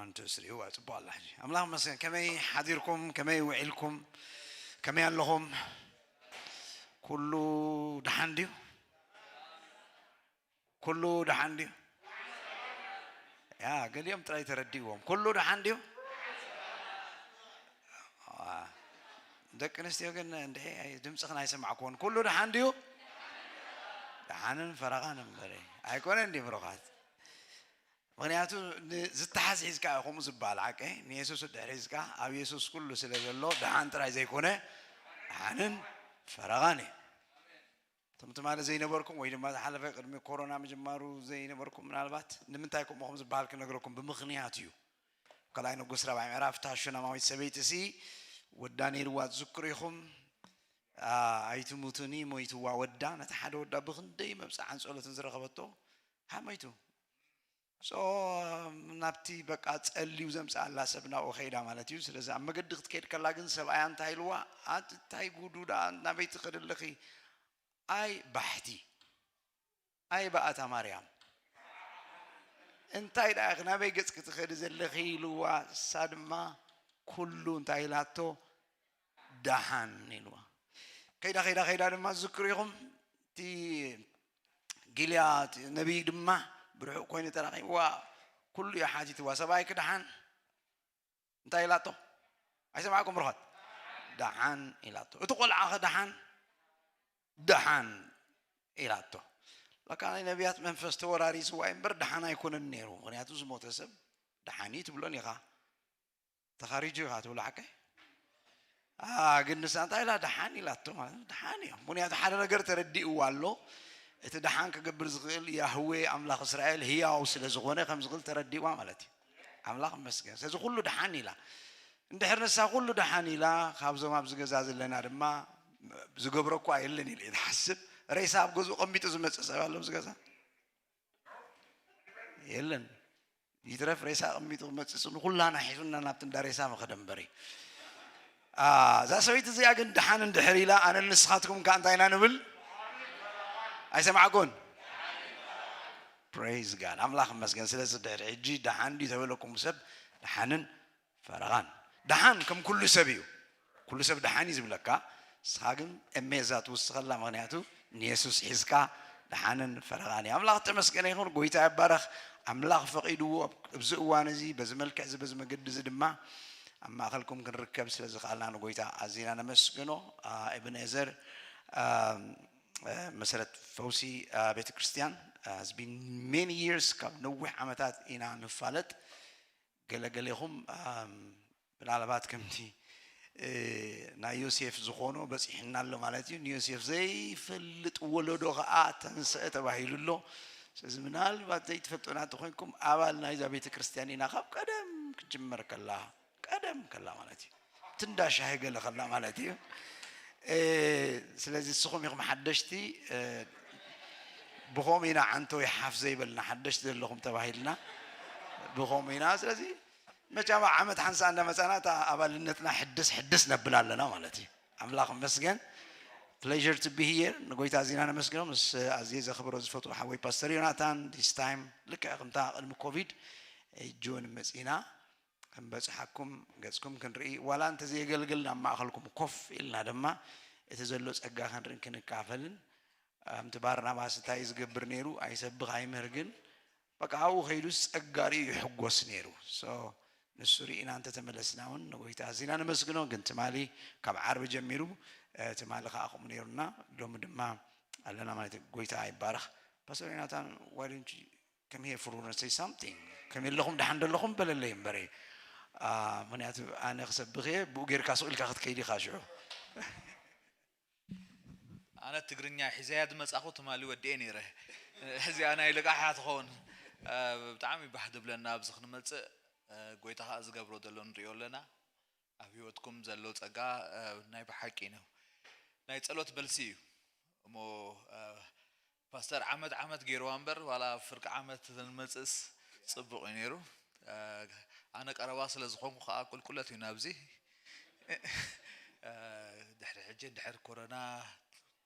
እንትስሪኡ ጽቡቕ ኣላ። ሕጂ ኣምላኽ መስገን። ከመይ ሓዲርኩም? ከመይ ውዒልኩም? ከመይ ኣለኹም? ኩሉ ደሓን ድዩ? ኩሉ ደሓን ድዩ? ያ፣ ገሊኦም ጥራይ ተረዲእዎም። ኩሉ ደሓን ድዩ? ዋ፣ ደቂ ኣንስትዮ ግን እንድዒ ድምፅኽን ኣይሰማዕኩዎን። ኩሉ ደሓን ድዩ? ደሓንን ፈረቓን እምበረ ኣይኮነ እንዲ ብሩኻት። ምኽንያቱ ዝተሓዝ ሒዝካ እዩ ከምኡ ዝበሃል። ሓቀይ ንየሱስ ድሕሪ ሒዝካ ኣብ የሱስ ኩሉ ስለ ዘሎ ደሓን ጥራይ ዘይኮነ ደሓንን ፈረቓን እዩ። እቶም ትማሊ ዘይነበርኩም ወይ ድማ ዝሓለፈ ቅድሚ ኮሮና ምጅማሩ ዘይነበርኩም ምናልባት ንምንታይ ከምኡ ከም ዝበሃል ክነግረኩም ብምኽንያት እዩ። ካልኣይ ንጉስ ራብዓይ ምዕራፍ እታ ሹናማዊት ሰበይቲ ሲ ወዳ ነይርዋ ትዝክሩ ኢኹም። ኣይትሙቱኒ ሞይትዋ ወዳ ነቲ ሓደ ወዳ ብክንደይ መብፅዓን ፀሎትን ዝረኸበቶ ሓመይቱ ሶ ናብቲ በቃ ፀልዩ ዘምፅኣላ ሰብ ናብኡ ከይዳ ማለት እዩ። ስለዚ ኣብ መገዲ ክትከይድ ከላ ግን ሰብኣያ እንታይ ኢልዋ? ኣንታይ ጉዱ ደኣ ናበይ ትኸዲ ኣለኺ? ኣይ ባሕቲ፣ ኣይ በኣታ ማርያም፣ እንታይ ደኣ ኢኺ ናበይ ገፅኪ ትኸዲ ዘለኺ ኢልዋ። እሳ ድማ ኩሉ እንታይ ኢላቶ? ደሓን ኢልዋ። ከይዳ ከይዳ ከይዳ ድማ ዝዝክሩ ኢኹም እቲ ጊልያድ ነቢይ ድማ ብርሑቕ ኮይኑ ተራኺብዋ ኩሉ እዩ ሓቲትዋ። ሰብኣይኪ ደሓን እንታይ ኢላቶ? ኣይሰማዕኩም ብርኾት? ደሓን ኢላቶ። እቲ ቆልዓኸ ደሓን? ደሓን ኢላቶ። ለካ ናይ ነቢያት መንፈስ ተወራሪስዋ እዩ እምበር ደሓን ኣይኮነን ነይሩ። ምኽንያቱ ዝሞተ ሰብ ደሓን እዩ ትብሎን ኢኻ። ተኻሪጁ ኢኻ ትብሎ ሓቀይ? ግን ንሳ እንታይ ኢላ? ደሓን ኢላቶ ማለት ደሓን እዮም። ምክንያቱ ሓደ ነገር ተረዲእዋ ኣሎ። እቲ ደሓን ክገብር ዝኽእል ያህዌ ኣምላኽ እስራኤል ህያው ስለ ዝኾነ ከም ዝኽእል ተረዲእዋ ማለት እዩ። ኣምላኽ መስገን። ስለዚ ኩሉ ደሓን ኢላ። እንድሕር ንሳ ኩሉ ደሓን ኢላ ካብዞም ኣብዚ ገዛ ዘለና ድማ ዝገብሮ እኳ የለን ኢለ እየ ዝሓስብ። ሬሳ ኣብ ገዝኡ ቀሚጡ ዝመፅእ ሰብ ኣሎ ኣብዚ ገዛ? የለን። ይትረፍ ሬሳ ኣቐሚጡ ክመፅእ ንኩላና ሒዙና ናብቲ እንዳ ሬሳ መኸደ እምበሪ። እዛ ሰበይቲ እዚኣ ግን ደሓን እንድሕር ኢላ ኣነን ንስኻትኩም ከ እንታይ ኢና ንብል? ኣይሰማዕኩን። ፕሬዝ ጋድ ኣምላኽ መስገን ስለዚ ድሕሪ ሕጂ ደሓን ድዩ ተበለኩም ሰብ ደሓንን ፈረቓን። ደሓን ከም ኩሉ ሰብ እዩ። ኩሉ ሰብ ደሓን እዩ ዝብለካ። ንስኻ ግን እሜዛ ትውስኸላ ምክንያቱ ንየሱስ ሒዝካ ደሓንን ፈረቓን እዩ። ኣምላኽ ተመስገነ ይኹን። ጎይታ ይባረኽ። ኣምላኽ ፈቒድዎ ኣብዚ እዋን እዚ በዚ መልክዕ እዚ በዚ መገዲ እዚ ድማ ኣብ ማእኸልኩም ክንርከብ ስለ ዝኽኣልና ንጎይታ ኣዚና ነመስግኖ። ኤብነዘር መሰረት ፈውሲ ቤተ ክርስቲያን has been many years ካብ ነዊሕ ዓመታት ኢና ንፋለጥ። ገለገሌኹም ምናልባት ከምቲ ናይ ዮሴፍ ዝኾኖ በፂሕና ኣሎ ማለት እዩ። ንዮሴፍ ዘይፈልጥ ወለዶ ከዓ ተንስአ ተባሂሉ ኣሎ። ስለዚ ምናልባት ዘይትፈልጡና እንተኮይንኩም ኣባል ናይዛ ቤተ ክርስቲያን ኢና ካብ ቀደም ክጅመር ከላ ቀደም ከላ ማለት እዩ። ትንዳ ሻሂ ገለ ከላ ማለት እዩ። ስለዚ ንስኹም ኢኹም ሓደሽቲ። ብኸምኡ ኢና ዓንቶ ይሓፍ ዘይበልና ሓደሽቲ ዘለኹም ተባሂልና ብኸምኡ ኢና። ስለዚ መቻም ዓመት ሓንሳ እንዳመፃና እታ ኣባልነትና ሕድስ ሕድስ ነብል ኣለና ማለት እዩ። ኣምላኽ መስገን pleasure to be here። ንጎይታ ኣዚና ነመስግኖ ምስ ኣዝየ ዘኽብሮ ዝፈትዎ ሓወይ ፓስተር ዮናታን this time ልክዕ ከምታ ቅድሚ ኮቪድ ጆን መፂና ክንበፅሓኩም ገፅኩም ክንርኢ ዋላ እንተዘየገልግል ናብ ማእኸልኩም ኮፍ ኢልና ድማ እቲ ዘሎ ፀጋ ክንርኢ ክንካፈልን ከምቲ ባርናባስ እንታይ ዝገብር ነይሩ ኣይሰብኽ ኣይምህር ግን በቃ ኣብኡ ከይዱስ ጸጋ ርእዩ ይሕጎስ ነይሩ። ንሱ ርኢና እንተተመለስና እውን ንጎይታ ኣዚና ነመስግኖ። ግን ትማሊ ካብ ዓርቢ ጀሚሩ ትማሊ ከዓ ከምኡ ነይሩና ሎሚ ድማ ኣለና ማለት እዩ። ጎይታ ይባረኽ። ፓስተር ዮናታን why don't you come here for say something ከም የለኹም ደሓን ደለኹም በለለይ እምበረ ምክንያቱ ኣነ ክሰብኽ እየ ብኡ ጌርካ ስቕ ኢልካ ክትከይድ ኢኻ ሽዑ ኣነ ትግርኛ ሒዘያ ዝመጻኹ ትማሊ ወዲኤ ነይረ። እዚኣ ናይ ልቃሓ ትኸውን። ብጣዕሚ ባህ ድብለና ኣብዚ ክንመጽእ ጎይታ ከዓ ዝገብሮ ዘሎ ንሪኦ ኣለና። ኣብ ህይወትኩም ዘሎ ጸጋ ናይ ብሓቂ ነው። ናይ ጸሎት በልሲ እዩ። እሞ ፓስተር ዓመት ዓመት ገይርዋ እምበር ዋላ ፍርቂ ዓመት ተንመጽእስ ጽቡቕ እዩ ነይሩ። ኣነ ቀረባ ስለ ዝኾንኩ ከዓ ቁልቁለት እዩ ናብዚ። ድሕሪ ሕጂ እንድሕር ኮሮና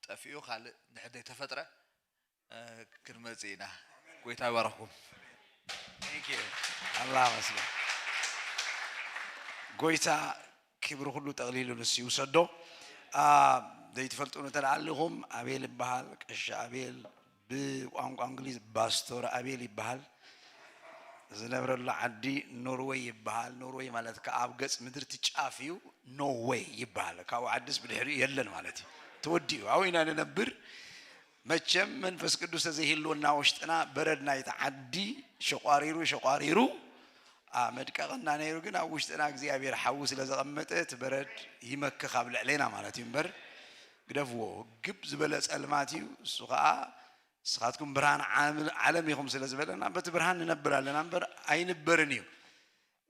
ጠፊኡ ካልእ እንድሕር ዘይተፈጥረ ክንመጽእ ኢና። ጎይታ ይባረኽኩም። ኣላ መስገን ጎይታ ክብሪ ኩሉ ጠቕሊሉ ንሱ ይውሰዶ። ዘይትፈልጡ እንተ ኣለኹም ኣቤል ይበሃል፣ ቀሺ ኣቤል፣ ብቋንቋ እንግሊዝ ፓስተር ኣቤል ይበሃል። ዝነብረሉ ዓዲ ኖርወይ ይበሃል። ኖርወይ ማለት ከኣ ኣብ ገጽ ምድሪ እቲ ጫፍ እዩ። ኖ ዌይ ይበሃል። ካብኡ ዓድስ ብድሕሪኡ የለን ማለት እዩ። ተወዲኡ። ኣብኡ ኢና ንነብር። መቸም መንፈስ ቅዱስ ተዘይህልወና ውሽጥና በረድ ናይቲ ዓዲ ሸቋሪሩ ሸቋሪሩ፣ ኣ፣ መድቀቐና ነይሩ። ግን ኣብ ውሽጥና እግዚኣብሔር ሓዊ ስለ ዘቐመጠ እቲ በረድ ይመክኽ ኣብ ልዕሌና ማለት እዩ እምበር፣ ግደፍዎ፣ ግብ ዝበለ ጸልማት እዩ። እሱ ኸኣ ንስኻትኩም ብርሃን ዓለም፣ ዓለም ኢኹም ስለ ዝበለና በቲ ብርሃን ንነብር ኣለና እምበር ኣይንበርን እዩ።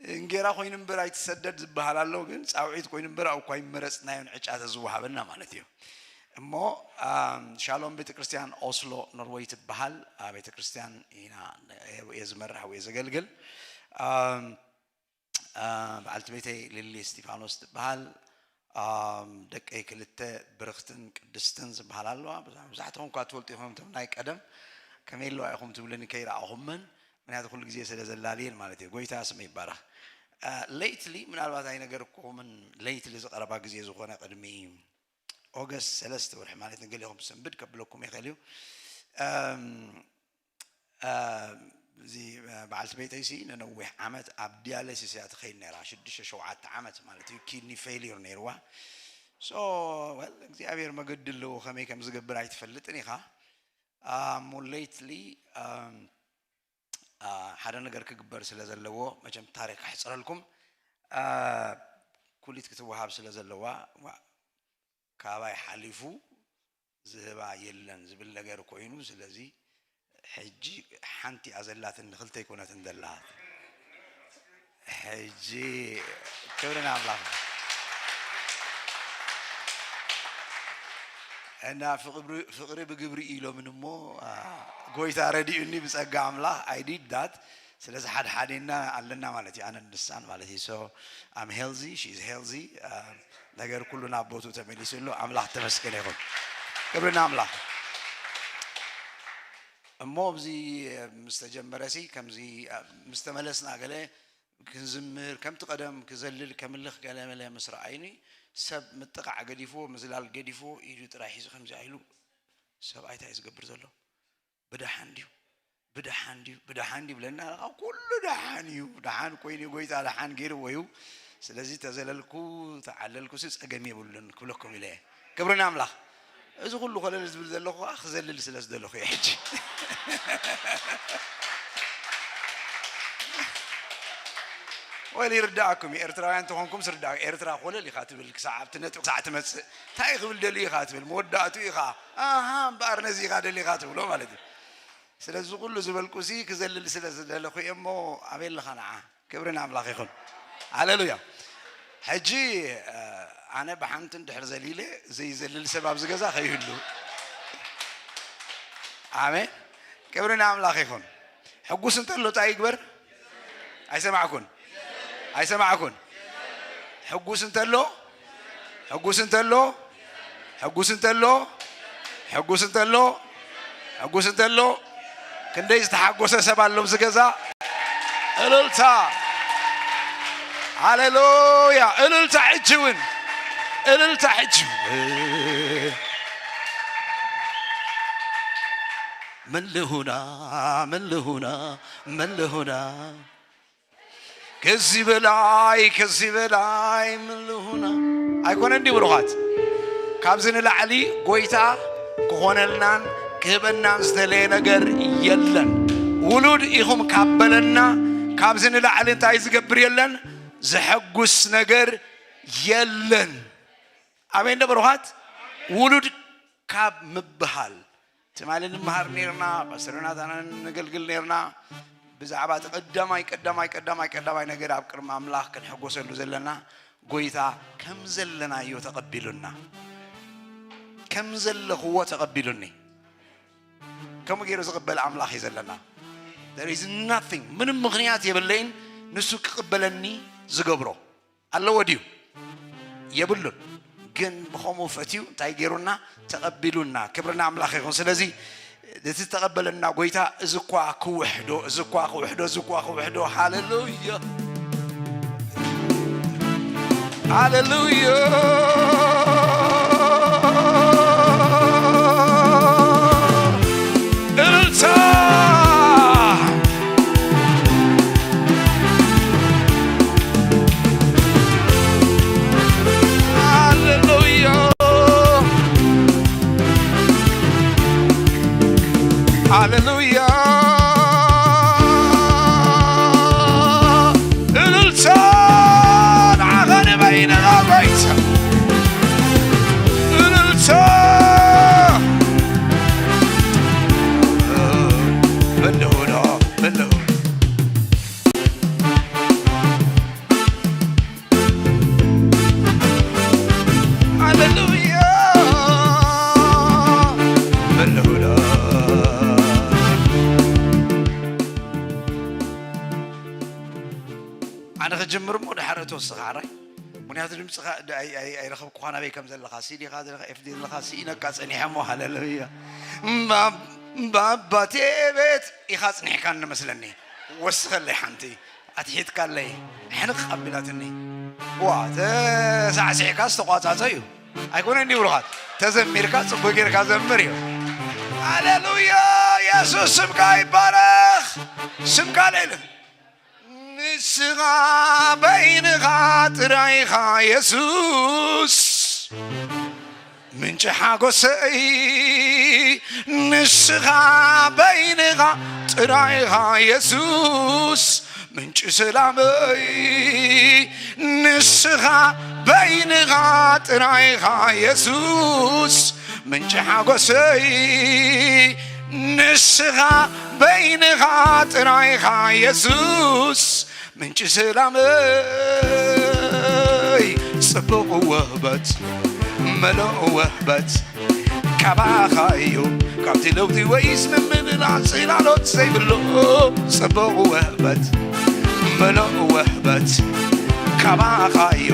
እንጌራ ኮይኑ እምበር ኣይትሰደድ ዝበሃል ኣሎ፣ ግን ጻውዒት ኮይኑ እምበር ኣብ እኳ ይመረጽናዮን ዕጫ ተዝወሃበና ማለት እዩ። እሞ፣ ኣም፣ ሻሎም ቤተክርስትያን ኦስሎ ኖርወይ ትበሃል፣ ኣ፣ ቤተክርስትያን ኢና፣ እየ ዝመርሕ ወይ ዘገልግል። ኣም፣ ኣ፣ በዓልቲ ቤተይ ሊሊ እስጢፋኖስ ትበሃል። ኣም፣ ደቀይ ክልተ ብርኽትን ቅድስትን ዝበሃል ኣለዋ። መብዛሕትኹም እኳ ትፈልጡ ኢኹም፣ እቶም ናይ ቀደም ከመይ ኣለዋ ኢኹም ትብሉኒ ከይረኣኹመን፣ ምክንያቱ ኩሉ ግዜ ስለ ዘላልየን ማለት እዩ። ጎይታ ስሙ ይባረኽ። ኣ፣ ሌይትሊ ምናልባት ኣይነገርኩኹምን፣ ሌይትሊ ዝቐረባ ግዜ ዝኾነ ቅድሚ ኦገስት ሰለስተ ወርሒ ማለት ንገሊኹም ሰንብድ ከብለኩም ይኽእል እዩ። ኣም፣ አ፣ እዚ፣ አ፣ በዓልቲ ቤተይሲ ንነዊሕ ዓመት ኣብ ዲያሊሲስ እያ ትኸይድ ነይራ። ሽዱሽተ ሸውዓተ ዓመት ማለት እዩ። ኪድኒ ፌይልዩር ነይርዋ። ሶ፣ ወል፣ እግዚኣብሔር መገዲ ኣለዎ፣ ከመይ ከም ዝገብር ኣይትፈልጥን ኢኻ። አ፣ እሞ ሌይትሊ፣ አ፣ አ፣ ሓደ ነገር ክግበር ስለ ዘለዎ፣ መቸም ታሪክ ኣሕፅረልኩም። አ፣ ኩሊት ክትወሃብ ስለ ዘለዋ፣ ዋ፣ ካባይ ሓሊፉ ዝህባ የለን ዝብል ነገር ኮይኑ፣ ስለዚ ሕጂ ሓንቲ እያ ዘላትኒ፣ ክልተ ኣይኮነትን ዘላ። ሕጂ ክብሪ ንኣምላኽ። እና ፍቕሪ፣ ፍቕሪ ብግብሪ ኢሎምን እሞ፣ አ፣ ጎይታ ረዲኡኒ ብጸጋ ኣምላኽ፣ I did that። ስለዚ ሓድሓዴና ኣለና ማለት እዩ፣ ኣነን ንሳን ማለት እዩ። So I'm healthy, she is healthy። አ፣ ነገር ኩሉ ናብ ቦትኡ ተመሊሱ ኣሎ። ኣምላኽ ተመስገን ይኹን። ክብሪ ንኣምላኽ። እሞ ኣብዚ ምስ ተጀመረ ሲ፣ ከምዚ፣ አ፣ ምስ ተመለስና ገለ ክንዝምር፣ ከምቲ ቀደም ክዘልል ከምልኽ ገለ መለ ምስ ረኣዩኒ፣ ሰብ ምጥቓዕ ገዲፍዎ፣ ምዝላል ገዲፍዎ፣ ኢዱ ጥራይ ሒዙ ከምዚ ኢሉ፣ "ሰብኣይ እንታይ እዩ ዝገብር ዘሎ? ብደሓን ድዩ? ብደሓን ድዩ? ብደሓን ድዩ?" ብለና፣ ካብ ኩሉ ደሓን እዩ። ደሓን ኮይኑ ጎይታ ደሓን ገይርዎ እዩ። ስለዚ ተዘለልኩ፣ ተዓለልኩ ሲ ጸገም የብሉን ክብለኩም ኢለ እየ። ክብሪ ንኣምላኽ። እዚ ኩሉ ኮለል ዝብል ዘለኹ ከኣ ክዘልል ስለ ዝደለኹ እየ ሕጂ። ወል ይርዳእኩም እዩ። ኤርትራውያን ተኾንኩም ስርዳ፣ ኤርትራ ኮለል ኢኻ ትብል ክሳዕ ኣብቲ ነጥቢ ክሳዕ ትመጽእ። እንታይ ክብል ደልዩ ኢኻ ትብል፣ መወዳእቱ ኢኻ። ኣሃ፣ እምበኣር ነዚ ኢኻ ደሊኻ ትብሎ ማለት እዩ። ስለዚ ኩሉ ዝበልኩሲ ክዘልል ስለ ዝደለኹ እየ እሞ፣ ኣበይ ኣለኻ ንዓ? ክብሪ ንኣምላኽ ይኹን። ሃሌሉያ። ሕጂ፣ እ፣ ኣነ ብሓንቲ እንድሕር ዘሊለ፣ ዘይዘልል ሰብ ኣብዚ ገዛ ከይህሉ። ኣሜን። ክብሪ ንኣምላኽ ይኹን። ሕጉስ እንተሎ እንታይ ይግበር? ኣይሰማዕኩን። ኣይሰማዕኩን። ሕጉስ እንተሎ፣ ሕጉስ እንተሎ፣ ሕጉስ እንተሎ፣ ሕጉስ እንተሎ፣ ሕጉስ እንተሎ፣ ክንደይ ዝተሓጎሰ ሰብ ኣሎ ኣብዚ ገዛ? እልልታ። ሃሌሉያ። እልልታ ሕጂ እውን። እልልታ ሕጂ እውን። መን ልሁና፣ መን ልሁና፣ መን ልሁና? ከዚህ በላይ፣ ከዚህ በላይ ምን ልሁና? ኣይኮነ እንዲ ብሩኻት፣ ካብዚ ንላዕሊ ጎይታ ክኾነልናን ክህበናን ዝተለየ ነገር የለን። ውሉድ ኢኹም ካብ በለና፣ ካብዚ ንላዕሊ እንታይ ዝገብር የለን? ዘሐጉስ ነገር የለን። ኣሜን ዶ ብሩኻት? ውሉድ ካብ ምብሃል ትማሊ ንምሃር ነይርና፣ ፓስተር ዮናታንን ነገልግል ነይርና። ብዛዕባ እቲ ቀዳማይ፣ ቀዳማይ፣ ቀዳማይ፣ ቀዳማይ ነገር ኣብ ቅድሚ ኣምላኽ ክንሕጎሰሉ ዘለና፣ ጎይታ ከም ዘለናዮ ተቐቢሉና። ከም ዘለኽዎ ተቐቢሉኒ። ከምኡ ገይሩ ዝቕበል ኣምላኽ እዩ ዘለና። There is nothing፣ ምንም ምኽንያት የብለይን ንሱ ክቕበለኒ ዝገብሮ። ኣለዎ ድዩ? የብሉን። ግን ብኸምኡ ፈትዩ እንታይ ገይሩና? ተቐቢሉና። ክብሪ ንኣምላኽ ይኹን። ስለዚ እቲ ዝተቐበለና ጎይታ እዚ እኳ ክውሕዶ፣ እዚ እኳ ክውሕዶ፣ እዚ እኳ ክውሕዶ። ሃሌሉያ። ሃሌሉያ። እልልታ። ሃሌሉያ። ሃሌሉያ። እልልታ ንዓኻ ንበይንኻ ጎይታ። እልልታ። በልሁዶ፣ በልሁ። ሃሌሉያ። በልሁዶ። ኣነ ክጅምር እሞ ድሓር እተወስኽ ሓራይ። ምኽንያቱ ድምፅኻ ድ-፣ ኣይ-፣ ኣይ-፣ ኣይረኸብኩኻን ኣበይ ከም ዘለኻ፣ ሲ ዲኻ ዘለኻ፣ ኤፍ ዲ ዘለኻ፣ ስኢነካ ጸኒሐ እሞ፣ ሃሌሉያ። እምባ-፣ እምባ ኣባቴ ቤት ኢኻ ኣጽኒሕካኒ መስለኒ። ወስኸለይ ሓንቲ፣ ኣትሒትካለይ፣ ሕንቕ ኣቢላትኒ። ዋ፣ ተሳዕሲዕካ ዝተቋጻጸ እዩ። ኣይኮነን ድዩ ብሩኻት? ተዘሚርካ ጽቡቅ ጌርካ ዘምር እዩ። ሃሌሉያ፣ የሱስ ስምካ ይባረኽ። ስምካ ልዕል። ንስኻ በይንኻ ጥራይ ኢኻ የሱስ ምንጪ ሓጎሰይ፣ ንስኻ በይንኻ ጥራይ ኢኻ የሱስ ምንጪ ሰላመይ፣ ንስኻ በይንኻ ጥራይ ኢኻ የሱስ ምንጪ ሓጎሰይ፣ ንስኻ በይንኻ ጥራይ ኢኻ የሱስ ምንጪ ሰላመይ። ጽቡቕ ውህበት፣ መለኦ ውህበት ካባኻ እዩ። ካብቲ ለውጢ ወይስ ምምልላል ጽላሎት ዘይብሉ ጽቡቕ ውህበት፣ መለኦ ውህበት ካባኻ እዩ።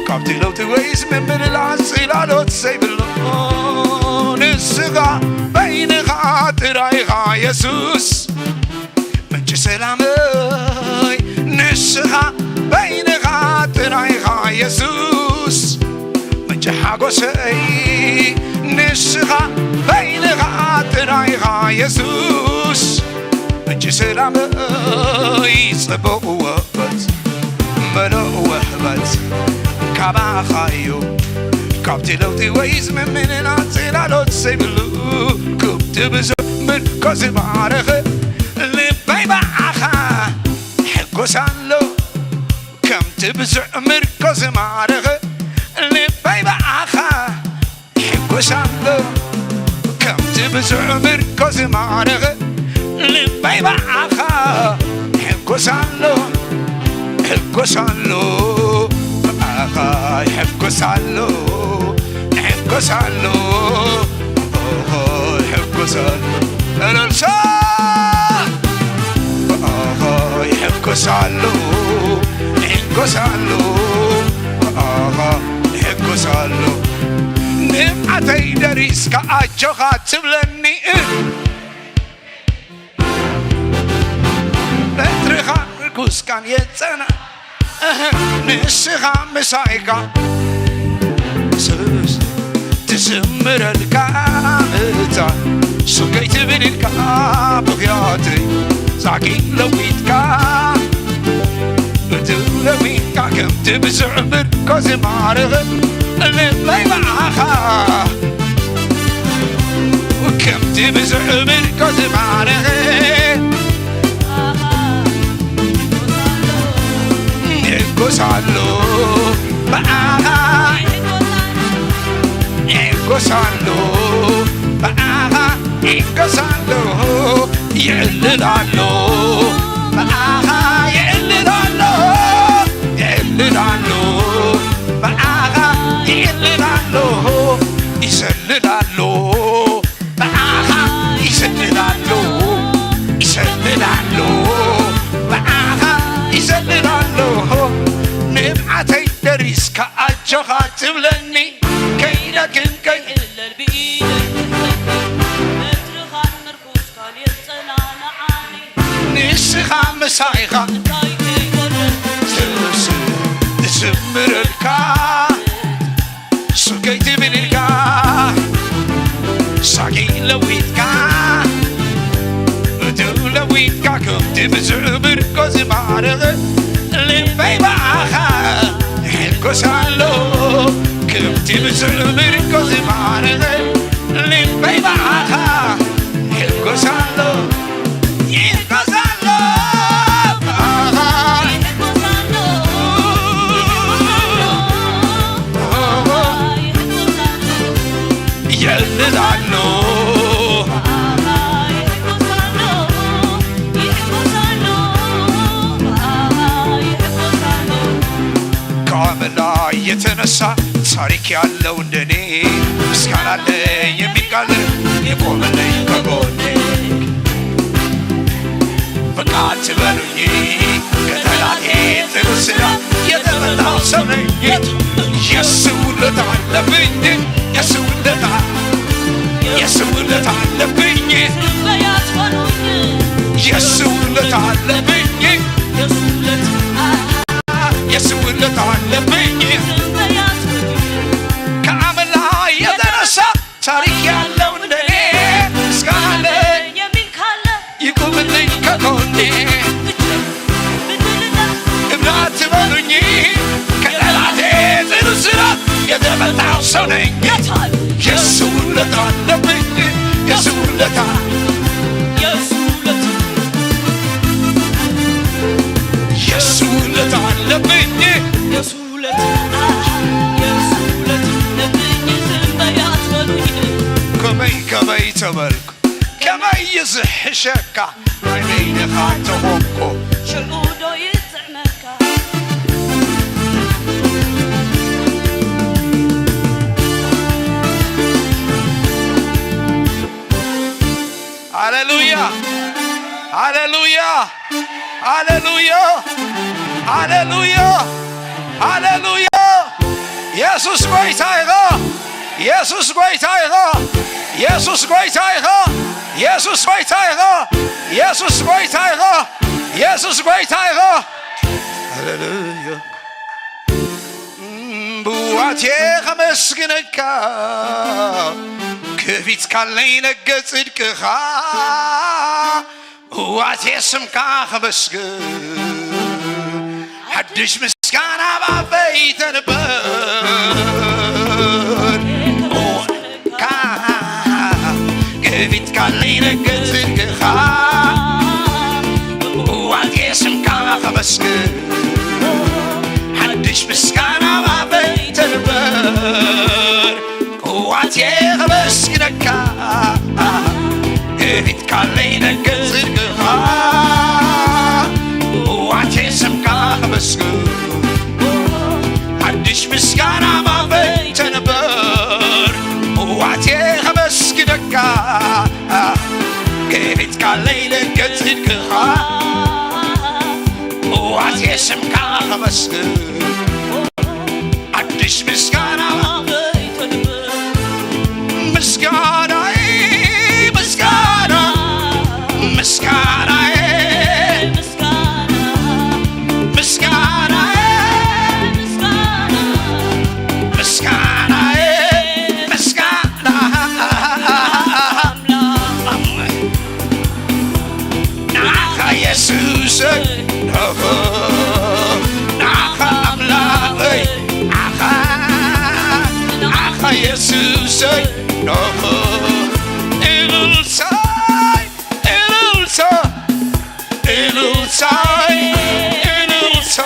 ካብቲ ለውጢ ወይስ ምምልላል ጽላሎት ዘይብሉ ንስኻ በይንኻ ጥራይ ኢኻ የሱስ ምንጪ ሰላመይ፣ ንስኻ በይንኻ ጥራይ ኢኻ የሱስ ምንጪ ሓጎሰይ፣ ንስኻ በይንኻ ጥራይ ኢኻ የሱስ ምንጪ ሰላመይ። ጽቡቕ ውህበት፣ መለኦ ውህበት ካባኻ እዩ። ካብቲ ለውጢ ወይስ ምምልላል ጽላሎት ዘይብሉ፣ ክብቲ ብዙሕ ምርኮ ዝማረኸ ልበይ ብኣኻ ሕጎስ ኣሎ። ከምቲ ብዙሕ ምርኮ ዝማረኸ ልበይ ብኣኻ ሕጎስ ኣሎ። ከምቲ ብዙሕ ምርኮ ዝማረኸ ልበይ ብኣኻ ሕጎስ ኣሎ። ሕጎስ ኣሎ፣ ብኣኻ ይሕጎስ ኣሎ፣ ይሕጎስ ኣሎ፣ ብኣኻ ይሕጎስ ኣሎ። እልልታ! ብኣኻ ይሕጎስ ኣሎ፣ ይሕጎስ ኣሎ፣ ብኣኻ ይሕጎስ ኣሎ። ንብዓተይ ደሪስካ ኣጆኻ ትብለኒ። በትርኻ ምርኩስካን የጸና፣ እህ፣ ንስኻ ምሳይካ ስስ ትዝምረልካ እታ ሱገይ ትብልልካ ብኽያተይ ዛጊ ለዊጥካ እቲ ለዊጥካ ከምቲ ብዙሕ ምርኮ ዝማረኸ ልበይ ብኣኻ ከምቲ ብዙሕ ምርኮ ዝማረኸ ይሕጎስ ኣሎ ብኣኻ ይሕጎስ ኣሎ ብኣኻ ይሕጎስ ኣሎ ይዕልል ኣሎ ብኣኻ ይዕልል ኣሎ ይዕልል ኣሎ ብኣኻ ይዕልል ኣሎ ይዘልል ኣሎ ብኣኻ ይዘልል ኣሎ ይዘልል ኣሎ ብኣኻ ይዘልል ኣሎ ንብዓተይ ደሪስካ ኣጆኻ ትብለኒ ከይደክም ከይእለል ብኢደይ ትሕተኒ በትርኻን ምርኩስካን የጸናንዓኒ ንስኻ ምሳይኻ እንታይ ከይጎድል ስስ እዝምረልካ ብዝምርኮ ዝማረኸ ልበይ ብኣኻ ይሕጎስ ኣሎ፣ ይሕጎስ ኣሎ፣ ብኣኻ ይሕጎስ ኣሎ፣ ይሕጎስ ኣሎ። የልል ኣሎ። ከአመላ የተነሳ ታሪክ ያለው እንደኔ ምስጋና አለ የሚል ካለ ይቆምልኝ ከጎኔ። በቃ ትበሉኝ ከጠላቴ ጥሩ ስራ የተበላው ሰው ነኝ። የሱ ውለታ አለብኝ፣ የሱ ውለታ፣ የሱ ውለታ አለብኝ፣ የሱ ውለታ አለብኝ፣ የሱ ውለታ አለብኝ። ከአመላ የተነሳ ታሪክ ያለው እንደኔ እስካለ የሚል ካለ ይቁምልኝ ከጎኔ። እብላት በሉኝ ከጠላቴ ጽኑ ስራት የተፈታው ሰው ነኝ። የሱ ውለታ አለብኝ፣ የሱ ውለታ፣ የሱ ውለታ፣ የሱ ውለታ አለብኝ። የሱ ውለታ፣ የሱ ውለታ አለብኝ። ዝም በይ አትበሉኝ። ከመይ ከመይ ተበልኩ፣ ከመይ ይዝሕሸካ፣ ናይ በይንኻ ተኾንኩ። ሽዑ ዶ ይጥዕመካ? ሃሌሉያ፣ ሃሌሉያ፣ ሃሌሉያ፣ ሃሌሉያ፣ ሃሌሉያ። የሱስ ጎይታ ኢኻ፣ የሱስ ጎይታ ኢኻ፣ የሱስ ጎይታ ኢኻ፣ የሱስ ጎይታ ኢኻ፣ የሱስ ጎይታ ኢኻ፣ የሱስ ጎይታ ኢኻ። ሃሌሉያ። ብዋቴ ኸመስግነካ፣ ክፊት ካለይ ነገ ጽድቅኻ። ብዋቴ ስምካ ኸመስግን፣ ሓድሽ ምስጋና ባፈይ ተንበር። ካ-፣ ክፊት ካለይ ነገ ጽድቅኻ። ብዋቴ ስምካ ኸመስግን፣ ሓድሽ ምስጋና ባፈይ ተንበር። ቅዋቴ ኸመስግነካ፣ ክፊት ካለይ ነገ ጽድቅኻ። ቅዋቴ ስምካ ኸመስግን፣ ሓድሽ ምስጋና ባፈይ ተንበር። ቅዋቴ ኸመስግነካ፣ ክፊት ካለይ ነገ ጽድቅኻ። ቅዋቴ ስምካ ኸመስግን፣ ሓድሽ ምስጋና። ምስጋናዬ፣ ምስጋና፣ ምስጋናዬ፣ ምስጋናዬ፣ ምስጋናዬ፣ ምስጋና። ንዓኻ የሱሰይ፣ ኦሆ፣ ንዓኻ ኣምላኸይ፣ ንዓኻ፣ ንዓኻ የሱሰይ፣ ኦሆ፣ እልልታይ፣ እልልታ፣ እልልታይ፣ እልልታ፣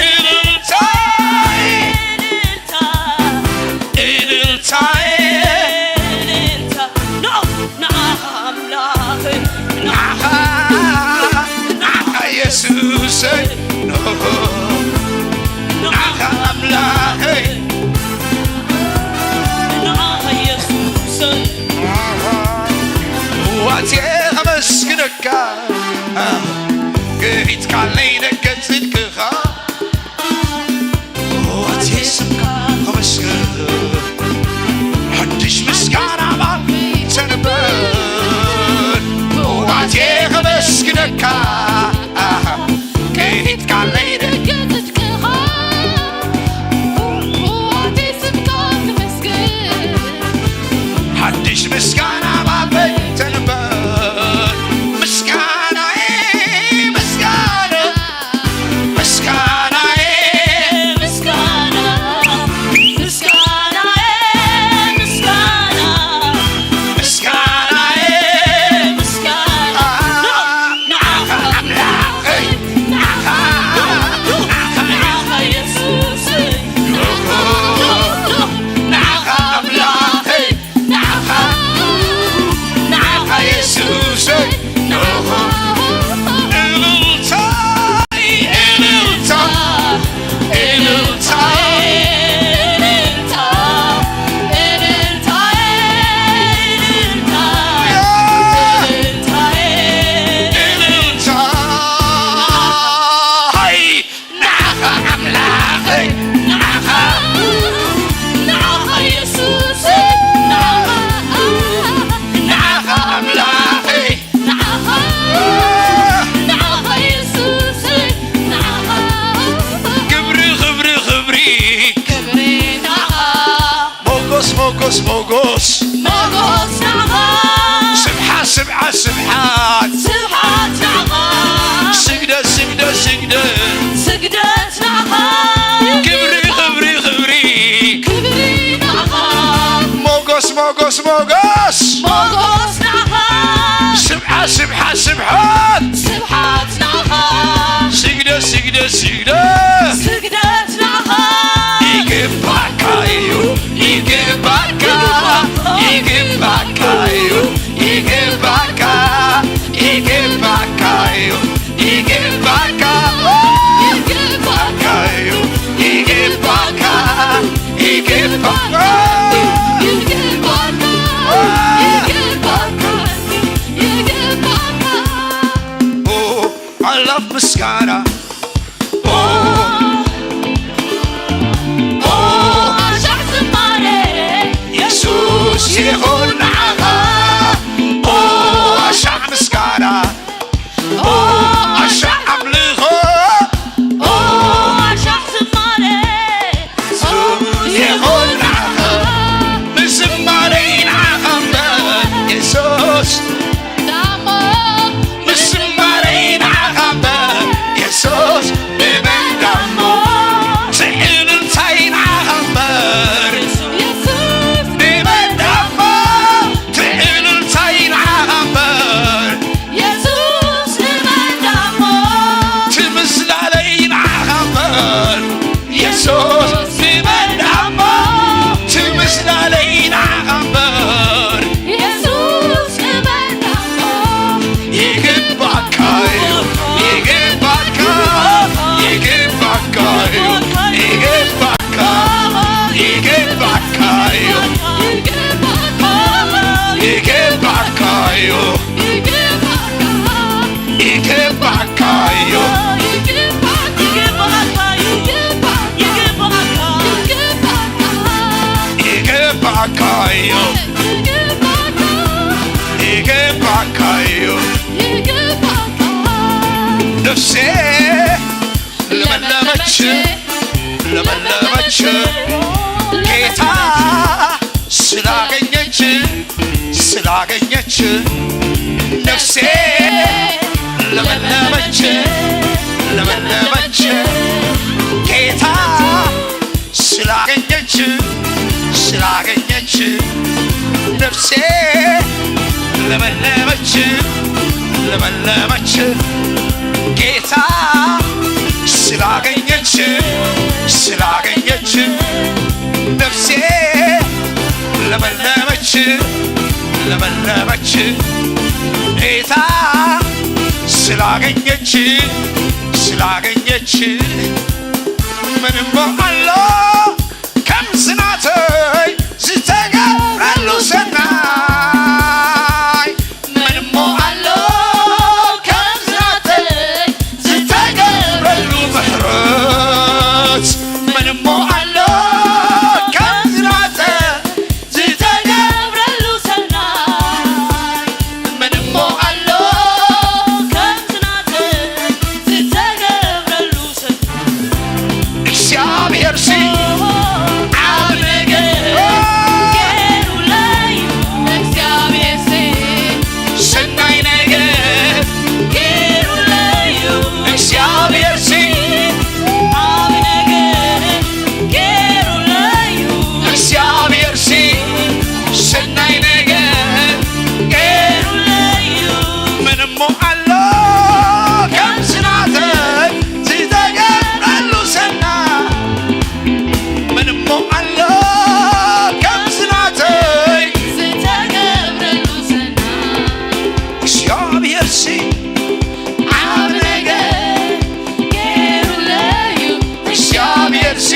እልልታይ። እልልታዬ፣ እልልታ፣ ንዓኻ ኣምላኸይ፣ ንዓኻ፣ ንዓኻ የሱሰይ፣ ንዓኻ ኣምላኸይ፣ ንዓኻ የሱሰይ። ዋቴ ከመስግነካ፣ ክፊት ካለይ ነገ ጽድቅኻ። ዋቴ ስምካ ከመስግን፣ ሓድሽ ምስጋና ባፈይ ተንበር። ዋቴ ከመስግነካ፣ ክፊት ካለይ ደገ ጽድቅኻ። ዋቴ ስምካ ከመስግን፣ ሓድሽ ምስጋና ባፈይ ተንበር። ምስጋናዬ፣ ምስጋና፣ ሞጎስ ሞጎስ ንዓኻ ስብሓት ስብሓት ስብሓት ስብሓት ንዓኻ ስግደት ስግደት ስግደት ስግደት ንዓኻ ክብሪ ክብሪ ክብሪ ክብሪ ንዓኻ ሞጎስ ሞጎስ ሞጎስ ሞጎስ ንዓኻ ስብሓት ስብሓት ስብሓት ስብሓት ንዓኻ ስግደት ስግደት ስግደት ስግደት ንዓኻ ይግባካ እዩ ይግባካ ይግባካ እዩ ይግባካ ይግባካ እዩ ይግባካ ይግባካ እዩ ይግባካ ይግባካ ይግባካ ይግባካ ይግባካ ኦ፣ I love ምስጋና ኦ፣ ኦ፣ ኣሻዕ ዝማሬ የሱስ ይኹን ንዓኻ ኦ፣ ኣሻዕ ምስጋና ኦ፣ ኣሻዕ ኣምልኾ ኦ ኣሻዕ ዝማሬ ይኹን ንዓኻ ምዝማረይ ንዓኻ እምበር የሱስ ዳሞ ምዝማረይ ንዓኻ እምበር የሱስ ንመን ዳሞ ትዕልልታይ ንዓኻ እምበር የሱስ ንመን ዳሞ ትዕልልታይ ንዓኻ እምበር የሱስ ንመን ዳሞ ትምስላለይ ንዓኻ እምበር የሱስ ንመን ዳሞ ትምስላለይ ንዓኻ እምበር የሱስ ንመን ዳሞ ይግባካ እዩ ይግባካ ይግባካ እዩ ይግባካ ይግባካ እዩ ይግባካ እዩ ይግባካ እዩ ይግባካ እዩ ይግባካ እዩ ነፍሴ ለመለመች ለመለመች ጌታ ስላገኘች ስላገኘች ነፍሴ ለመለመች ለመለመች ጌታ ስላገኘች ስላገኘች ነፍሴ ለመለመች ለመለመች ጌታ ስላገኘች ስላገኘች ነፍሴ ለመለመች ለመለመች ጌታ ስላገኘች ስላገኘች ምንሞ ኣሎ ከምዚ ናተይ ዝተገብረሉ ሰናይ ምንሞ ኣሎ ከምዚ ናተይ ዝተገብረሉ ምሕረት ምንሞ ኣሎ ከምዚ ናተይ ዝተገብረሉ ሰናይ ምንሞ ኣሎ ከምዚ ናተይ ዝተገብረሉ ሰናይ እግዚኣብሔር ሲ ዓብ ነገር ገይሩለይ እግዚኣብሔር ሲ ሰናይ ነገር ገይሩለይ እግዚኣብሔር ሲ ዓብ ነገር ገይሩለይ እግዚኣብሔር ሲ ሰናይ ነገር ገይሩለይ ምንሞ ኣሎ ከምዚ ናተይ ዝተገብረሉ ሰናይ ምንሞ ኣሎ ከምዚ ናተይ ዝተገብረሉ ሰናይ እግዚኣብሔር ሲ ዓብ ነገር ገይሩለይ እግዚኣብሔር ሲ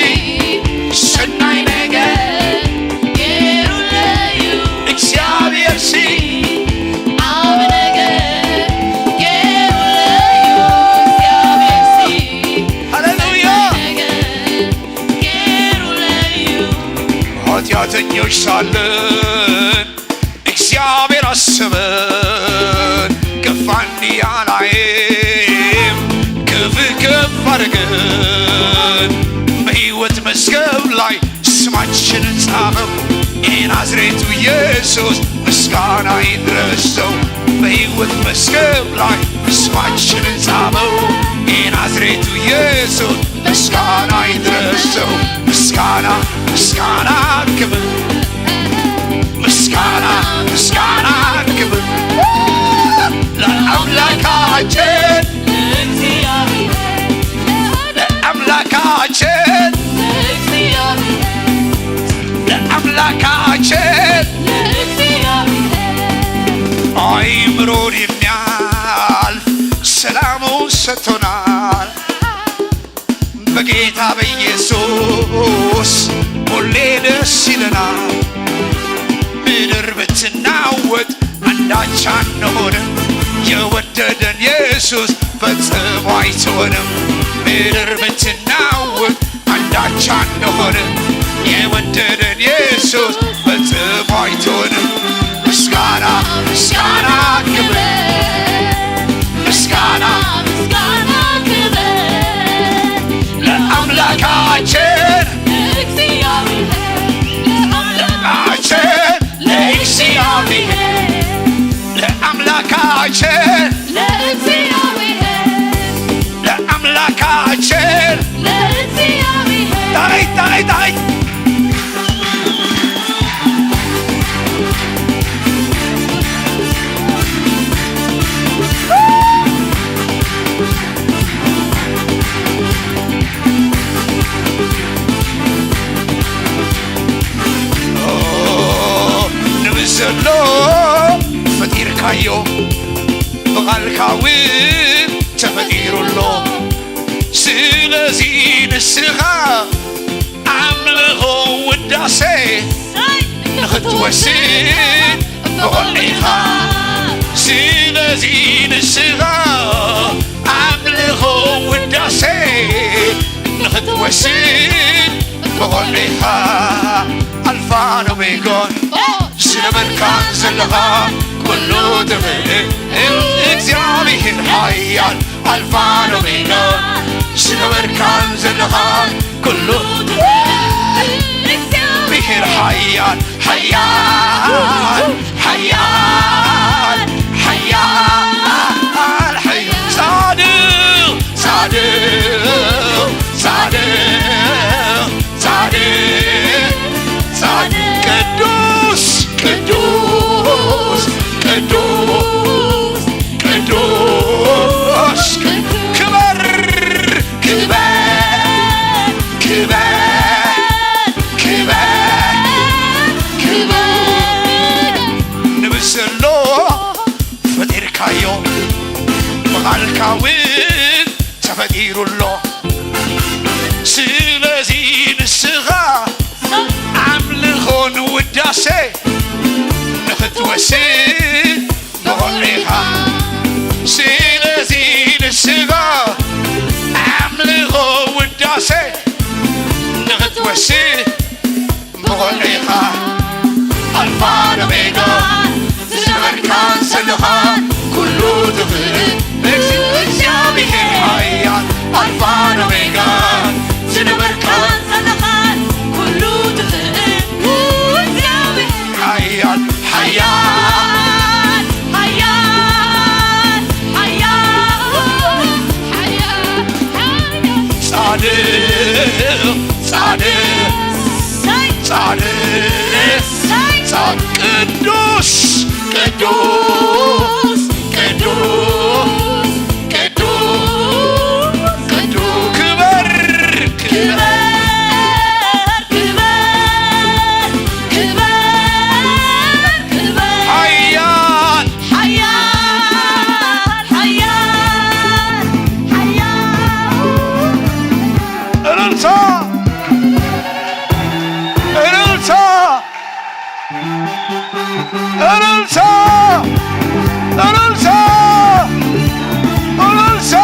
ሰናይ ነገር ገይሩለይ እግዚኣብሔር ሲ ዓብ ነገር ገይሩለይ እግዚኣብሔር ሲ ሃሌሉያ ነገር ገይሩለይ ኃጢአተኞች ሳለን እግዚአብሔር አሰበን ከፍ አንድያ ላይም ከፍ ከፍ አድርገን በሕይወት መዝገብ ላይ ስማችንን ጻፈው የናዝሬቱ ኢየሱስ ምስጋና ይድረሰው። በሕይወት መዝገብ ላይ ስማችንን ጻፈው። የናዝሬቱ ኢየሱስ ምስጋና ይድረሰው። ምስጋና፣ ምስጋና፣ ክብር፣ ምስጋና፣ ምስጋና፣ ክብር ለአምላካችን፣ ለአምላካችን፣ ለአምላካችን። አይምሮን የሚያልፍ ሰላሙን ሰጥቶናል። በጌታ በኢየሱስ ሁሌ ደስ ይለናል። ምድር ብትናወጥ አንዳች አንሆንም። የወደደን ኢየሱስ ፈጽሞ አይተወንም። ምድር ብትናወጥ አንዳች አንሆንም። የወደደን ኢየሱስ ፈጽሞ አይተወንም። ምስጋና፣ ምስጋና፣ ክብር፣ ምስጋና፣ ምስጋና፣ ክብር ለአምላካችን፣ ለእግዚአብሔር፣ ለአምላካችን፣ ለእግዚአብሔር፣ ለአምላካችን፣ ለእግዚአብሔር፣ ለአምላካችን። ለእግዚአብሔር። ታይ፣ ታይ፣ ታይ። ንብስ ዘሎ ፈጢርካዮ፣ ብቓልካ እውን ተፈጢሩ ኣሎ። ስለዚ ንስኻ ኣምልኾ ውዳሴ ንኽትወስድ ብቑዕ ኢኻ። ስለዚ ንስኻ ኣምልኾ ውዳሴ ንኽትወስድ ብቑዕ ኢኻ። ኣልፋን ኦሜጋን ዝነበርካን ዘለኻ ኩሉ ትኽእል እግዚኣብሔር ሓያል። ኣልፋን ኦሜጋን ዝነበርካን ዘለኻ ኩሉ ትኽእል እግዚኣብሔር ሓያል፣ ሓያል፣ ሓያል፣ ሓያል፣ ሓያል። ጻድቕ፣ ጻድቕ፣ ጻድቕ፣ ጻድቕ፣ ጻድቕ፣ ቅዱስ፣ ቅዱስ፣ ቅዱስ፣ ቅዱስ፣ ክበር፣ ክበር፣ ክበር፣ ክበር፣ ክበር። ንብስ ዘሎ ፈጢርካዮ፣ ብቓልካ እውን ተፈጢሩ ኣሎ። ስለዚ ንስኻ ኣምልኾ ንውዳሴ ንኽትወስድ ብቑዕ ኢኻ። ስለዚ ንስኻ ኣምልኾ ውዳሴ ንኽትወስድ ብቑዕ ኢኻ። ኣልፋን ኦሜጋን ዝነበርካን ዘለኻን ኩሉ ትኽእል እግዚኣብሔር ሓያል። ኣልፋን ኦሜጋን ዝነበርካን ዘለኻን ኩሉ ትኽእል እግዚኣብሔር ሓያል፣ ሓያል፣ ሓያል፣ ሓያል፣ ሓያል፣ ሓያል። ጻድቕ፣ ጻድቕ፣ ጻድቕ፣ ጻድቕ፣ ቅዱስ፣ ቅዱስ፣ ቅዱስ፣ ቅዱስ፣ ቅዱስ፣ ክበር፣ ክበር፣ ክበር፣ ክበር፣ ክበር፣ ሓያል፣ ሓያል፣ ሓያል፣ ሓያል። እልልታ! እልልታ! እልልታ! እልልታ! እልልታ!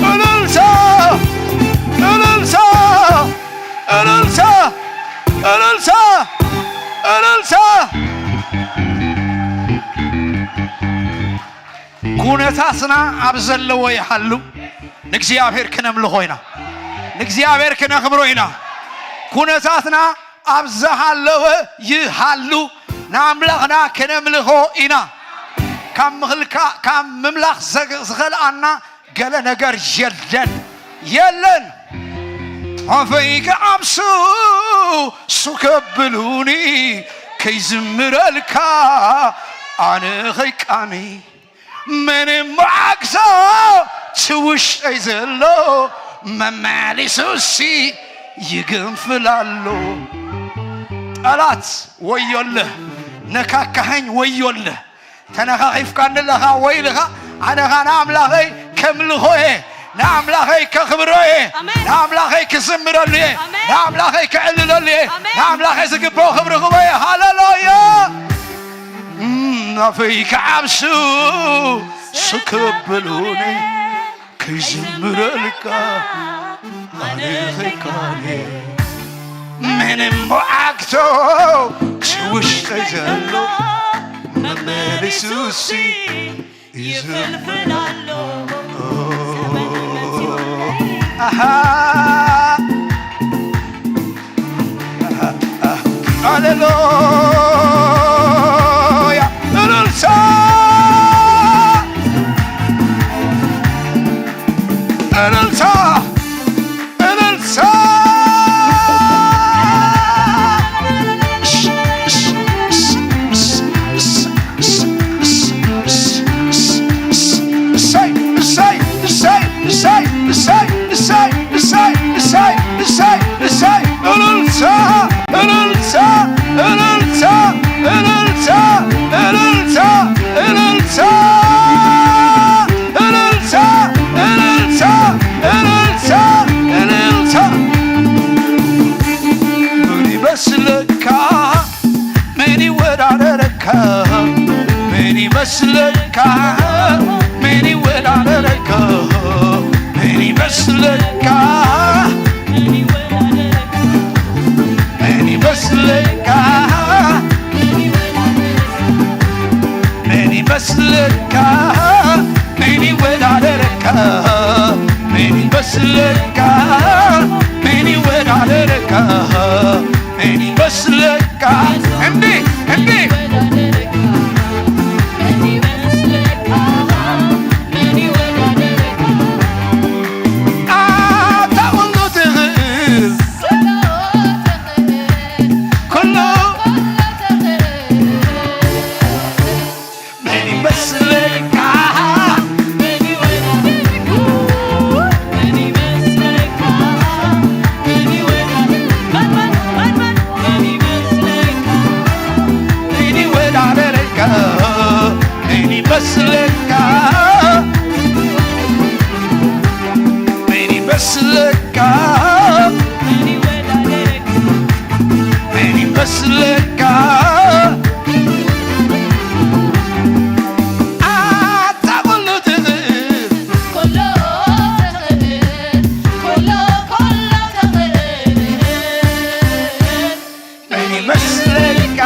እልልታ! እልልታ! እልልታ! እልልታ! ኩነታትና ኣብ ዘለዎ ይሃሉ፣ ንእግዚኣብሔር ክነምልኾ ኢና፣ ንእግዚኣብሔር ክነኽብሮ ኢና። ኩነታትና ኣብ ዝሃለወ ይሃሉ ንኣምላኽና ከነምልኾ ኢና። ካብ ምኽልካ ካብ ምምላኽ ዘግ- ዝኸልኣና ገለ ነገር የለን፣ የለን። ኣፈይ ክዓብሱ ሱ ከብሉኒ ከይዝምረልካ ኣነ ኸይቃኒ ምንም ዓግቶ እቲ ውሽጠይ ዘሎ መመሊሱሲ ይግንፍል ኣሎ። ጠላት ወዮልህ፣ ነካካኸኝ ወዮልህ። ተነኻኺፍካኒ ኣለኻ ወይልኻ፣ ኣነኻ ንኣምላኸይ ከምልኾ እየ፣ ንኣምላኸይ ከኽብሮ እየ፣ ኣሜን። ንኣምላኸይ ክዝምረሉ እየ፣ ኣሜን። ንኣምላኸይ ክዕልለሉ እየ፣ ኣሜን። ንኣምላኸይ ዝግብኦ ክብሪ ክቦ እየ። ሃሌሉያ። እም፣ ኣፈይ ክዓብሱ ስክብሉኒ ክዝምረልካ ኣነ ኸይካነ ምንም ዓግቶ እቲ ውሽጠይ ዘሎ መመሊሱሲ ይፍልፍል ኣሎ። ኣሃ ሃሌሉያ። እልልታ፣ እልልታ፣ እልልታ። እሰይ፣ እሰይ፣ እሰይ፣ እሰይ፣ እልልታ፣ እልልታ፣ እልልታ፣ እልልታ፣ እልልታ፣ እልልታ፣ እልልታ፣ እልልታ፣ እልልታ፣ እልልታ፣ እልልታ። ምን ይመስለካ? ምን ይወዳደረካ? ምን ይመስለካ? ምን ይወዳደረካ? ምን ይመስለካ? ምን ይመስለካ? ምን ይመስለካ? ምን ይወዳደረካ? ምን ይመስለካ? ምን ይወዳደረካ? ምን ይመስለካ? እንዲህ፣ እንዲህ። ኣታ ኩሉ ትኽእል፣ ኩሉ ምን ይመስለካ? ምን ይወዳደረካ? ምን ይመስለካ? ምን ይወዳደረካ? ምን ይመስለካ? ምን ይወዳደረካ? ምን ይመስለካ? ምን ይመስለካ? ምን ይወዳደረካ? ምን ይመስለካ? ኣታ ኩሉ ትኽእል፣ ኩሉ ትኽእል፣ ኩሉ፣ ኩሉ ትኽእል። ምን ይመስለካ?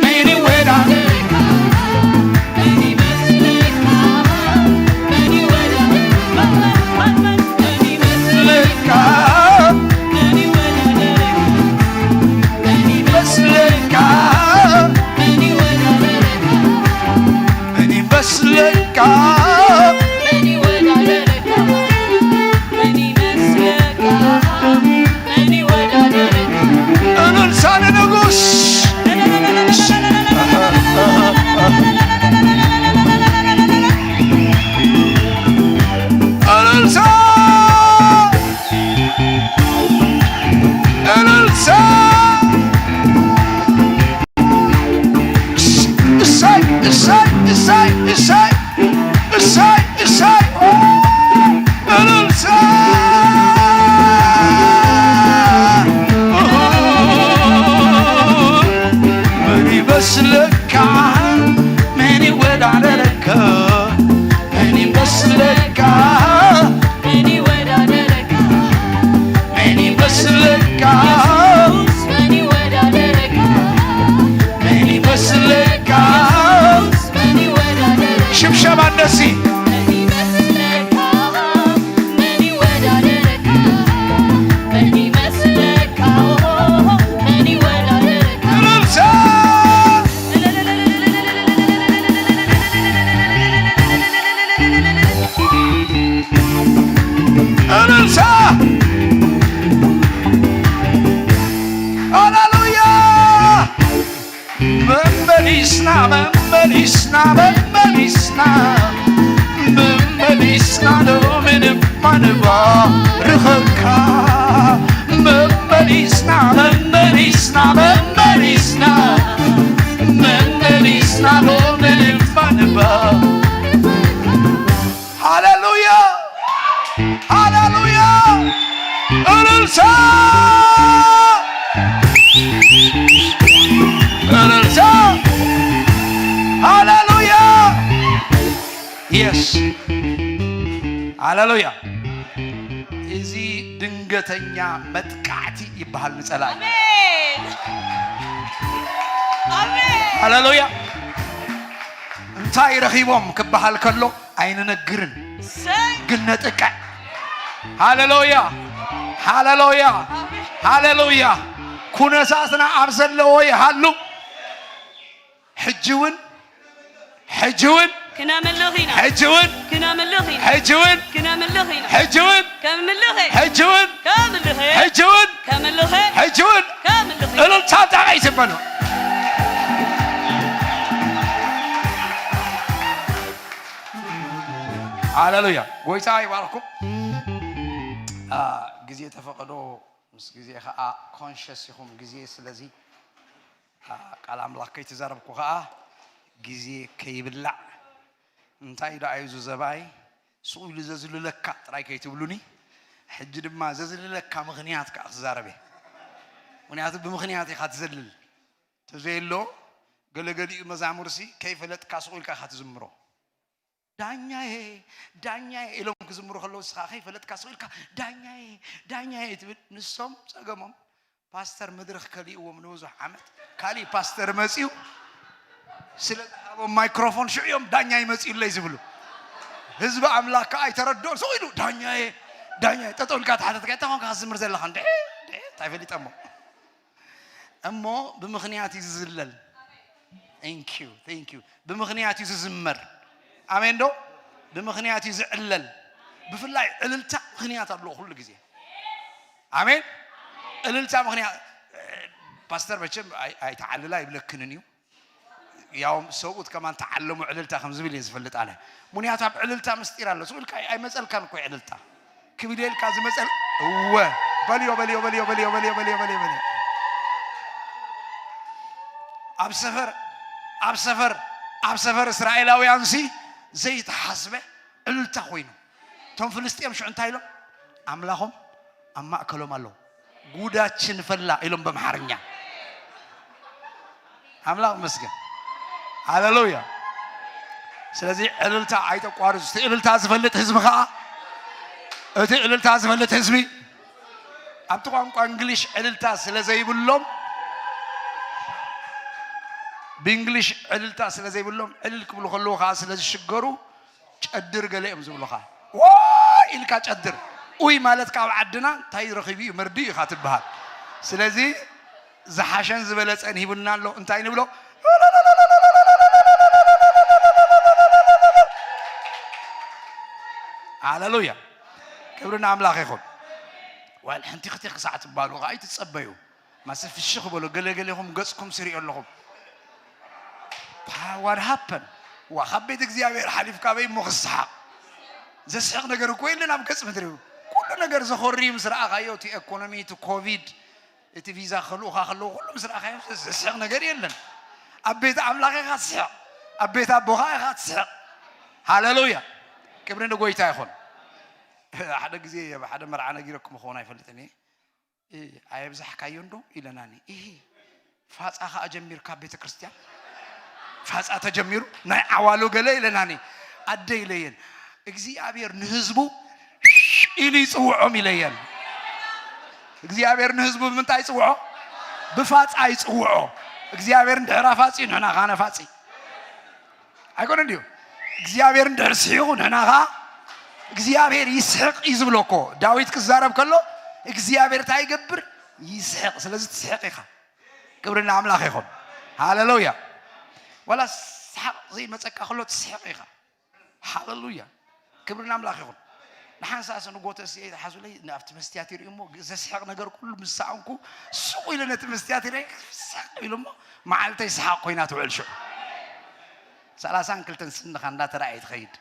ምን ይወዳደረካ? ምን ይመስለካ? ምን ይወዳደረካ? ምን ይመስለካ? ምን ይወዳደረካ? ምን ይመስለካ? ምን ይወዳደረካ? ምን ይመስለካ? ምን ይወዳደረካ? ምን ይመስለካ? ምን ይወዳደረካ? እልልታ ለንጉስ! እልልታ! እልልታ! እሰይ፣ እሰይ፣ እሰይ፣ እሰይ፣ እሰይ፣ እሰይ! እልልታ! ምን ይመስለካ? ምን ይወዳደረካ? ምን ይመስለካ? ምን ይወዳደረካ? ምን ይመስለካ? እልልታ። ሃሌሉያ። መመሊስና፣ መመሊስና፣ መመሊስና፣ መመሊስና ሎሚ ድማ ንባርኸካ። መመሊስና፣ መመሊስና፣ መመሊስና፣ መመሊስና ሎሚ ድማ ንባርኸካ። ሃሌሉያ! ሃሌሉያ! እልልታ! እልልታ! ሃሌሉያ! የስ! ሃሌሉያ! እዚ ድንገተኛ መጥቃዕቲ ይበሃል ንጸላኢ። ኣሜን። ኣሜን። ሃሌሉያ! እንታይ ረኺቦም ክበሃል ከሎ ኣይንነግርን፣ እሰይ። ግን ነጥቅዕ። ሃሌሉያ፣ ሃሌሉያ፣ ኣሜን። ሃሌሉያ። ኩነታትና ኣብ ዘለዎ ይሃሉ። ሕጂ እውን፣ ሕጂ እውን፣ ክነምልኽ ኢና። ሕጂ እውን፣ ክነምልኽ ኢና። ሕጂ እውን፣ ክነምልኽ ኢና። ሕጂ እውን፣ ከምልኽ። ሕጂ እውን፣ ከምልኽ። ሕጂ እውን፣ ከምልኽ። ሕጂ እውን፣ ከምልኽ። እልልታ እንታይ ይስመሉ? ሃሌሉያ። ጎይታ ይባርኩም። አ፣ ግዜ ተፈቐዶ ምስ ግዜ ኸዓ ኮንሸስ ኢኹም። ግዜ ስለዚ፣ አ፣ ቃል ኣምላኽ ከይተዛረብኩ ኸዓ ግዜ ከይብላዕ። እንታይ ደኣ እዩ እዚ ዘባይ? ስቕ ኢሉ ዘዝልለካ ጥራይ ከይትብሉኒ። ሕጂ ድማ ዘዝልለካ ምኽንያት ከኣ ክዛረብ እየ። ምኽንያቱ ብምኽንያት ኢኻ ትዘልል። ተዘየሎ ገለገሊኡ መዛሙርሲ ከይፈለጥካ ስቕ ኢልካ ኢኻ ትዝምሮ። ዳኛዬ፣ ዳኛዬ ኢሎም ክዝምሩ ከለዉ ንስኻ ከይፈለጥካ ስቕ ኢልካ ዳኛዬ፣ ዳኛዬ ትብል። ንሶም ጸገሞም ፓስተር መድረኽ ከሊእዎም ንብዙሕ ዓመት ካሊእ ፓስተር መጺኡ ስለ ዝሃቦም ማይክሮፎን ሽዑ እዮም ዳኛ ይመጺኡለይ ዝብሉ። ህዝቢ ኣምላኽ ከኣ ኣይተረድኦን። ስቕ ኢሉ ዳኛዬ፣ ዳኛዬ። ጠጠው ኢልካ ተሓተትካ፣ እንታይ ኮንካ ክትዝምር ዘለኻ? እንድዒ፣ እንድዒ፣ እንታይ ፈሊጠሞ? እሞ ብምኽንያት እዩ ዝዝለል። Thank you, thank you። ብምኽንያት እዩ ዝዝመር። ኣሜን ዶ? ብምኽንያት እዩ ዝዕለል። ብፍላይ ዕልልታ ምኽንያት ኣለዎ ኩሉ ግዜ። ኣሜን። ዕልልታ ምኽንያት፣ ፓስተር መቸም ኣይ-፣ ኣይተዓልላ ይብለክንን እዩ። ያውም ሰብኡት ከማን ተዓለሙ ዕልልታ ከም ዝብል እየ ዝፈልጥ ኣነ። ምኽንያቱ ኣብ ዕልልታ ምስጢር ኣሎ። ስቕ ኢልካ ኣይመጸልካን እኮ እዩ ዕልልታ። ክብል ኢልካ ዝመጸል፣ እወ። በልዮ፣ በልዮ፣ በልዮ። ኣብ ሰፈር፣ ኣብ ሰፈር፣ ኣብ ሰፈር እስራኤላውያንሲ ዘይተሓስበ ዕልልታ ኮይኑ። እቶም ፍልስጤም ሽዑ እንታይ ኢሎም? ኣምላኾም ኣብ ማእከሎም ኣሎ። ጉዳችን ፈላ ኢሎም በምሓርኛ። ኣምላኽ ይመስገን። ሃሌሉያ። ስለዚ ዕልልታ ኣይተቋርጹ። እቲ ዕልልታ ዝፈልጥ ህዝቢ ኸኣ፣ እቲ ዕልልታ ዝፈልጥ ህዝቢ፣ ኣብቲ ቋንቋ እንግሊሽ ዕልልታ ስለ ዘይብሎም፣ ብእንግሊሽ ዕልልታ ስለ ዘይብሎም፣ ዕልል ክብሉ ከለዉ ኸኣ ስለ ዝሽገሩ፣ ጨድር ገለ እዮም ዝብሉኻ። ዋይ ኢልካ ጨድር። ኡይ ማለት ካብ ዓድና እንታይ ረኺቡ እዩ? መርድእ ኢኻ ትበሃል። ስለዚ ዝሓሸን ዝበለጸን ሂቡና ኣሎ። እንታይ ንብሎ? ሃሌሉያ። ክብሪ ንኣምላኽ ይኹን። ዋል ሕንቲኽቲኽ ክሳዕ ትባሉ ኸኣ ኣይትጸበዩ። ማሰ ፍሽኽ በሎ፣ ገለገሌኹም ገጽኩም ስሪኡ ኣለኹም። ፓ-፣ what happened? ዋ፣ ካብ ቤት እግዚኣብሔር ሓሊፍካ በይ እሞ ክስሓቕ። ዘስሕቕ ነገር እኮ የለን ኣብ ገጽ ምድሪ። ኩሉ ነገር ዘኾሪ ምስ ረኣኻዮ፣ እቲ ኤኮኖሚ፣ እቲ ኮቪድ፣ እቲ ቪዛ ከልኡኻ ከለዉ፣ ኩሉ ምስ ረኣኻዮ፣ ዘስሕቕ ነገር የለን። ኣብ ቤት ኣምላኽ ኢኻ ትስሕቕ፣ ኣብ ቤት ኣቦኻ ኢኻ ትስሕቕ። ሃሌሉያ! ክብሪ ንጎይታ ይኹን። ሓደ ግዜ ኣብ ሓደ መርዓ ነጊረኩም ክኸውን ኣይፈልጥን እየ። እ፣ ኣየብዛሕካዮን ዶ ኢለናኒ። እሂ፣ ፋጻ ኸኣ ጀሚርካ ቤተ ክርስቲያን? ፋጻ ተጀሚሩ? ናይ ዓዋሉ ገለ ኢለናኒ። ኣደ ኢለየን። እግዚኣብሔር ንህዝቡ ኢሉ ይጽውዖም ኢለየን። እግዚኣብሔር ንህዝቡ ብምንታይ ይጽውዖ? ብፋጻ ይጽውዖ። እግዚኣብሔር እንድሕር ኣፋጺ ንሕና ኸኣ ነፋጺ። ኣይኮነን ድዩ? እግዚኣብሔር እንድሕር ስሒቑ ንሕና ኸኣ እግዚኣብሔር ይስሕቕ እዩ ዝብሎ እኮ። ዳዊት ክዛረብ ከሎ እግዚኣብሔር እንታይ ይገብር? ይስሕቕ። ስለዚ ትስሕቕ ኢኻ። ክብሪ ንኣምላኽ ይኹን። ሃሌሉያ። ዋላ ሰሓቕ ዘይመጸካ ከሎ ትስሕቕ ኢኻ። ሃሌሉያ። ክብሪ ንኣምላኽ ይኹን። ሓንሳእ ንጎተስ እየ ዝሓዙለይ፣ ኣብቲ መስትያት ይርእዩ እሞ፣ ዘስሕቕ ነገር ኩሉ ምስ ሰኣንኩ፣ ሱቕ ኢለ ነቲ መስትያት ይርእይ፣ ስቕ ኢሉ እሞ፣ መዓልተይ ሰሓቕ ኮይና ትውዕል። ሽዑ ሰላሳን ክልተን ስንኻ እንዳተራእየ ትኸይድ።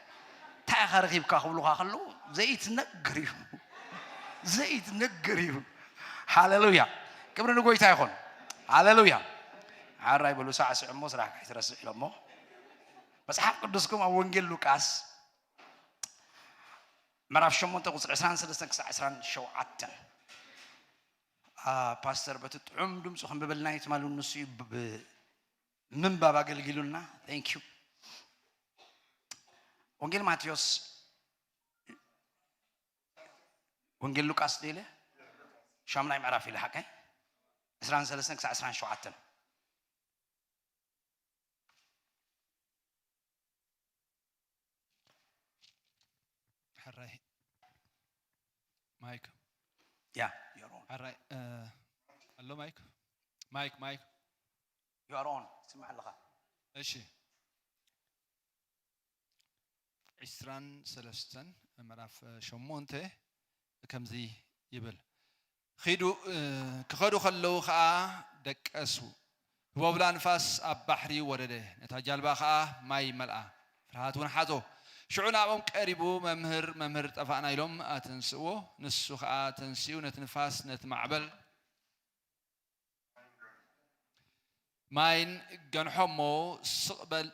"እንታይ ኢኻ ረኺብካ?" ክብሉኻ ከለዉ፣ ዘይትነግር እዩ። ዘይትነግር እዩ። ሃሌሉያ። ክብሪ ንጎይታ ይኹን። ሃሌሉያ። ሓራይ በሉ፣ ሳዕስዕ እሞ ስራሕካ ኣይትረስዕ ኢሎሞ። መጽሓፍ ቅዱስኩም ኣብ ወንጌል ሉቃስ ምዕራፍ ሸሞንተ ቁጽሪ ዕስራን ሰለስተን ክሳዕ ዕስራን ሸውዓተን። አ፣ ፓስተር በቲ ጥዑም ድምፁ ከንብበልና እዩ ትማሉ፣ ንሱ እዩ ብ-፣ ብ-፣ ምንባብ ኣገልጊሉና። Thank you። ወንጌል ማቴዎስ፣ ወንጌል ሉቃስ ዶ ኢለ? ሻምናይ ምዕራፍ ኢለ ሓቀይ? ዕስራን ሰለስተን ክሳዕ ዕስራን ሸውዓተን። ሕራይ ማይክ ያ፣ you're on። ሕራይ እ፣ ኣሎ ማይክ ማይክ ማይክ You're on። ትስማዕ ኣለኻ። እሺ ዕስራን ሰለስተን ምዕራፍ ሸሞንተ ከምዚ ይብል። ኺዱ እ፣ ክኸዱ ከለዉ ኸኣ ደቀሱ። ህቦብላ ንፋስ ኣብ ባሕሪ ወረደ፣ ነታ ጃልባ ኸኣ ማይ መልኣ፣ ፍርሃት እውን ሓዞ። ሽዑ ናብኦም ቀሪቡ፣ መምህር፣ መምህር፣ ጠፋእና ኢሎም ኣተንስእዎ። ንሱ ኸኣ ተንሲኡ ነቲ ንፋስ ነቲ ማዕበል ማይን ገንሖ እሞ ስቕ በል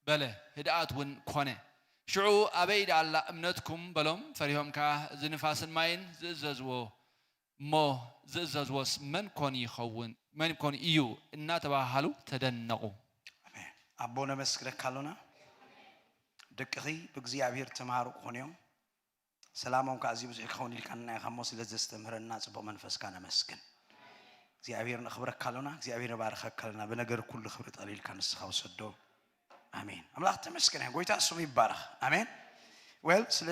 በለ፣ ህድኣት እውን ኮነ። ሽዑ ኣበይ ደኣ ኣላ እምነትኩም በሎም። ፈሪሆም ከኣ እዚ ንፋስን ማይን ዝእዘዝዎ እሞ ዝእዘዝዎስ መን ኮን ይኸውን መን ኮን እዩ እናተባሃሉ ተደነቑ። ኣሜን። ኣቦ ነመስግነካ ኣሎና። ደቅኺ ብእግዚኣብሔር ተምሃሩ ክኾኑ እዮም። ሰላሞም ከዓ ኣዝዩ ብዙሕ ክኸውን ኢልካና ኢኻ እሞ ስለ ዘስተምህረና ጽቡቕ መንፈስካ ነመስግን። እግዚኣብሔር ነኽብረካ ኣሎና። እግዚኣብሔር ነባርኸካ ኣሎና። ብነገር ኩሉ ክብሪ ጠቕሊልካ ንስኻ ውሰዶ። ኣሜን። ኣምላኽ ተመስገን ይሁን። ጎይታ ስሙ ይባረኽ። ኣሜን። Well ስለ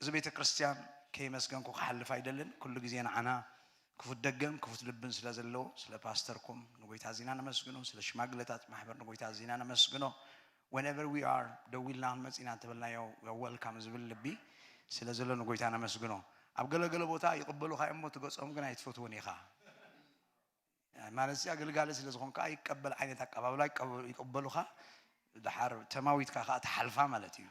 እዚ ቤተ ክርስቲያን ከየመስገንኩ ክሓልፍ ኣይደልን። ኩሉ ግዜ ንዓና ክፉት ደገን ክፉት ልብን ስለ ዘለዎ ስለ ፓስተርኩም ንጎይታ ዚና ነመስግኖ። ስለ ሽማግለታት ማሕበር ንጎይታ ዚና ነመስግኖ። Whenever we are ደዊልና ክንመጽ ኢና እንተበልናዮ welcome ዝብል ልቢ ስለ ዘሎ ንጎይታ ነመስግኖ። ኣብ ገለገለ ቦታ ይቕበሉኻ እዮም እሞ ትገጾም ግን ኣይትፈትዎን ኢኻ። ማለት እዚ ኣገልጋሊ ስለ ዝኾንካ ይቀበል ዓይነት ኣቀባብላ ይቀበ- ይቅበሉኻ። ድሓር ተማዊትካ ከዓ ትሓልፋ ማለት እዩ።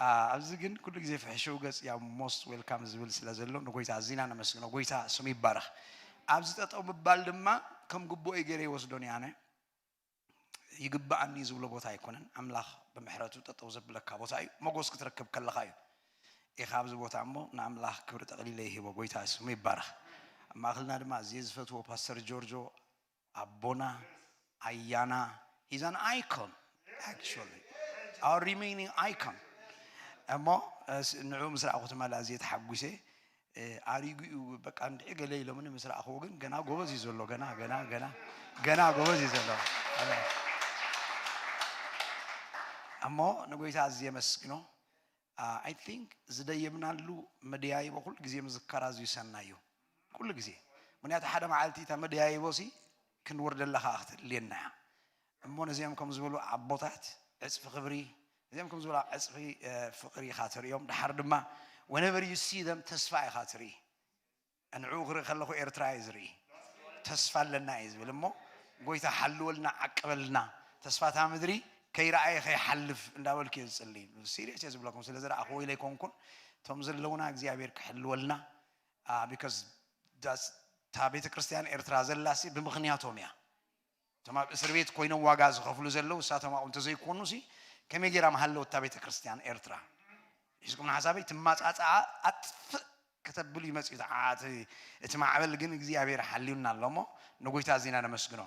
ኣ፣ ኣብዚ ግን ኩሉ ግዜ ፍሕሽው ገጽ ያው most welcome ዝብል ስለ ዘሎ ንጎይታ ኣዚና ነመስግኖ። ጎይታ ስሙ ይባረኽ። ኣብዚ ጠጠው ምባል ድማ ከም ግቡእ ገይረ ይወስዶን እየ ኣነ። ይግብኣኒ ዝብሎ ቦታ ኣይኮነን። ኣምላኽ ብምሕረቱ ጠጠው ዘብለካ ቦታ እዩ። መጎስ ክትረክብ ከለኻ እዩ ኢኻ ኣብዚ ቦታ እሞ ንኣምላኽ ክብሪ ጠቕሊለ ይህቦ። ጎይታ ስሙ ይባረኽ። ኣብ ማእኸልና ድማ ኣዝየ ዝፈትዎ ፓስተር ጆርጆ ኣቦና ኣያና he's an icon actually our remaining icon እሞ ንዑ ምስ ረኣኹ ትማሊ ኣዝየ ተሓጒሰ። ኣሪጉ እዩ በቃ እንድዒ ገለ ኢሎምኒ ምስ ረኣኽዎ ግን ገና ጎበዝ እዩ ዘሎ ገና ገና ገና ገና ጎበዝ እዩ ዘሎ። ኣሜን። እሞ ንጎይታ ኣዝየ የመስግኖ። I think ዝደየብናሉ መደያይቦ ኩሉ ግዜ ምዝካር ኣዝዩ ሰናይ እዩ። ኩሉ ግዜ ምክንያቱ ሓደ መዓልቲ እታ መደያይቦ ሲ ክንወርደላ ከዓ ክትልየና እያ። እሞ ነዚኦም ከም ዝበሉ ኣቦታት ዕፅፊ ክብሪ እዚኦም ከም ዝበሉ ዕፅፊ ፍቅሪ ኢኻ ትርእዮም። ድሓር ድማ whenever you see them ተስፋ ኢኻ ትርኢ። ንዕኡ ክርኢ ከለኹ ኤርትራ እየ ዝርኢ። ተስፋ ኣለና እየ ዝብል እሞ ጎይታ ሓልወልና ዓቅበልና ተስፋ እታ ምድሪ ከይረኣየ ከይሓልፍ እንዳበልኩ እየ ዝፅሊ። ሲሪየስ እየ ዝብለኩም ስለ ዝረኣኽዎ ኢለ ኣይኮንኩን። እቶም ዘለውና እግዚኣብሔር ክሕልወልና because እታ ቤተ ክርስቲያን ኤርትራ ዘላሲ ብምኽንያቶም እያ። እቶም ኣብ እስር ቤት ኮይኖም ዋጋ ዝኸፍሉ ዘለዉ እሳቶም ኣብኡ እንተዘይኮኑ ሲ ከመይ ገይራ ምሃለወት እታ ቤተ ክርስቲያን ኤርትራ? ሒዝኩም ንሓሳበይ ትማፃፅኣ ኣጥፍእ ከተብሉ ይመፅኡ። እቲ ዓዓት እቲ ማዕበል ግን እግዚኣብሔር ሓልዩና ኣሎ እሞ ንጎይታ ኣዚና ነመስግኖ።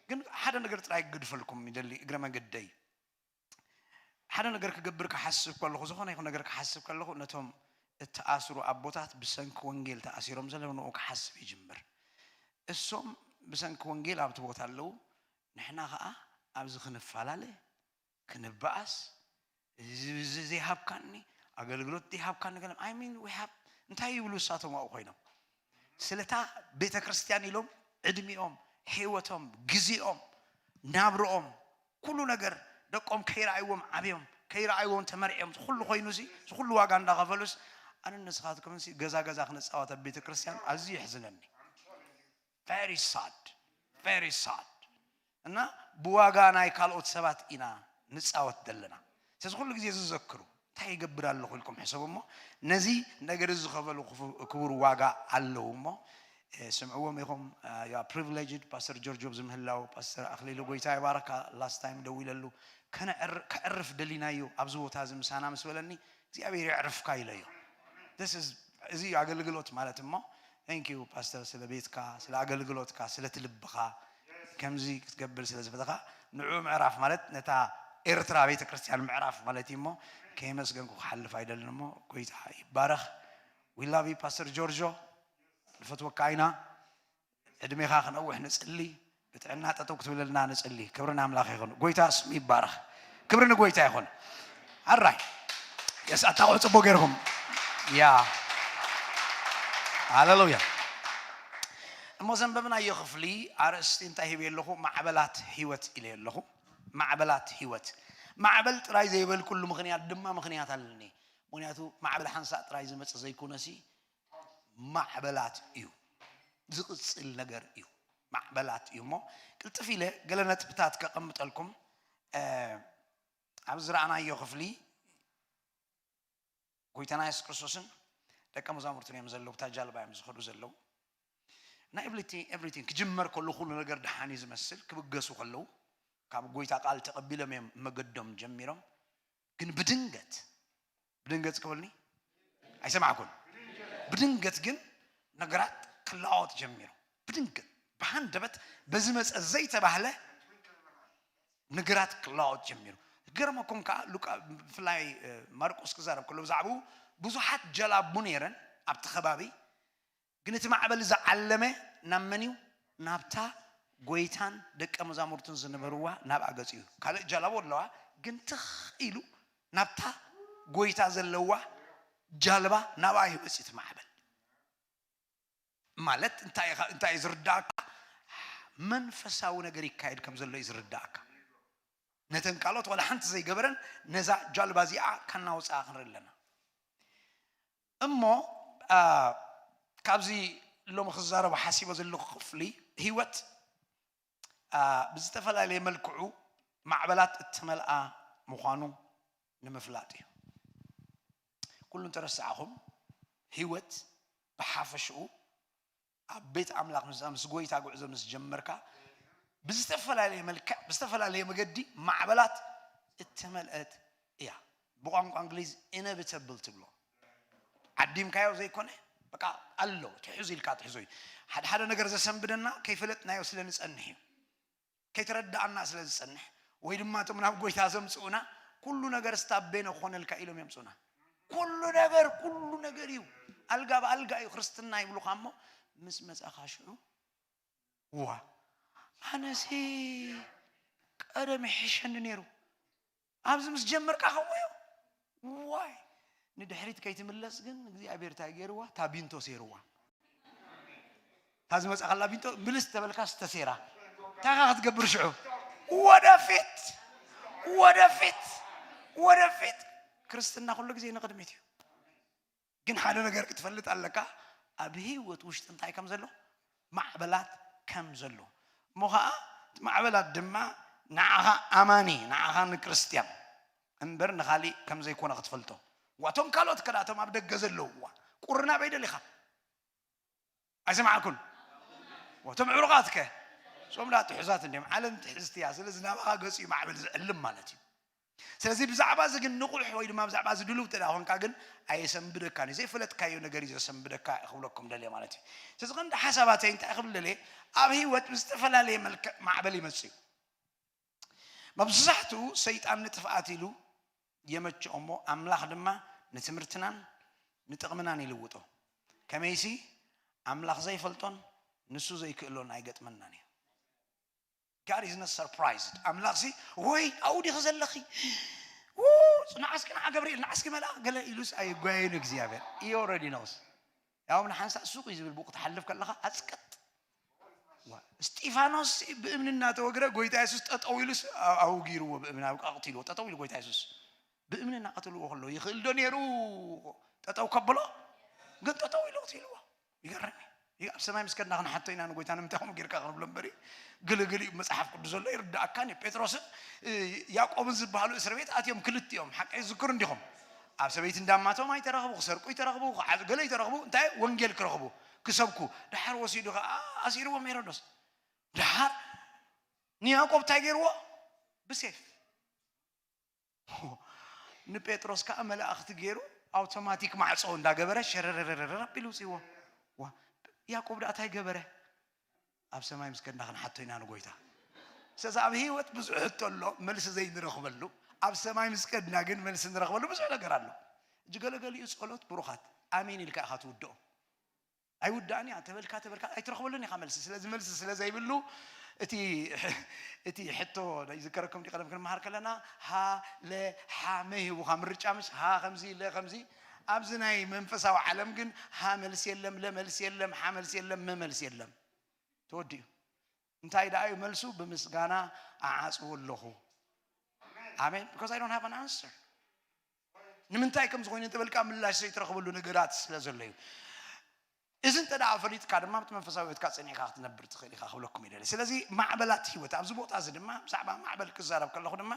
ግን ሓደ ነገር ጥራይ ክገድፈልኩም ይደሊ እግረ መገደይ ሓደ ነገር ክገብር ክሓስብ ከለኹ ዝኾነ ይኹን ነገር ክሓስብ ከለኹ ነቶም እተኣስሩ ኣቦታት ብሰንኪ ወንጌል ተኣሲሮም ዘለዉ ንኡ ክሓስብ ይጅምር። እሶም ብሰንኪ ወንጌል ኣብቲ ቦታ ኣለዉ። ንሕና ኸዓ ኣብዚ ክንፈላለ ክንበኣስ እዚ ዘይሃብካኒ ኣገልግሎት ዘይሃብካኒ ገለ I mean we have እንታይ ይብሉ እሳቶም ኣብኡ ኮይኖም ስለታ ቤተ ክርስቲያን ኢሎም ዕድሚኦም ህይወቶም ግዜኦም ናብርኦም ኩሉ ነገር ደቆም ከይረኣይዎም ዓብዮም ከይረኣይዎም ተመርዕዮም ኩሉ ኮይኑ ሲ ኩሉ ዋጋ እንዳኸፈሉስ ኣነ ንስኻትኩምሲ ገዛ ገዛ ክንጻወት ኣብ ቤተ ክርስቲያን ኣዝዩ የሕዝነኒ። Very sad, very sad። እና ብዋጋ ናይ ካልኦት ሰባት ኢና ንጻወት ዘለና። ስለዚ ኩሉ ግዜ ዝዘክሩ እንታይ ይገብር ኣለኹ ኢልኩም ሕሰቡ እሞ ነዚ ነገር እዚ ዝኸፈሉ ክፉ- ክቡር ዋጋ ኣለዉ እሞ እ፣ ስምዕዎም ኢኹም። ያ ፕሪቪሌጅድ ፓስተር ጆርጆ ኣብዚ ምህላው ፓስተር ኣኽሊሉ ጎይታ ይባረካ። ላስት ታይም ደዊለሉ ከነዕር- ከዕርፍ ደሊናዮ ኣብዚ ቦታ እዚ ምሳና ምስ በለኒ እግዚኣብሔር የዕርፍካ ኢለዮ። This is- እዚ ኣገልግሎት ማለት እሞ thank you ፓስተር ስለ ቤትካ ስለ ኣገልግሎትካ ስለ ትልብኻ ከምዚ ክትገብር ስለ ዝፈተኻ ንዑ ምዕራፍ ማለት ነታ ኤርትራ ቤተ ክርስቲያን ምዕራፍ ማለት እዩ እሞ ከየመስገንኩ ክሓልፍ ኣይደልን እሞ ጎይታ ይባረኽ። We love you ፓስተር ጆርጆ ንፈትወካ ኢና። ዕድሜኻ ክነውሕ ንጽሊ። ብጥዕና ጠጠው ክትብለልና ንጽሊ። ክብሪ ንኣምላኽ ይኹን። ጎይታ ስሙ ይባረኽ። ክብሪ ንጎይታ ይኹን። ኣራይ የስ ኣታቑሑ ጽቡቅ ገይርኩም። ያ ሃሌሉያ። እሞ ዘንበብናዮ ክፍሊ ኣርእስቲ እንታይ ሂበ ኣለኹ? ማዕበላት ህይወት ኢለ ኣለኹ። ማዕበላት ህይወት። ማዕበል ጥራይ ዘይበልኩሉ ምኽንያት ድማ ምኽንያት ኣለኒ። ምኽንያቱ ማዕበል ሓንሳእ ጥራይ ዝመጽእ ዘይኮነሲ ማዕበላት እዩ። ዝቕጽል ነገር እዩ። ማዕበላት እዩ እሞ ቅልጥፍ ኢለ ገለ ነጥብታት ከቐምጠልኩም እ፣ ኣብ ዝረኣናዮ ክፍሊ ጎይታና የሱስ ክርስቶስን ደቀ መዛሙርቱን እዮም ዘለዉ እታ ጃልባ እዮም ዝኸዱ ዘለዉ ናይ ኤቭሪቲንግ ክጅመር ከሎ ኩሉ ነገር ደሓን እዩ ዝመስል ክብገሱ ከለዉ ካብ ጎይታ ቃል ተቐቢሎም እዮም መገዶም ጀሚሮም ግን ብድንገት ብድንገት ክበልኒ ኣይሰማዕኩን ብድንገት ግን ነገራት ክለዋወጥ ጀሚሩ ብድንገት ብሃንደበት በዚ መፀ ዘይተባህለ ነገራት ክለዋወጥ ጀሚሩ ገርመኩም ከዓ ሉቃ ብፍላይ ማርቆስ ክዛረብ ከሎ ብዛዕባኡ ብዙሓት ጀላቡ ነይረን ኣብቲ ከባቢ ግን እቲ ማዕበል ዝዓለመ ናብ መን እዩ ናብታ ጎይታን ደቀ መዛሙርቱን ዝነበርዋ ናብኣ ገፂ እዩ ካልእ ጀላቡ ኣለዋ ግን ትኽ ኢሉ ናብታ ጎይታ ዘለዋ ጃልባ ናብኣ ይወፅ እቲ ማዕበል ማለት እንታይ ኢኻ- እንታይ እዩ ዝርዳእካ መንፈሳዊ ነገር ይካየድ ከም ዘሎ እዩ ዝርዳእካ ነተን ካልኦት ዋላ ሓንቲ ዘይገበረን ነዛ ጃልባ እዚኣ ከናውፅኣ ክንርኢ ኣለና እሞ አ፣ ካብዚ ሎሚ ክዛረቡ ሓሲቦ ዘለኹ ክፍሊ ህይወት አ፣ ብዝተፈላለየ መልክዑ ማዕበላት እተመልኣ ምዃኑ ንምፍላጥ እዩ ኩሉ እንተረሳዕኹም ህይወት ብሓፈሽኡ ኣብ ቤት ኣምላኽ ምስ ምስ ጎይታ ጉዕዞ ምስ ጀመርካ ብዝተፈላለየ መልክዕ ብዝተፈላለየ መገዲ ማዕበላት እተመልአት እያ ብቋንቋ እንግሊዝ ኢነቪተብል ትብሎ ዓዲምካዮ ዘይኮነ በቃ ኣሎ ትሕዙ ኢልካ ትሕዞ እዩ ሓደ ሓደ ነገር ዘሰንብደና ከይፈለጥናዮ ስለ ንጸንሕ እዩ ከይተረዳኣና ስለ ዝጸንሕ ወይ ድማ እቶም ናብ ጎይታ ዘምፅኡና ኩሉ ነገር ስታቤነ ክኾነልካ ኢሎም የምፁና ኩሉ ነገር ኩሉ ነገር እዩ ኣልጋ ብኣልጋ እዩ ክርስትና ይብሉካ እሞ ምስ መፃኻ ሽዑ ዋ ኣነሲ ቀደም ይሕሸኒ ነይሩ ኣብዚ ምስ ጀመርካ ከምኡ እዩ ዋይ ንድሕሪት ከይትምለስ ግን እግዚኣብሔር እንታይ ገይርዋ ታቢንቶ ሴርዋ እታ ዝመፃ ከላ ቢንቶ ምልስ ተበልካ ስተሴራ እንታይ ኻ ክትገብር ሽዑ ወደፊት ወደፊት ወደፊት ክርስትና ኩሉ ግዜ ንቕድሚት እዩ ግን ሓደ ነገር ክትፈልጥ ኣለካ ኣብ ህይወት ውሽጢ እንታይ ከም ዘሎ ማዕበላት ከም ዘሎ እሞ ከዓ እቲ ማዕበላት ድማ ንዓኻ ኣማኒ ንዓኻ ንክርስትያን እምበር ንኻሊእ ከም ዘይኮነ ክትፈልጦ ዋቶም ካልኦት ከዳቶም ኣብ ደገ ዘለውዋ ቁርና በይደሊኻ ኣይሰማዕኩን ወቶም ዕሩቓት ከ ሶም ዳ ትሕዛት እንዲም ዓለም ትሕዝቲ እያ ስለዚ ናባኻ ገፂ ማዕበል ዝዕልም ማለት እዩ ስለዚ ብዛዕባ እዚ ግን ንቑሕ ወይ ድማ ብዛዕባ እዚ ድሉው እንተ ደኣ ኮንካ ግን ኣየሰንብደካን እዩ ዘይፈለጥካዮ ነገር እዩ ዘሰንብደካ ክብለኩም ደልየ ማለት እዩ ስለዚ ቀንዲ ሓሳባተይ እንታይ ክብል ደልየ ኣብ ህይወት ብዝተፈላለየ መልክዕ ማዕበል ይመጽእ እዩ መብዛሕትኡ ሰይጣን ንጥፍኣት ኢሉ የመችኦ እሞ ኣምላኽ ድማ ንትምህርትናን ንጥቕምናን ይልውጦ ከመይሲ ኣምላኽ ዘይፈልጦን ንሱ ዘይክእሎን ኣይገጥመናን እዩ God is not surprised ኣምላኽሲ ወይ ኣብኡ ዲኺ ዘለኺ ንዓስኪ ንዓ ገብርኤል ንዓስኪ መልኣ ገለ ኢሉስ ኣይጓየን እግዚኣብሔር እዩ already knows ያው ንሓንሳእ ሱቕ እዩ ዝብል ብኡ ክትሓልፍ ከለኻ ኣፅቅጥ እስጢፋኖስ ብእምኒ እናተወግረ ጎይታ የሱስ ጠጠው ኢሉስ ኣውጊርዎ ብእምኒ ኣብ ቀቕትልዎ ጠጠው ኢሉ ጎይታ የሱስ ብእምኒ እናቐትልዎ ከለዉ ይኽእል ዶ ነይሩ ጠጠው ከብሎ ግን ጠጠው ኢሎ ኢልዎ። ይገርም እዩ። ኣብ ሰማይ ምስ ከድና ክንሓቶ ኢና ንጎይታ ንምንታይ ከምኡ ጌርካ ክንብሎ እምበር እዩ። ግልግል እዩ መጽሓፍ ቅዱስ ዘሎ ይርዳእካን እዩ። ጴጥሮስን ያዕቆብን ዝበሃሉ እስር ቤት ኣትዮም ክልቲኦም ሓቀይ ዝክሩ እንዲኹም ኣብ ሰበይቲ እንዳማቶም ኣይተረኽቡ፣ ክሰርቁ ይተረኽቡ፣ ክዓዙ ገለ ይተረኽቡ፣ እንታይ ወንጌል ክረኽቡ ክሰብኩ ድሓር ወሲዱ ከዓ ኣሲርዎም ሄሮዶስ። ድሓር ንያዕቆብ እንታይ ገይርዎ? ብሴፍ ንጴጥሮስ ከዓ መላእኽቲ ገይሩ ኣውቶማቲክ ማዕፆ እንዳገበረ ሸረረረረረ ኣቢሉ ውፅዎ። ዋ ያዕቆብ ደኣ እንታይ ገበረ? ኣብ ሰማይ ምስ ከድና ክንሓቶ ኢና ንጎይታ። ስለዚ ኣብ ህይወት ብዙሕ ሕቶ ኣሎ፣ መልሲ ዘይንረኽበሉ። ኣብ ሰማይ ምስ ከድና ግን መልሲ ንረኽበሉ ብዙሕ ነገር ኣሎ። እጅ ገለገሊኡ ጸሎት ብሩኻት ኣሜን ኢልካ ኢኻ ትውድኦ። ኣይውዳእን እያ ተበልካ ተበልካ ኣይትረኽበሉን ኢኻ መልሲ። ስለዚ መልሲ ስለ ዘይብሉ እቲ እቲ ሕቶ ይዝከረኩም ዲ ቀደም ክንመሃር ከለና ሃ ለ ሓ መ ሂቡኻ ምርጫ ምሽ ሃ ከምዚ ለ ከምዚ ኣብዚ ናይ መንፈሳዊ ዓለም ግን ሃ መልሲ የለም፣ ለ መልሲ የለም፣ ሓ መልሲ የለም፣ መ መልሲ የለም። ተወዲኡ እንታይ ደኣ እዩ መልሱ? ብምስጋና ኣዓጽዎ ኣለኹ። ኣሜን። Because I don't have an answer። ንምንታይ ከም ዝኾነ እንተበልካ ምላሽ ዘይትረኽበሉ ነገራት ስለ ዘሎ እዩ። እዚ እንተ ደኣ ፈሊጥካ ድማ ኣብቲ መንፈሳዊ ህይወትካ ጸኒዕካ ክትነብር ትኽእል ኢኻ ክብለኩም ይደሊ። ስለዚ ማዕበላት ህይወት ኣብዚ ቦታ እዚ ድማ ብዛዕባ ማዕበል ክዛረብ ከለኹ ድማ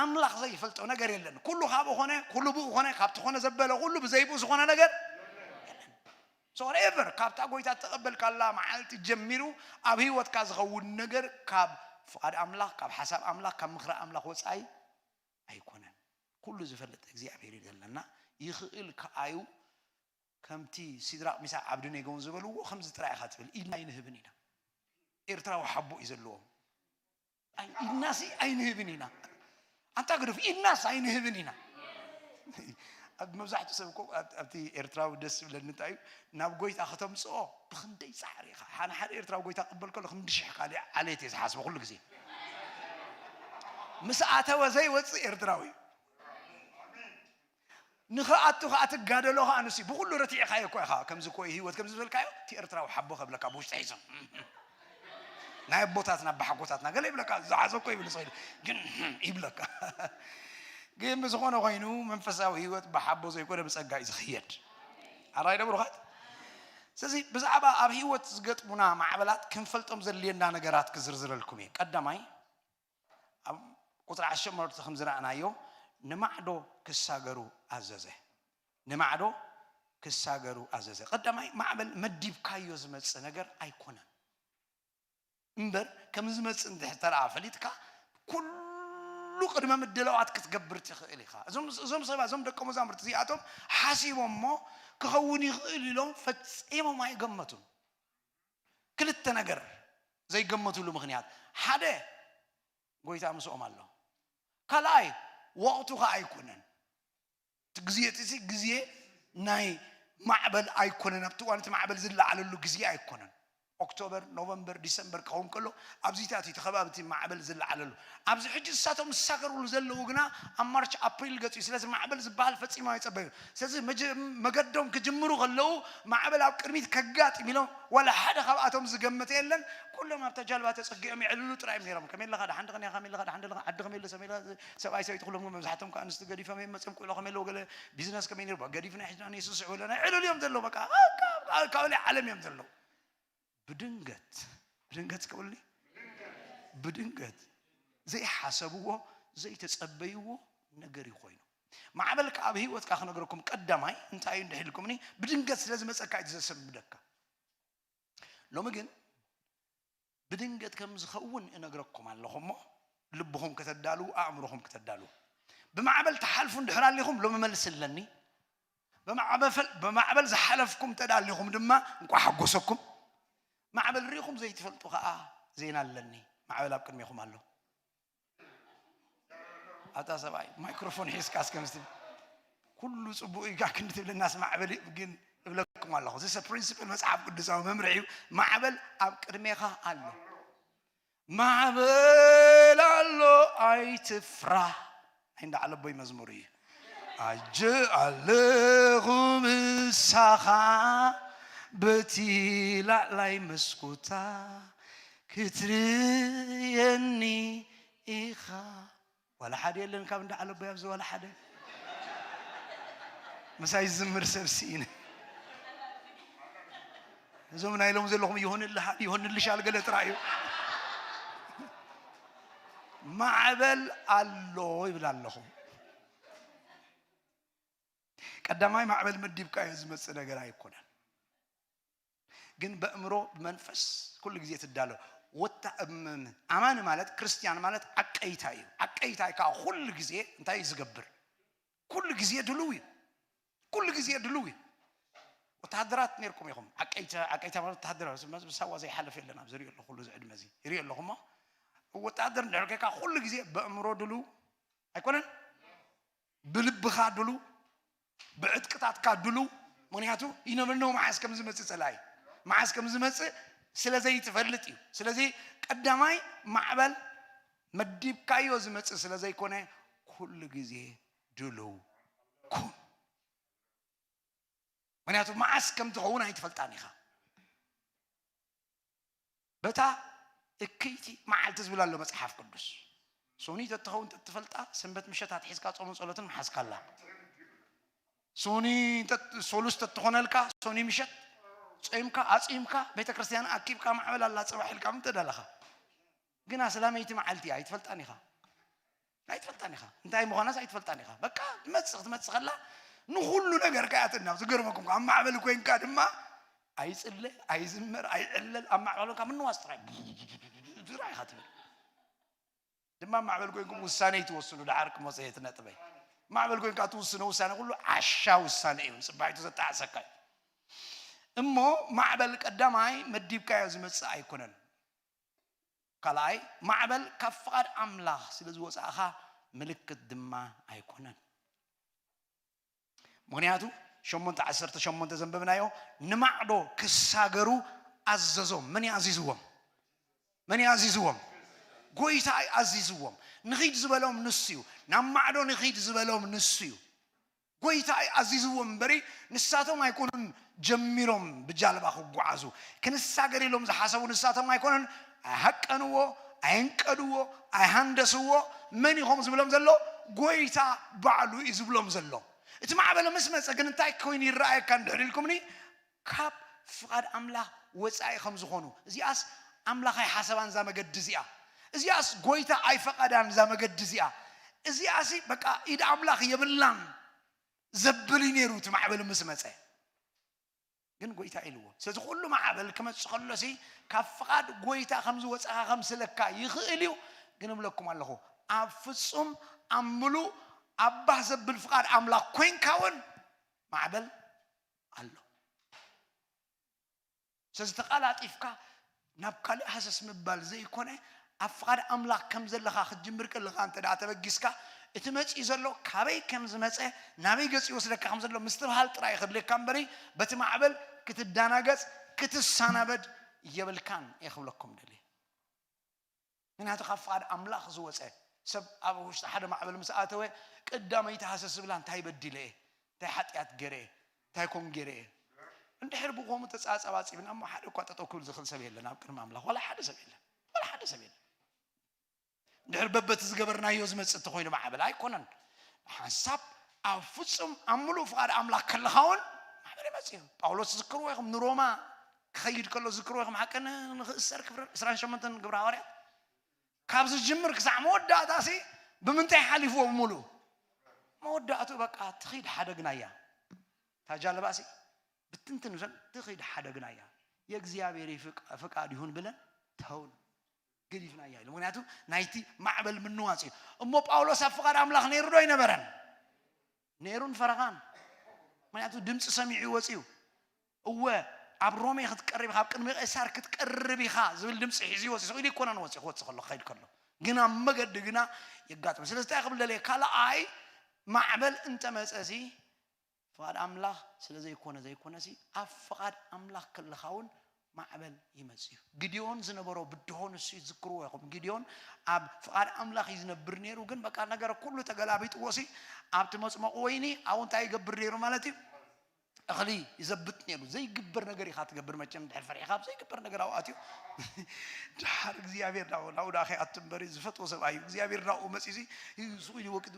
ኣምላኽ ዘይፈልጦ ነገር የለን። ኩሉ ካብኡ ኾነ፣ ኩሉ ብኡ ኾነ፣ ካብቲ ኾነ ዘበለ ኩሉ ብዘይብኡ ዝኾነ ነገር የለን። So whatever ካብታ ጎይታ እተቐበልካላ መዓልቲ ጀሚሩ ኣብ ህይወትካ ዝኸውን ነገር ካብ ፍቓድ ኣምላኽ፣ ካብ ሓሳብ ኣምላኽ፣ ካብ ምኽሪ ኣምላኽ ወጻኢ ኣይኮነን። ኩሉ ዝፈልጥ እግዚኣብሔር እዩ ዘለና። ይኽእል ከኣዩ ከምቲ ሲድራቅ ሚሳቅ ዓብድኔጎን ዝበልዎ ከምዚ ጥራይ ኢኻ ትብል፣ ኢድና ኣይንህብን ኢና። ኤርትራዊ ሓቦ እዩ ዘለዎም። ኣይ- ኢድናሲ ኣይንህብን ኢና። ኣንታ ግደፍ፣ ኢድናስ ኣይንህብን ኢና። ኣብ መብዛሕትኡ ሰብ እኮ ኣብ- ኣብቲ ኤርትራዊ ደስ ዝብለኒ እንታይ እዩ፣ ናብ ጎይታ ከተምፅኦ ብክንደይ ፃዕሪ ኢኻ። ሓነ ሓደ ኤርትራዊ ጎይታ ክቕበል ከሎ ክንዲ ሽሕ ካልእ ዓሌት እየ ዝሓስቦ ኩሉ ግዜ። ምስ ኣተወ ዘይወፅእ ኤርትራዊ እዩ። ንኽኣቱ ከዓ ትጋደሎ ከዓ ንሱ ብኩሉ ረቲዕካዮ እኮ ኢኻ። ከምዚ እኮ እዩ ህይወት ከምዚ ዝበልካዮ እቲ ኤርትራዊ ሓቦ ከብለካ ብውሽጢ ሒዞም ናይ ኣቦታትና ብሓጎታትና ገለ ይብለካ ዝሓዘ እኮ ይብል ሰው ግን ይብለካ። ግን ብዝኾነ ኮይኑ መንፈሳዊ ህይወት ብሓቦ ዘይኮነ ብፀጋ እዩ ዝኽየድ። ኣራይ ዶ ብሩኻት? ስለዚ ብዛዕባ ኣብ ህይወት ዝገጥሙና ማዕበላት ክንፈልጦም ዘድልየና ነገራት ክዝርዝረልኩም እየ። ቀዳማይ ኣብ ቁፅሪ ዓሰርተ ሸሞንተ ከም ዝረኣናዮ ንማዕዶ ክሳገሩ ኣዘዘ። ንማዕዶ ክሳገሩ ኣዘዘ። ቀዳማይ ማዕበል መዲብካዮ ዝመፅእ ነገር ኣይኮነን እምበር ከም ዝመፅእ እንድሕር ተረኣ ፈሊጥካ ኩሉ ቅድመ ምድላዋት ክትገብር ትኽእል ኢኻ። እዞም እዞም ሰባት እዞም ደቀ መዛሙርቲ እዚኣቶም ሓሲቦም እሞ ክኸውን ይኽእል ኢሎም ፈፂሞም ኣይገመቱን። ክልተ ነገር ዘይገመትሉ ምኽንያት ሓደ ጎይታ ምስኦም ኣሎ። ካልኣይ ወቕቱ ኸዓ ኣይኮነን። እቲ ግዜ እቲ ግዜ ናይ ማዕበል ኣይኮነን። ኣብቲ እዋን እቲ ማዕበል ዝለዓለሉ ግዜ ኣይኮነን። ኦክቶበር፣ ኖቨምበር፣ ዲሰምበር ክኸውን ከሎ ኣብዚታት እቲ ከባቢ እቲ ማዕበል ዝለዓለሉ ኣብዚ ሕጂ እሳቶም ዝሳገርሉ ዘለዉ ግና ኣብ ማርች ኣፕሪል ገፂ እዩ። ስለዚ ማዕበል ዝበሃል ፈፂሞም ኣይፀበዩ። ስለዚ መጀ- መገዶም ክጅምሩ ከለዉ ማዕበል ኣብ ቅድሚት ከጋጥም ኢሎም ዋላ ሓደ ካብኣቶም ዝገመተ የለን። ኩሎም ኣብታ ጃልባ ተፀጊዖም የዕልሉ ጥራይ እዮም ነይሮም። ከመይ ኣለኻ? ደሓን ድኻ? ከመይ ኣለኻ? ደሓን ድኻ? ዓዲ ከመይ ኣሎ? ሰበይ ሰበይቲ ኩሎም መብዛሕቶም ከዓ ኣንስቲ ገዲፎም እዮም መፅኦም። ቁሎ ከመይ ኣለዎ? ገለ ቢዝነስ ከመይ ነይሩ? ገዲፍና ሒዝና ንስስዕ በለና። የዕልሉ እዮም ዘለዉ። በቃ ካልእ ዓለም እዮም ዘለዉ። ብድንገት ብድንገት ክብልኒ ብድንገት ዘይሓሰብዎ ዘይተጸበይዎ ነገር እዩ ኮይኑ። ማዕበል ከኣ ኣብ ህይወትካ ክነግረኩም ቀዳማይ እንታይ እዩ እንድሕልኩምኒ ብድንገት ስለ ዝመጸካ እዩ ዘሰንብደካ። ሎሚ ግን ብድንገት ከም ዝኸውን እነግረኩም ኣለኹ እሞ ልብኹም ከተዳልዉ ኣእምሮኹም ከተዳልዉ። ብማዕበል ትሓልፉ እንድሕር ኣሊኹም ሎሚ መልሲ ኣለኒ። ብማዕበል ዝሓለፍኩም ተዳሊኹም ድማ እንኳ ሓጎሰኩም። ማዕበል ርኢኹም ዘይትፈልጡ ከዓ ዜና ኣለኒ። ማዕበል ኣብ ቅድሜኹም ኣሎ። ኣታ ሰብኣይ ማይክሮፎን ሒዝካ እስከ ምስ ትብል ኩሉ ፅቡቅ እዩ ጋር ክንዲ ትብልናስ ማዕበል ግን እብለኩም ኣለኹ። እዚ ፕሪንሲፕል መፅሓፍ ቅዱሳዊ መምርሒ እዩ። ማዕበል ኣብ ቅድሜኻ ኣሎ። ማዕበል ኣሎ ኣይትፍራ። ናይ እንዳ ዓለቦይ መዝሙር እዩ። ኣጀ ኣለኹ ምሳኻ በቲ ላዕላይ መስኮታ ክትርእየኒ ኢኻ። ዋላ ሓደ የለን ካብ እንዳ ዓለቦይ ኣብዚ ዋላ ሓደ። ምሳይ ዝምር ሰብ ስኢነ። እዞም ናይ ሎም ዘለኹም ይሆንልሃል ይሆንልሻል ገለ ጥራይ እዩ። ማዕበል ኣሎ ይብል ኣለኹ። ቀዳማይ ማዕበል መዲብካዮ ዝመጽእ ነገር ኣይኮነን። ግን በእምሮ ብመንፈስ ኩሉ ግዜ ትዳሎ። ወታ እም- ኣማኒ ማለት ክርስቲያን ማለት ዓቀይታ እዩ። ዓቀይታ ከዓ ኩሉ ግዜ እንታይ እዩ ዝገብር? ኩሉ ግዜ ድሉው እዩ። ኩሉ ግዜ ድሉው እዩ። ወተሃደራት ነርኩም ኢኹም። ዓቀይታ ዓቀይታ ማለት ወተሃደራት ሳዋ ዘይሓለፍ የለን ኣብዚ ሪኦ ኣለኹ ኩሉ ዝዕድመ እዚ ሪኦ ኣለኹ እሞ ወተሃደር እንድሕር ከይካ ኩሉ ግዜ በእምሮ ድሉው ኣይኮነን። ብልብኻ ድሉ ብዕጥቅታትካ ድሉ። ምክንያቱ ይነብርነው መዓስ ከም ዝመፅእ ፀላኢ መዓስ ከም ዝመፅእ ስለ ዘይትፈልጥ እዩ። ስለዚ ቀዳማይ ማዕበል መዲብካዮ ዝመፅእ ስለ ዘይኮነ ኩሉ ግዜ ድሉ ኩን። ምክንያቱ መዓስ ከም ትኸውን ኣይትፈልጣን ኢኻ። በታ እክይቲ መዓልቲ ዝብል ኣሎ መፅሓፍ ቅዱስ። ሶኒ ተትኸውን ተትፈልጣ ሰንበት ምሸት ኣትሒዝካ ጾምን ጸሎትን ምሓዝካላ። ሶኒ ተት- ሶሉስ ተትኾነልካ ሶኒ ምሸት ጾምካ ኣጺምካ ቤተ ክርስቲያን ኣኪብካ ማዕበል ኣላ ጽባሕ ኢልካ ምተዳለኻ። ግና ስላመይቲ መዓልቲ እያ ኣይትፈልጣን ኢኻ። ኣይትፈልጣን ኢኻ እንታይ ምዃናስ ኣይትፈልጣን ኢኻ። በቃ ትመጽእ ክትመጽእ ከላ ንኹሉ ነገር ከያትና ዝገርመኩም ኣብ ማዕበል ኮይንካ ድማ ኣይጽለ ኣይዝመር ኣይዕለል ኣብ ማዕበል ኮይንካ ምንዋስ ጥራይ ጥራይ ኢኻ ትብል። ድማ ማዕበል ኮይንኩም ውሳነ ይትወስኑ። ዳሓር ክመፀ የት ነጥበይ ማዕበል ኮይንካ ትውስኖ ውሳነ ኩሉ ዓሻ ውሳነ እዩ። ንፅባሒቱ ዘጣዕሰካ እዩ። እሞ ማዕበል ቀዳማይ መዲብካዮ ዝመፅእ ኣይኮነን። ካልኣይ ማዕበል ካብ ፍቓድ ኣምላኽ ስለ ዝወፃእኻ ምልክት ድማ ኣይኮነን። ምክንያቱ ሸሞንተ ዓሰርተ ሸሞንተ ዘንበብናዮ ንማዕዶ ክሳገሩ ኣዘዞም። መን እዩ ኣዚዝዎም? መን እዩ ኣዚዝዎም? ጎይታ እዩ ኣዚዝዎም። ንኺድ ዝበሎም ንሱ እዩ። ናብ ማዕዶ ንኺድ ዝበሎም ንሱ እዩ። ጎይታ እዩ ኣዚዝዎም እምበሪ ንሳቶም ኣይኮኑን ጀሚሮም ብጃልባ ክጓዓዙ። ክንሳገር ኢሎም ዝሓሰቡ ንሳቶም ኣይኮኑን። ኣይሃቀንዎ፣ ኣየንቀድዎ፣ ኣይሃንደስዎ። መን ኢኹም ዝብሎም ዘሎ? ጎይታ ባዕሉ እዩ ዝብሎም ዘሎ። እቲ ማዕበል ምስ መጸ ግን እንታይ ኮይኑ ይረኣየካ እንድሕር ኢልኩምኒ ካብ ፍቓድ ኣምላኽ ወጻኢ ከም ዝኾኑ። እዚኣስ ኣምላኽ ኣይሓሰባን እዛ መገዲ እዚኣ። እዚኣስ ጎይታ ኣይፈቐዳን እዛ መገዲ እዚኣ። እዚኣሲ በቃ ኢድ ኣምላኽ የብላን ዘብል እዩ ነይሩ እቲ ማዕበል ምስ መጸ። ግን ጎይታ ኢልዎ። ስለዚ ኩሉ ማዕበል ክመጽእ ከሎሲ ካብ ፍቓድ ጎይታ ከም ዝወጻኻ ከም ስለካ ይኽእል እዩ። ግን እብለኩም ኣለኹ ኣብ ፍጹም ኣብ ምሉእ ኣብ ባህ ዘብል ፍቓድ ኣምላኽ ኮይንካ እውን ማዕበል ኣሎ። ስለዚ ተቓላጢፍካ ናብ ካልእ ሃሰስ ምባል ዘይኮነ ኣብ ፍቓድ ኣምላኽ ከም ዘለኻ ክትጅምር ከለኻ እንተ ደኣ ተበጊስካ እቲ መጺኡ ዘሎ ካበይ ከም ዝመጸ ናበይ ገጹ ይወስደካ ከም ዘሎ ምስትብሃል ጥራይ ከድልየካ እምበሪ በቲ ማዕበል ክትዳናገጽ ክትሰናበድ የብልካን እየ ክብለኩም ደልየ። ምክንያቱ ካብ ፍቓድ ኣምላኽ ዝወፀ ሰብ ኣብ ውሽጢ ሓደ ማዕበል ምስ ኣተወ ቀዳመይቲ ሃሰስ ዝብላ እንታይ በዲለ እየ እንታይ ሓጢኣት ገይረ እየ እንታይ ኮን ገይረ እየ። እንድሕር ብኸምኡ ተፃፀባፂብና እሞ ሓደ እኳ ጠጠው ክብል ዝኽእል ሰብ የለን ኣብ ቅድሚ ኣምላኽ ዋላ ሓደ ሰብ የለን። ዋላ ሓደ ሰብ የለን። እንድሕር በበቲ ዝገበርናዮ ዝመፅእ እንተኮይኑ ማዕበል ኣይኮነን። ሓንሳብ ኣብ ፍፁም ኣብ ምሉእ ፍቓድ ኣምላኽ ከለኻ እውን ማዕበል ይመፅእ እዩ። ጳውሎስ ዝክርዎ ኢኹም ንሮማ ክኸይድ ከሎ ዝክርዎ ኢኹም ሓቂ ንኽእሰር ክፍረድ ዕስራን ሸሞንተን ግብረ ሃዋርያት ካብ ዝጅምር ክሳዕ መወዳእታ ሲ ብምንታይ ሓሊፍዎ ብምሉእ መወዳእቱ በቃ ትኺድ ሓደግና እያ። ታጃለባ ሲ ብትንትን ብሰን ትኺድ ሓደግና እያ። የእግዚኣብሔር ፍቃድ ይሁን ብለን ተውን ገዲፍና እያ ኢሉ። ምክንያቱ ናይቲ ማዕበል ምንዋፅ እዩ። እሞ ጳውሎስ ኣብ ፍቃድ ኣምላኽ ነይሩ ዶ ኣይነበረን? ነይሩን ፈረቓን። ምክንያቱ ድምፂ ሰሚዑ ይወፅ እዩ። እወ ኣብ ሮሜ ክትቀርብ ኢኻ ኣብ ቅድሚ ቄሳር ክትቀርብ ኢኻ ዝብል ድምፂ ሒዙ ይወፅእ ስቕ ኢሉ ይኮነን ወፂ ክወፅእ ከሎ ክኸይድ ከሎ ግን ኣብ መገዲ ግና የጋጥም። ስለዚ እንታይ ክብል ደለየ ካልኣይ ማዕበል እንተመፀሲ ፍቓድ ኣምላኽ ስለ ዘይኮነ ዘይኮነሲ ኣብ ፍቓድ ኣምላኽ ከለኻ እውን ማዕበል ይመጽእ እዩ። ጊድዮን ዝነበሮ ብድሆ ንሱ እዩ ትዝክርዎ ኢኹም። ጊድዮን ኣብ ፍቓድ ኣምላኽ እዩ ዝነብር ነይሩ፣ ግን በቃ ነገር ኩሉ ተገላቢጥዎ ሲ ኣብቲ መጽመቑ ወይኒ ኣብኡ እንታይ ይገብር ነይሩ ማለት እዩ? እኽሊ ይዘብጥ ነይሩ። ዘይግበር ነገር ኢኻ ትገብር መቸም፣ እንድሕር ፈሪሕኻ ኣብ ዘይግበር ነገር ኣብኡ ኣትዩ። ድሓር እግዚኣብሔር ናብኡ፣ ናብኡ ደኣ ከይኣቱ እምበሪ ዝፈትዎ ሰብኣይ እዩ። እግዚኣብሔር ናብኡ መጺኡ ሲ ስቕ ኢሉ ይወቅጥ፣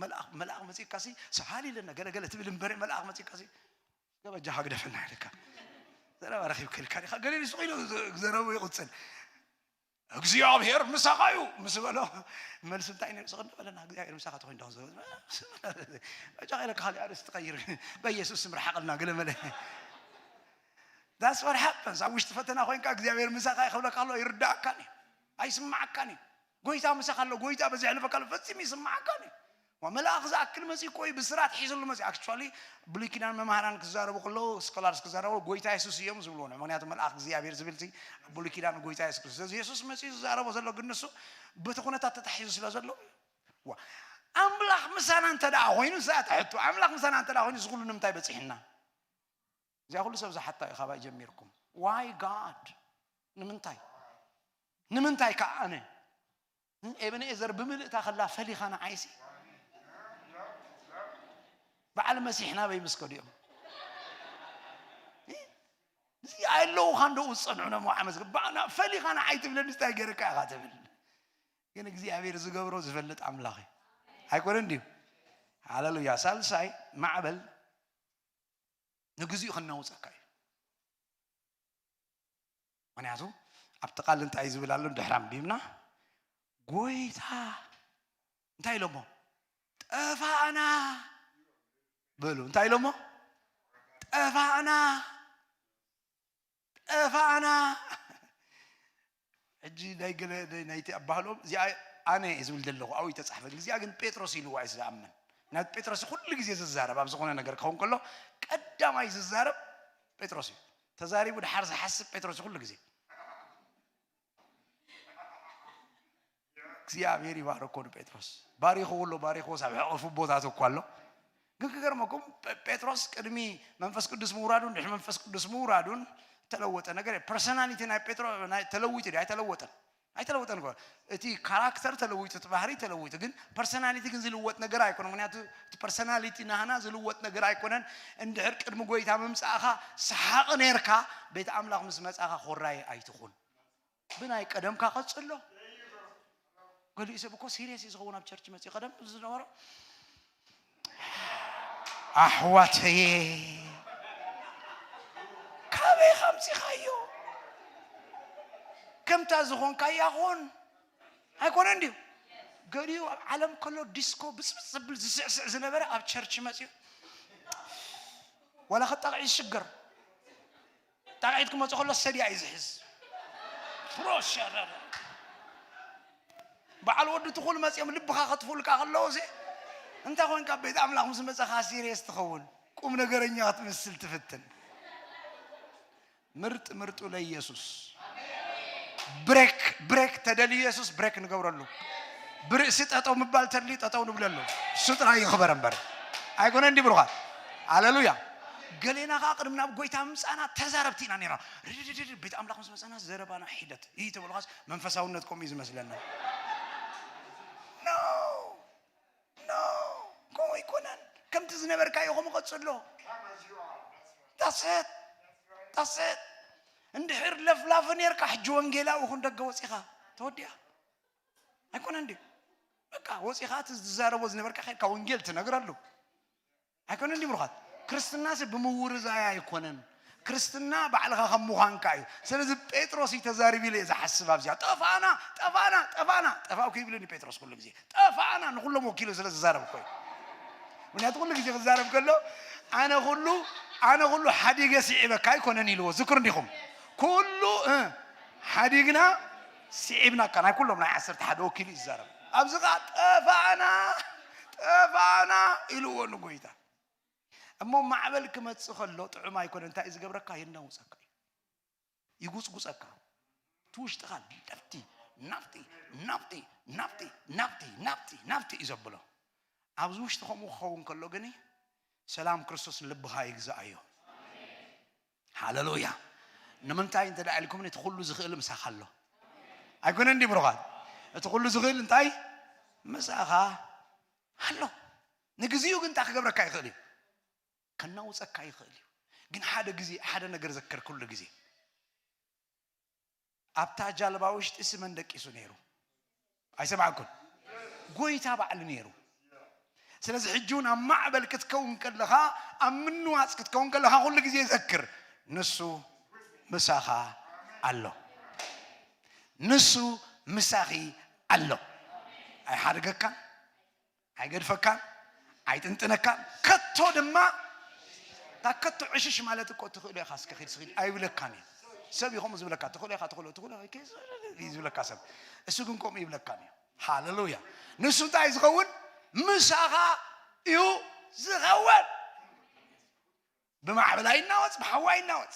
መልኣኽ መልኣኽ መጺእካሲ ሰሃሊ ለና ገለገለ ትብል እምበረ መልኣኽ መጺእካሲ ገበጃኻ ግደፈና ኢልካ ዘረባ ረኺብካ ኢልካ ዲኻ ገለ ስቕ ኢሉ ዘረቡ ይቕጽል። እግዚኣብሔር ምሳኻ እዩ ምስ በሎ መልሲ እንታይ ነይሩ ስቕ እንዳበለና እግዚኣብሔር ምሳኻ ተኾይኑ ዶ ዝበ በጃኻ ኢለካ ካልእ ኣርእስቲ ትቐይር በኢየሱስ ስም ርሓቐልና ገለ መለ That's what happens ኣብ ውሽጢ ፈተና ኮይንካ እግዚኣብሔር ምሳኻ ይኸብለካ ኣሎ ይርዳእካን እዩ ኣይስማዓካን እዩ ጎይታ ምሳኻ ኣሎ ጎይታ በዚ ሕልፈካ ኣሎ ፈጺሙ ይስማዓካን እዩ ዋ መልኣኽ ዝኣክል መፂ እኮ እዩ ብስራት ሒዝሉ መፂ ኣክቹዋሊ ብሉይ ኪዳን መምሃራን ክዛረቡ ከለዉ ስኮላርስ ክዛረቡ ጎይታ የሱስ እዮም ዝብልዎ ምክንያቱ መልኣኽ እግዚኣብሔር ዝብል ሲ ኣብ ብሉይ ኪዳን ጎይታ የሱስ ክርስቶስ ስለዚ የሱስ መፂኡ ዝዛረቦ ዘሎ ግን ንሱ በቲ ኩነታት ተታሒዙ ስለ ዘሎ ዋ ኣምላኽ ምሳና እንተ ደኣ ኮይኑ እዛ ትሕቱ ኣምላኽ ምሳና እንተ ደኣ ኮይኑ እዚ ኩሉ ንምንታይ በፂሕና እዚኣ ኩሉ ሰብ ዝሓታ እዩ ካባይ ጀሚርኩም why God ንምንታይ ንምንታይ ከዓ ኣነ ኤበነኤዘር ብምልእታ ከላ ፈሊኻ ንዓይሲ በዓል መሲሕ ናበይ ምስ ከዱ እዮም እዚ ኣለውኻ እንደኡ ዝፀንዑ ነሞ ዓመት ባዕና ፈሊኻ ንዓይ ትብለኒ እንታይ ገይረካ ኢኻ ትብል ግን እግዚኣብሔር ዝገብሮ ዝፈልጥ ኣምላኽ እዩ ኣይኮነን ድዩ ሃሌሉያ ሳልሳይ ማዕበል ንግዚኡ ከናውፀካ እዩ ምክንያቱ ኣብቲ ቃል እንታይ ዝብል ኣሎ ድሕሪ ኣንቢብና ጎይታ እንታይ ኢሎሞ ጠፋእና በሉ እንታይ ኢሎሞ ጠፋእና ጠፋእና ሕጂ ናይ ገለ ናይቲ ኣባህሎም እዚኣ ኣነ ዝብል ዘለኹ ኣብኡ ተፃሕፈ እዚኣ ግን ጴጥሮስ ኢልዋ እዩ ዝኣምን ናይ ጴጥሮስ ኩሉ ግዜ ዝዛረብ ኣብ ዝኾነ ነገር ክኸውን ከሎ ቀዳማይ ዝዛረብ ጴጥሮስ እዩ ተዛሪቡ ድሓር ዝሓስብ ጴጥሮስ ኩሉ ግዜ እግዚኣብሔር ይባርኮ ንጴጥሮስ ባሪኽዎ ኣሎ ባሪኽዎ ሳብ ሕቕፉ ቦታት እኳ ኣሎ ግን ክገርመኩም ጴጥሮስ ቅድሚ መንፈስ ቅዱስ ምውራዱን ድሕሪ መንፈስ ቅዱስ ምውራዱን ተለወጠ ነገር ፐርሶናሊቲ ናይ ጴጥሮ ተለዊጡ ዲ ኣይተለወጠን ኣይተለወጠን እኮ እቲ ካራክተር ተለዊጡ እቲ ባህሪ ተለዊጡ ግን ፐርሶናሊቲ ግን ዝልወጥ ነገር ኣይኮነ ምክንያቱ እቲ ፐርሶናሊቲ ናህና ዝልወጥ ነገር ኣይኮነን እንድሕር ቅድሚ ጎይታ ምምፃእኻ ሰሓቕ ነርካ ቤት ኣምላኽ ምስ መፃኻ ኮራይ ኣይትኹን ብናይ ቀደምካ ቀፅሎ ገሊኡ ሰብ እኮ ሲሪየስ እዩ ዝኸውን ኣብ ቸርች መፅኡ ቀደም ዝነበሮ ኣሕዋተየ ካበይ ከምፂኻዮ ከምታ ዝኾንካያ ኹን ኣይኮነን ድዩ ገሊኡ ኣብ ዓለም ከሎ ዲስኮ ብፅብፅ ዝብል ዝስዕስዕ ዝነበረ ኣብ ቸርች መፅኡ ዋላ ከጣቕዒ ዝሽገር ጣቕዒት ክመፁ ከሎ ሰድያ እዩ ዝሕዝ ፕሮሸረረ በዓል ወዲ ትኹል መፅኦም ልብኻ ከጥፉልካ ከለዉ ሲ እንታይ ኮንካ ቤት ኣምላኽ ምስ መፀኻ ሲሪየስ ትኸውን ቁም ነገረኛ ክትምስል ትፍትን ምርጥ ምርጡ ለኢየሱስ ብሬክ ብሬክ ተደልዩ የሱስ ብሬክ ንገብረሉ ብርእሲ ጠጠው ምባል ተድልዩ ጠጠው ንብለሉ እሱ ጥራይ ይኽበር እምበር ኣይኮነ እንዲ ብሩኻት ኣለሉያ ገሌና ከዓ ቅድሚ ናብ ጎይታ ምምፃእና ተዛረብቲ ኢና ነራ ርድድድድ ቤት ኣምላኽ ምስ መፃና ዘረባና ሒደት ይህ ተብልኻስ መንፈሳውነት ከምኡ እዩ ዝመስለና ከምኡ ኣይኮነን ከምቲ ዝነበርካዮ ከምኡ ቀፅሎ ዳስት ዳስት እንድሕር ለፍላፊ ነርካ ሕጂ ወንጌላዊ ኹን ደገ ወፂኻ ተወዲኣ ኣይኮነን ድዩ በቃ ወፂኻ እቲ ዝዛረቦ ዝነበርካ ከድካ ወንጌል ትነግረሉ ኣይኮነን ድዩ ብሩኻት ክርስትና ሲ ብምውርዛይ ኣይኮነን ክርስትና ባዕልኻ ከም ምዃንካ እዩ ስለዚ ጴጥሮስ እዩ ተዛሪቡ ኢለ እየ ዝሓስብ ኣብዚኣ ጠፋና ጠፋና ጠፋና ጠፋእኩ ይብልን ጴጥሮስ ኩሉ ግዜ ጠፋና ንኩሎም ወኪሉ ስለ ዝዛረብ እኮ እዩ ምክንያቱ ኩሉ ግዜ ክዛረብ ከሎ ኣነ ኩሉ ኣነ ኩሉ ሓዲገ ስዒበካ ኣይኮነን ኢልዎ ዝክሩ እንዲኹም ኩሉ ሓዲግና ስዒብናካ ናይ ኩሎም ናይ ዓሰርተ ሓደ ወኪሉ እዩ ዝዛረብ ኣብዚ ከዓ ጠፋና ጠፋና ኢልዎ ንጎይታ እሞ ማዕበል ክመፅእ ከሎ ጥዑም ኣይኮነ እንታይ እዩ ዝገብረካ የናውፀካ እዩ ይጉፅጉፀካ እቲ ውሽጥኻ ናብቲ ናብቲ ናብቲ ናብቲ ናብቲ ናብቲ ናብቲ እዩ ዘብሎ ኣብዚ ውሽጢ ከምኡ ክኸውን ከሎ ግን ሰላም ክርስቶስ ንልብኻ ይግዛኣዮ ሃሌሉያ ንምንታይ እንተ ደኣ ኢልኩም እቲ ኩሉ ዝኽእል ምሳኻ ኣሎ ኣይኮነ እንዲ ብሩኻት እቲ ኩሉ ዝኽእል እንታይ ምሳኻ ኣሎ ንግዚኡ ግን እንታይ ክገብረካ ይኽእል እዩ ከናውፀካ ይኽእል እዩ ግን ሓደ ግዜ ሓደ ነገር ዘክር ኩሉ ግዜ ኣብታ ጃልባ ውሽጢ ስመን ደቂሱ ነይሩ ኣይሰማዕኩን ጎይታ ባዕሉ ነይሩ ስለዚ ሕጂ እውን ኣብ ማዕበል ክትከውን ከለኻ፣ ኣብ ምንዋፅ ክትከውን ከለኻ፣ ኩሉ ግዜ ዘክር፣ ንሱ ምሳኻ ኣሎ። ንሱ ምሳኺ ኣሎ። ኣይሓድገካን፣ ኣይገድፈካን፣ ኣይጥንጥነካን። ከቶ ድማ፣ እታ ከቶ ዕሽሽ ማለት እኮ፣ "ትኽእሎ ኢኻ፣ እስከ ኺድ፣ ስኺድ" ኣይብለካን እዩ። ሰብ እዩ ከምኡ ዝብለካ፣ "ትኽእሎ ኢኻ፣ ትኽእሎ፣ ትኽእሎ ኢኻ" እዩ ዝብለካ ሰብ። እሱ ግን ከምኡ ይብለካን እዩ። ሃሌሉያ። ንሱ እንታይ ዝኸውን? ምሳኻ እዩ ዝኸውን። ብማዕበል ኣይናወጽ፣ ብሓዊ ኣይናወጽ።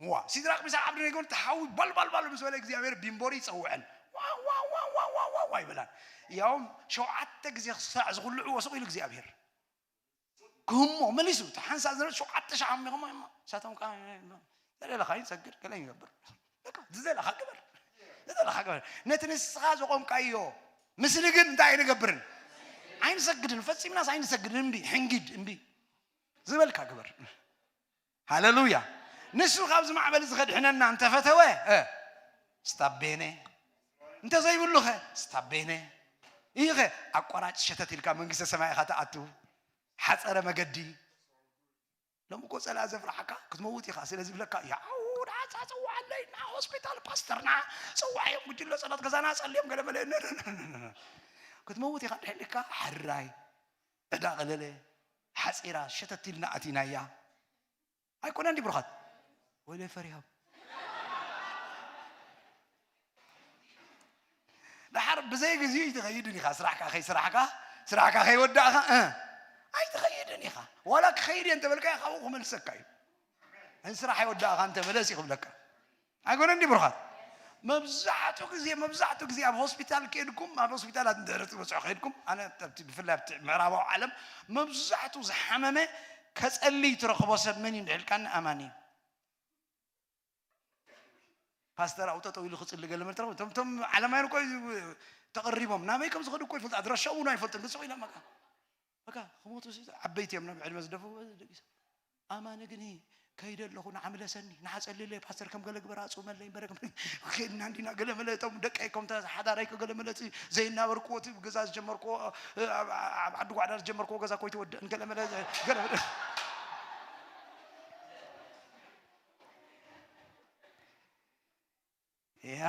ዋ፣ ሲድራቅ፣ ሚሳቅ፣ ዓብደነጎ፣ እቲ ሓዊ ባልባልባል ምስ በለ፣ እግዚኣብሔር ቢምቦሪ ይጸውዐን። ዋ፣ ዋ፣ ዋ ይበላን። ያውም ሸውዓተ ግዜ ክሳዕ ዝኹልዕዎ ስቕ ኢሉ እግዚኣብሔር። ክህሞ መሊሱ፣ እቲ ሓንሳእ ዝነበረ ሸውዓተ ሻዕ ኣሚኹሞ እሞ፣ ንሳቶም ከኣ፣ "ዝደለኻ ይሰግድ፣ ገለ ይገብር። በቃ፣ ዝደለኻ ግበር። ዝደለኻ ግበር። ነቲ ንስኻ ዘቆምካዮ ምስሊ ግን እንታይ ኣይንገብርን? ኣይንሰግድን፣ ፈጺምናስ ኣይንሰግድን፣ እምቢ፣ ሕንጊድ፣ እምቢ። ዝበልካ ግበር።" ሃሌሉያ። ንሱ ካብዚ ማዕበል እዚ ከድሕነና እንተፈተወ፣ እ፣ ስታቤነ። እንተዘይብሉኸ፣ ስታቤነ። ይኸ ኣቋራጭ ሸተት ኢልካ መንግስተ ሰማይ ኢኻ ትኣቱ። ሓጸረ መገዲ። ሎሚ እኮ ጸላእ ዘፍርሓካ፣ ክትመውት ኢኻ ስለ ዝብለካ፣ "ያው፣ ደሓንሳ ጽዋዕ ኣለይ፣ ና ሆስፒታል ፓስተርና፣ ጽዋዕ እዮም፣ ጉጅለ ጸሎት ገዛና ጸልዮም፣ ገለ መለ፣ ነ፣ ነ፣ ነ፣ ነ፣ ነ፣ ነ." ክትመውት ኢኻ እንድሕር ኢልካ፣ ሕራይ፣ ዕዳ ቀለለ፣ ሓጺራ፣ ሸተት ኢልና ኣቲናያ። ኣይኮነን ድዩ ብሩኻት? ወይለይ ፈሪሆም። ደሓር ብዘይ ግዜኡ ኣይትኸይድን ኢኻ። ስራሕካ ከይስራሕካ፣ ስራሕካ ከይወዳእካ፣ እ፣ ኣይትኸይድን ኢኻ። ዋላ ክኸይድ እየ እንተበልካዮ ካብኡ ክመልሰካ እዩ። "ንስራሕ ኣይወዳእካን፣ ተመለስ" እዩ ክብለካ። ኣይኮነን ድዩ ብሩኻት? መብዛሕትኡ ግዜ፣ መብዛሕትኡ ግዜ ኣብ ሆስፒታል ከይድኩም፣ ኣብ ሆስፒታላት እንድሕር ትበጽሑ ከይድኩም፣ ኣነ ኣብቲ፣ ብፍላይ ኣብቲ ምዕራባዊ ዓለም፣ መብዛሕትኡ ዝሓመመ ከጸልይ ትረኽቦ ሰብ መን እዩ እንድሕር ኢልካኒ፣ ኣማኒ እዩ። ፓስተር ኣብኡ ጠጠው ኢሉ ክጽሊ ገለ መለ ትረኽቡ። እቶም፣ እቶም ዓለማውያን እኮ ተቐሪቦም፣ ናበይ ከም ዝኸዱ እኮ ይፈልጡ፣ ኣድራሻኡ እውን ኣይፈልጡን፣ ግን ስቕ ኢሎም በቃ፣ በቃ ክሞቱ ሲ-፣ ዓበይቲ እዮም፣ ናብ ዕድመ ዝደፍኡ ደቂሶም። ኣማኒ ግን ከይደ ኣለኹ፣ ንዓ ምለሰኒ፣ ንዓ ጸልለይ፣ ፓስተር ከም ገለ ግበር፣ ኣጽውመለይ፣ እምበር ከም ከድና እንዲና፣ ገለ መለ እቶም ደቀይ ከም ተሓዳራይ ገለ መለ እቲ ዘይናበርክዎ፣ እቲ ገዛ ዝጀመርክዎ፣ ኣብ፣ ኣብ ዓዲ ጓዕዳ ዝጀመርክዎ ገዛ እኮ ኣይተወድእን፣ ገለ መለ፣ ገለ መለ። ያ።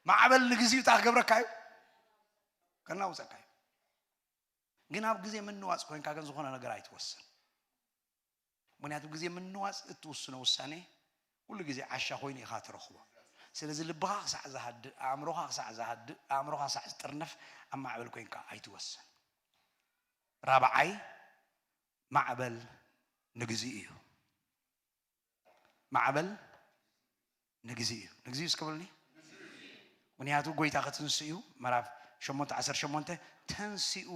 ማዕበል ንግዚኡ እንታይ ክገብረካ እዩ? ከናውጸካ እዩ። ግን ኣብ ግዜ ምንዋጽ ኮይንካ ግን ዝኾነ ነገር ኣይትወስን። ምኽንያቱ ግዜ ምንዋጽ እትውስኖ ውሳኔ ኩሉ ግዜ ዓሻ ኮይኑ ኢኻ ትረኽቦ። ስለዚ ልብኻ ክሳዕ ዝሃድእ፣ ኣእምሮኻ ክሳዕ ዝሃድእ፣ ኣእምሮኻ ክሳዕ ዝጥርነፍ ኣብ ማዕበል ኮይንካ ኣይትወስን። ራብዓይ፣ ማዕበል ንግዚኡ እዩ። ማዕበል ንግዚኡ እዩ። ንግዚኡ እስከ በሉኒ። ምኽንያቱ ጎይታ ክትንስእ እዩ። ምዕራፍ ሸሞንተ ዓሰርተ ሸሞንተ፣ "ተንሲኡ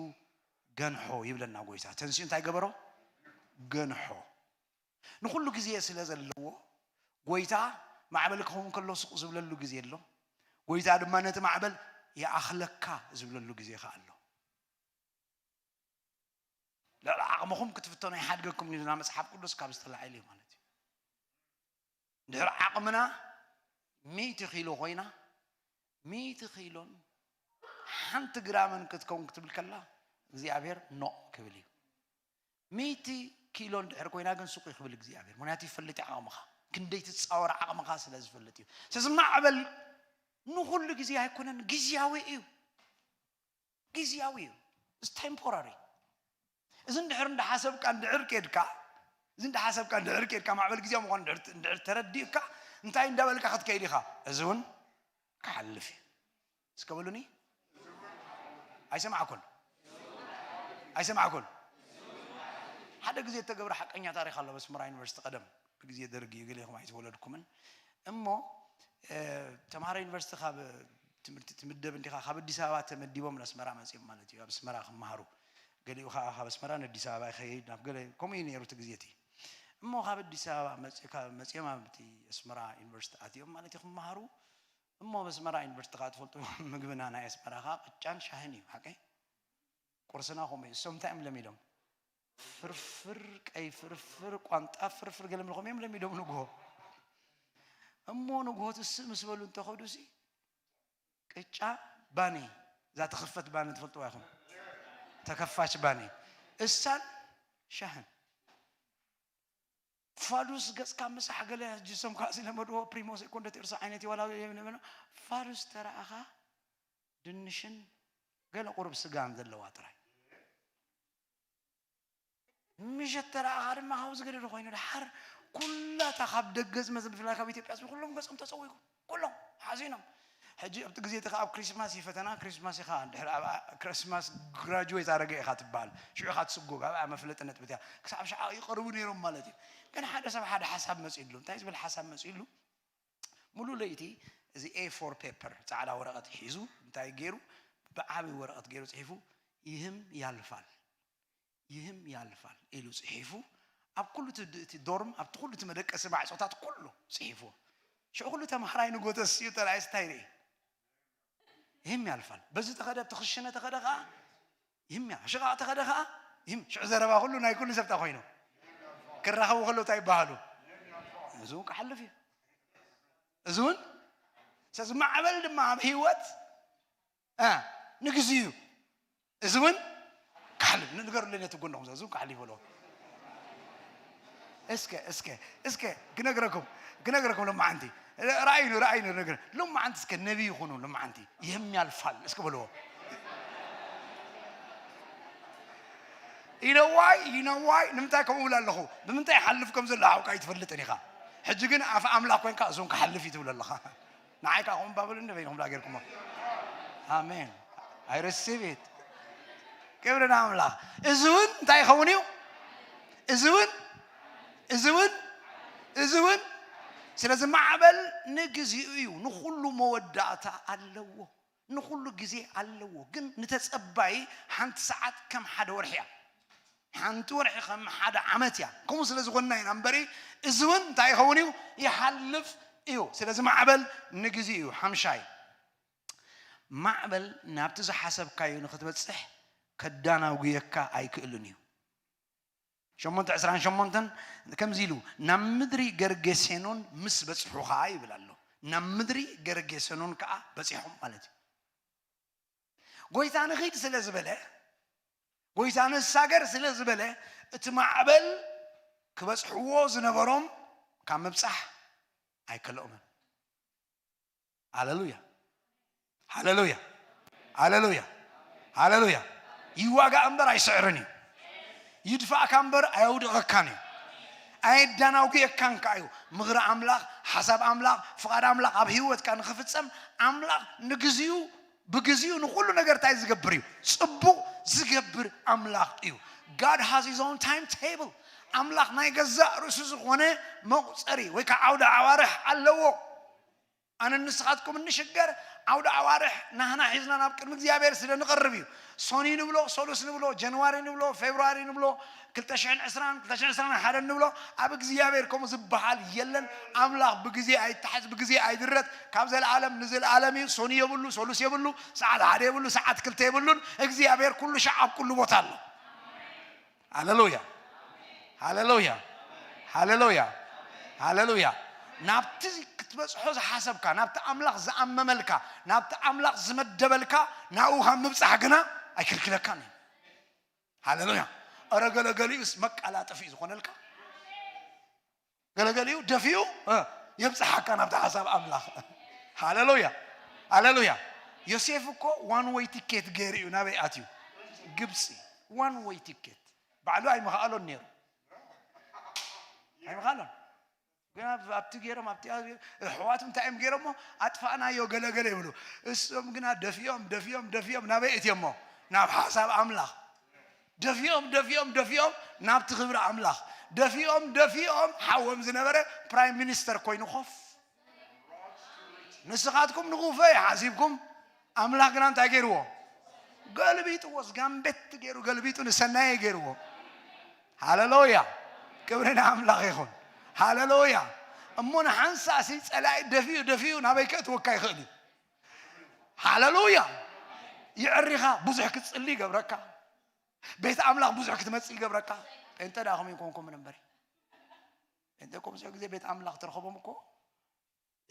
ገንሖ" ይብለና ጎይታ። ተንሲኡ እንታይ ገበሮ? ገንሖ። ንኹሉ ግዜ ስለ ዘለዎ፣ ጎይታ ማዕበል ክኸውን ከሎ ስቕ ዝብለሉ ግዜ ኣሎ። ጎይታ ድማ ነቲ ማዕበል "ይኣኽለካ" ዝብለሉ ግዜ ከኣ ኣሎ። ልዕሊ ዓቕምኹም ክትፍተኑ ኣይሓድገኩም ኢሉና መጽሓፍ ቅዱስ፣ ካብ ዝተላዕለ እዩ ማለት እዩ። እንድሕር ዓቕምና ሚእቲ ኪሎ ኮይና፣ ሚእቲ ኪሎን ሓንቲ ግራምን ክትከውን ክትብል ከላ፣ እግዚኣብሔር ኖእ ክብል እዩ። ሚእቲ ኪሎ እንድሕር ኮይና ግን ሱቕ እዩ ክብል እግዚኣብሔር። ምኽንያቱ ይፈልጥ እዩ ዓቕምኻ። ክንደይ ትጻወር ዓቕምኻ ስለ ዝፈልጥ እዩ። ስለዚ ማዕበል ንኹሉ ግዜ ኣይኮነን፣ ግዝያዊ እዩ። ግዝያዊ እዩ። It's temporary። እዚ እንድሕር እንዳሓሰብካ እንድሕር ኬድካ፣ እዚ እንዳሓሰብካ እንድሕር ኬድካ፣ ማዕበል ግዝያዊ ምዃኑ እንድሕር፣ እንድሕር ተረዲእካ፣ እንታይ እንዳበልካ ክትከይድ ኢኻ? "እዚ እውን ክሓልፍ እዩ." እስከ በሉኒ። ኣይሰማዕኩን። ኣይሰማዕኩን። ሓደ ግዜ እተገብረ ሓቀኛ ታሪኽ ኣሎ። ኣብ ኣስመራ ዩኒቨርሲቲ ቀደም፣ ብግዜ ደርጊ እዩ፣ ገሌኹም ኣይተወለድኩምን። እሞ፣ እ፣ ተምሃሮ ዩኒቨርሲቲ ካብ ትምህርቲ ትምደብ እንዲኻ፣ ካብ ኣዲስ ኣበባ ተመዲቦም ንኣስመራ መጺኦም ማለት እዩ፣ ኣብ ኣስመራ ክመሃሩ። ገሊኡ ኸዓ ካብ ኣስመራ ንኣዲስ ኣበባ ይኸይድ፣ ናብ ገለ፣ ከምኡ እዩ ነይሩ እቲ ግዜ እቲ። እሞ ካብ ኣዲስ ኣበባ መጺ-፣ ካብ መጺኦም ኣብቲ ኣስመራ ዩኒቨርሲቲ ኣትዮም ማለት እዩ ክመሃሩ። እሞ ኣብ ኣስመራ ዩኒቨርሲቲ ኸዓ ትፈልጡ፣ ምግብና ናይ ኣስመራ ኸዓ ቅጫን ሻህን እዩ፣ ሓቀይ? ቁርስና ከምኡ እዩ። እሶም እንታይ እዮም ለሚዶም? ፍርፍር፣ ቀይ ፍርፍር፣ ቋንጣ ፍርፍር፣ ገለ ምልኾም እዮም ለሚዶም ንግሆ። እሞ ንግሆ ትስእ ምስ በሉ እንተኸዱሲ፣ ቅጫ ባኒ፣ እዛ ትኽፈት ባኒ ትፈልጥዋ ኢኹም? ተከፋች ባኒ። እሳን ሻህን። ፋዱስ ገጽካ ምሳሕ ገለ ሕጂ ሰም ከዓ ዝለመድዎ ፕሪሞ ሴኮንዶ ቴርሶ ዓይነት እዩ፣ ዋላ የምንምኖ። ፋዱስ ተረኣኻ ድንሽን ገለ ቁሩብ ስጋን ዘለዋ ጥራይ። ምሸት ተረኣኻ ድማ ካብኡ ዝገደደ ኮይኑ፣ ደሓር ኩላታ ካብ ደገ ዝመጽእ፣ ብፍላይ ካብ ኢትዮጵያ ዝመጹ ኩሎም ገጾም ተጸዊጉ፣ ኩሎም ሓዚኖም። ሕጂ ኣብቲ ግዜ እቲ ከኣ ኣብ ክሪስማስ እዩ ፈተና፣ ክሪስማስ ኢኻ፣ ድሕሪ ኣብ፣ ኣ-፣ ክሪስማስ ግራጁዌት ኣረገ ኢኻ ትበሃል። ሽዑ ኢኻ ትስጎግ፣ ኣብኣ መፍለጢ ነጥቢ እቲኣ። ክሳብ ሽዓ ይቐርቡ ነይሮም ማለት እዩ። ግን ሓደ ሰብ ሓደ ሓሳብ መጺእሉ። እንታይ ዝብል ሓሳብ መጺእሉ? ሙሉእ ለይቲ እዚ ኤ ፎር ፔፐር፣ ጻዕዳ ወረቐት ሒዙ፣ እንታይ ገይሩ? ብዓቢ ወረቐት ገይሩ ጽሒፉ፣ "ይህም ያልፋል፣ ይህም ያልፋል" ኢሉ ጽሒፉ፣ ኣብ ኩሉ እቲ ድ-፣ እቲ ዶርም፣ ኣብቲ ኩሉ እቲ መደቀሲ ማዕጾታት ኩሉ ጽሒፉ። ሽዑ ኩሉ ተማሃራይ ንጎተስ እዩ ተራእየስ እንታይ ርኢ? ይህም ያልፋል። በዚ ተኸደ፣ ኣብቲ ክሽነ ተኸደ ኸኣ፣ ይህም ያ-፣ ሽቓቕ ተኸደ ኸኣ፣ ይህም። ሽዑ ዘረባ ኩሉ ናይ ኩሉ ሰብ እንታይ ኮይኑ? ክራኸቡ ከለዉ እንታይ ይበሃሉ? እዚ እውን ክሓልፍ እዩ። እዚ እውን፣ ስለዚ ማዕበል ድማ ኣብ ህይወት፣ እ፣ ንግዜኡ እዩ። እዚ እውን ክሓልፍ፣ ንገሩለይ ነቲ ጎንኹም ዘሎ፣ እዚ እውን ክሓልፍ ይበልዎ። እስከ፣ እስከ፣ እስከ ክነግረኩም፣ ክነግረኩም ሎማዓንቲ። ራእይኑ፣ ራእይኑ ነገር። ሎማዓንቲ እስከ ነቢይ ይኹኑ፣ ሎማዓንቲ። ይህም ያልፋል። እስከ በልዎ። You know why? You know why? ንምንታይ ከምኡ እብል ኣለኹ? ብምንታይ ይሓልፍ ከም ዘሎ ሓውካ ኣይትፈልጥን ኢኻ። ሕጂ ግን ኣፍ ኣምላኽ ኮንካ፣ እሱን ክሓልፍ እዩ ትብል ኣለኻ። ንዓይ ከዓ ከምኡ ባብሉኒ በይንኹም ደኣ ጌርኩሞ። ኣሜን። I receive it። ክብሪ ንኣምላኽ። እዚ እውን እንታይ ይኸውን እዩ? እዚ እውን፣ እዚ እውን፣ እዚ እውን። ስለዚ ማዕበል ንግዚኡ እዩ። ንኹሉ መወዳእታ ኣለዎ። ንኹሉ ግዜ ኣለዎ። ግን ንተጸባዪ ሓንቲ ሰዓት ከም ሓደ ወርሒ እያ። ሓንቲ ወርሒ ከም ሓደ ዓመት እያ። ከምኡ ስለ ዝኾንና ኢና እምበሪ፣ እዚ እውን እንታይ ይኸውን እዩ? ይሓልፍ እዩ። ስለዚ ማዕበል ንግዜ እዩ። ሓምሻይ፣ ማዕበል ናብቲ ዝሓሰብካዮ ንኽትበጽሕ ከዳናጉየካ ኣይክእልን እዩ። ሸሞንተ ዕስራን ሸሞንተን ከምዚ ኢሉ፣ "ናብ ምድሪ ገርጌሴኖን ምስ በጽሑ ኸኣ" ይብል ኣሎ። ናብ ምድሪ ገርጌሴኖን ከኣ በጺሖም ማለት እዩ። ጎይታ ንኺድ ስለ ዝበለ፣ ጎይታ ንሳገር ስለ ዝበለ፣ እቲ ማዕበል ክበጽሕዎ ዝነበሮም ካብ ምብጻሕ ኣይከልኦምን። ሃሌሉያ፣ ሃሌሉያ፣ ሃሌሉያ፣ ሃሌሉያ። ይዋጋእ እምበር ኣይስዕርን እዩ። ይድፋእካ እምበር ኣየውድቐካን እዩ። ኣየዳናጉየካን ከኣ እዩ። ምኽሪ ኣምላኽ፣ ሓሳብ ኣምላኽ፣ ፍቓድ ኣምላኽ ኣብ ህይወትካ ንኽፍጸም ኣምላኽ ንግዚኡ፣ ብግዚኡ ንኹሉ ነገር እንታይ ዝገብር እዩ? ጽቡቕ ዝገብር ኣምላኽ እዩ። God has his own timetable። ኣምላኽ ናይ ገዛእ ርእሱ ዝኾነ መቑጸሪ ወይ ከዓ ዓውደ ኣዋርሕ ኣለዎ። ኣነ ንስኻትኩም እንሽገር ዓውደ ኣዋርሕ ናህና ሒዝና ናብ ቅድሚ እግዚኣብሔር ስለ ንቐርብ እዩ። ሶኒ ንብሎ፣ ሶሉስ ንብሎ፣ ጀንዋሪ ንብሎ፣ ፌብርዋሪ ንብሎ፣ ክልተ ሽሕን ዕስራን፣ ክልተ ሽሕን ዕስራን ሓደን ንብሎ፣ ኣብ እግዚኣብሔር ከምኡ ዝበሃል የለን። ኣምላኽ ብግዜ ኣይተሓዝ፣ ብግዜ ኣይድረት፣ ካብ ዘለኣለም ንዘለኣለም እዩ። ሶኒ የብሉ፣ ሶሉስ የብሉ፣ ሰዓት ሓደ የብሉ፣ ሰዓት ክልተ የብሉን። እግዚኣብሔር ኩሉ ሻዕ ኣብ ኩሉ ቦታ ኣሎ። ሃሌሉያ፣ ሃሌሉያ፣ ሃሌሉያ፣ ሃሌሉያ። ናብቲ ክትበጽሖ ዝሓሰብካ፣ ናብቲ ኣምላኽ ዝኣመመልካ፣ ናብቲ ኣምላኽ ዝመደበልካ፣ ናብኡ ካብ ምብጻሕ ግና ኣይክልክለካን እዩ። ሃሌሉያ። ኧረ ገለገሊኡስ መቀላጠፊ እዩ ዝኾነልካ። ገለገሊኡ ደፊኡ፣ እ፣ የብጽሓካ ናብቲ ሓሳብ ኣምላኽ። ሃሌሉያ፣ ሃሌሉያ። ዮሴፍ እኮ ዋን ዌይ ቲኬት ገይሩ እዩ ናበይ ኣትዩ? ግብጺ። ዋን ዌይ ቲኬት። ባዕሉ ኣይምኽኣሎን ነይሩ። ኣይምኽኣሎን። ግን ኣብ-፣ ኣብቲ ገይሮም፣ ኣብቲ ኣሕዋቱ እንታይ እዮም ገይሮሞ? ኣጥፋእናዮ ገለገለ ይብሉ። እሶም ግና ደፊኦም፣ ደፊኦም፣ ደፊኦም ናበይ እትዮሞ? ናብ ሓሳብ ኣምላኽ። ደፊኦም፣ ደፊኦም፣ ደፊኦም ናብቲ ክብሪ ኣምላኽ። ደፊኦም፣ ደፊኦም ሓዎም ዝነበረ ፕራይም ሚኒስተር ኮይኑ ኮፍ። ንስኻትኩም ንኹፈ ሓሲብኩም፣ ኣምላኽ ግና እንታይ ገይርዎ? ገልቢጥዎ፣ ጋምቤት ገይሩ ገልቢጡ ንሰናየ ገይርዎ። ሃሌሉያ! ክብሪ ንኣምላኽ ይኹን። ሃሌሉያ! እሞ ንሓንሳእሲ ጸላኢ ደፊኡ፣ ደፊኡ ናበይ ከእትወካ ይኽእል እዩ። ሃሌሉያ! የዕሪኻ፣ ብዙሕ ክትጽሊ ይገብረካ። ቤት ኣምላኽ ብዙሕ ክትመጽእ ይገብረካ። ጴንጠ ደኣ ከምኡ ይኮንኩምን እምበሪ። ጴንጠ እኮ ብዙሕ ግዜ ቤት ኣምላኽ ትረኽቦም እኮ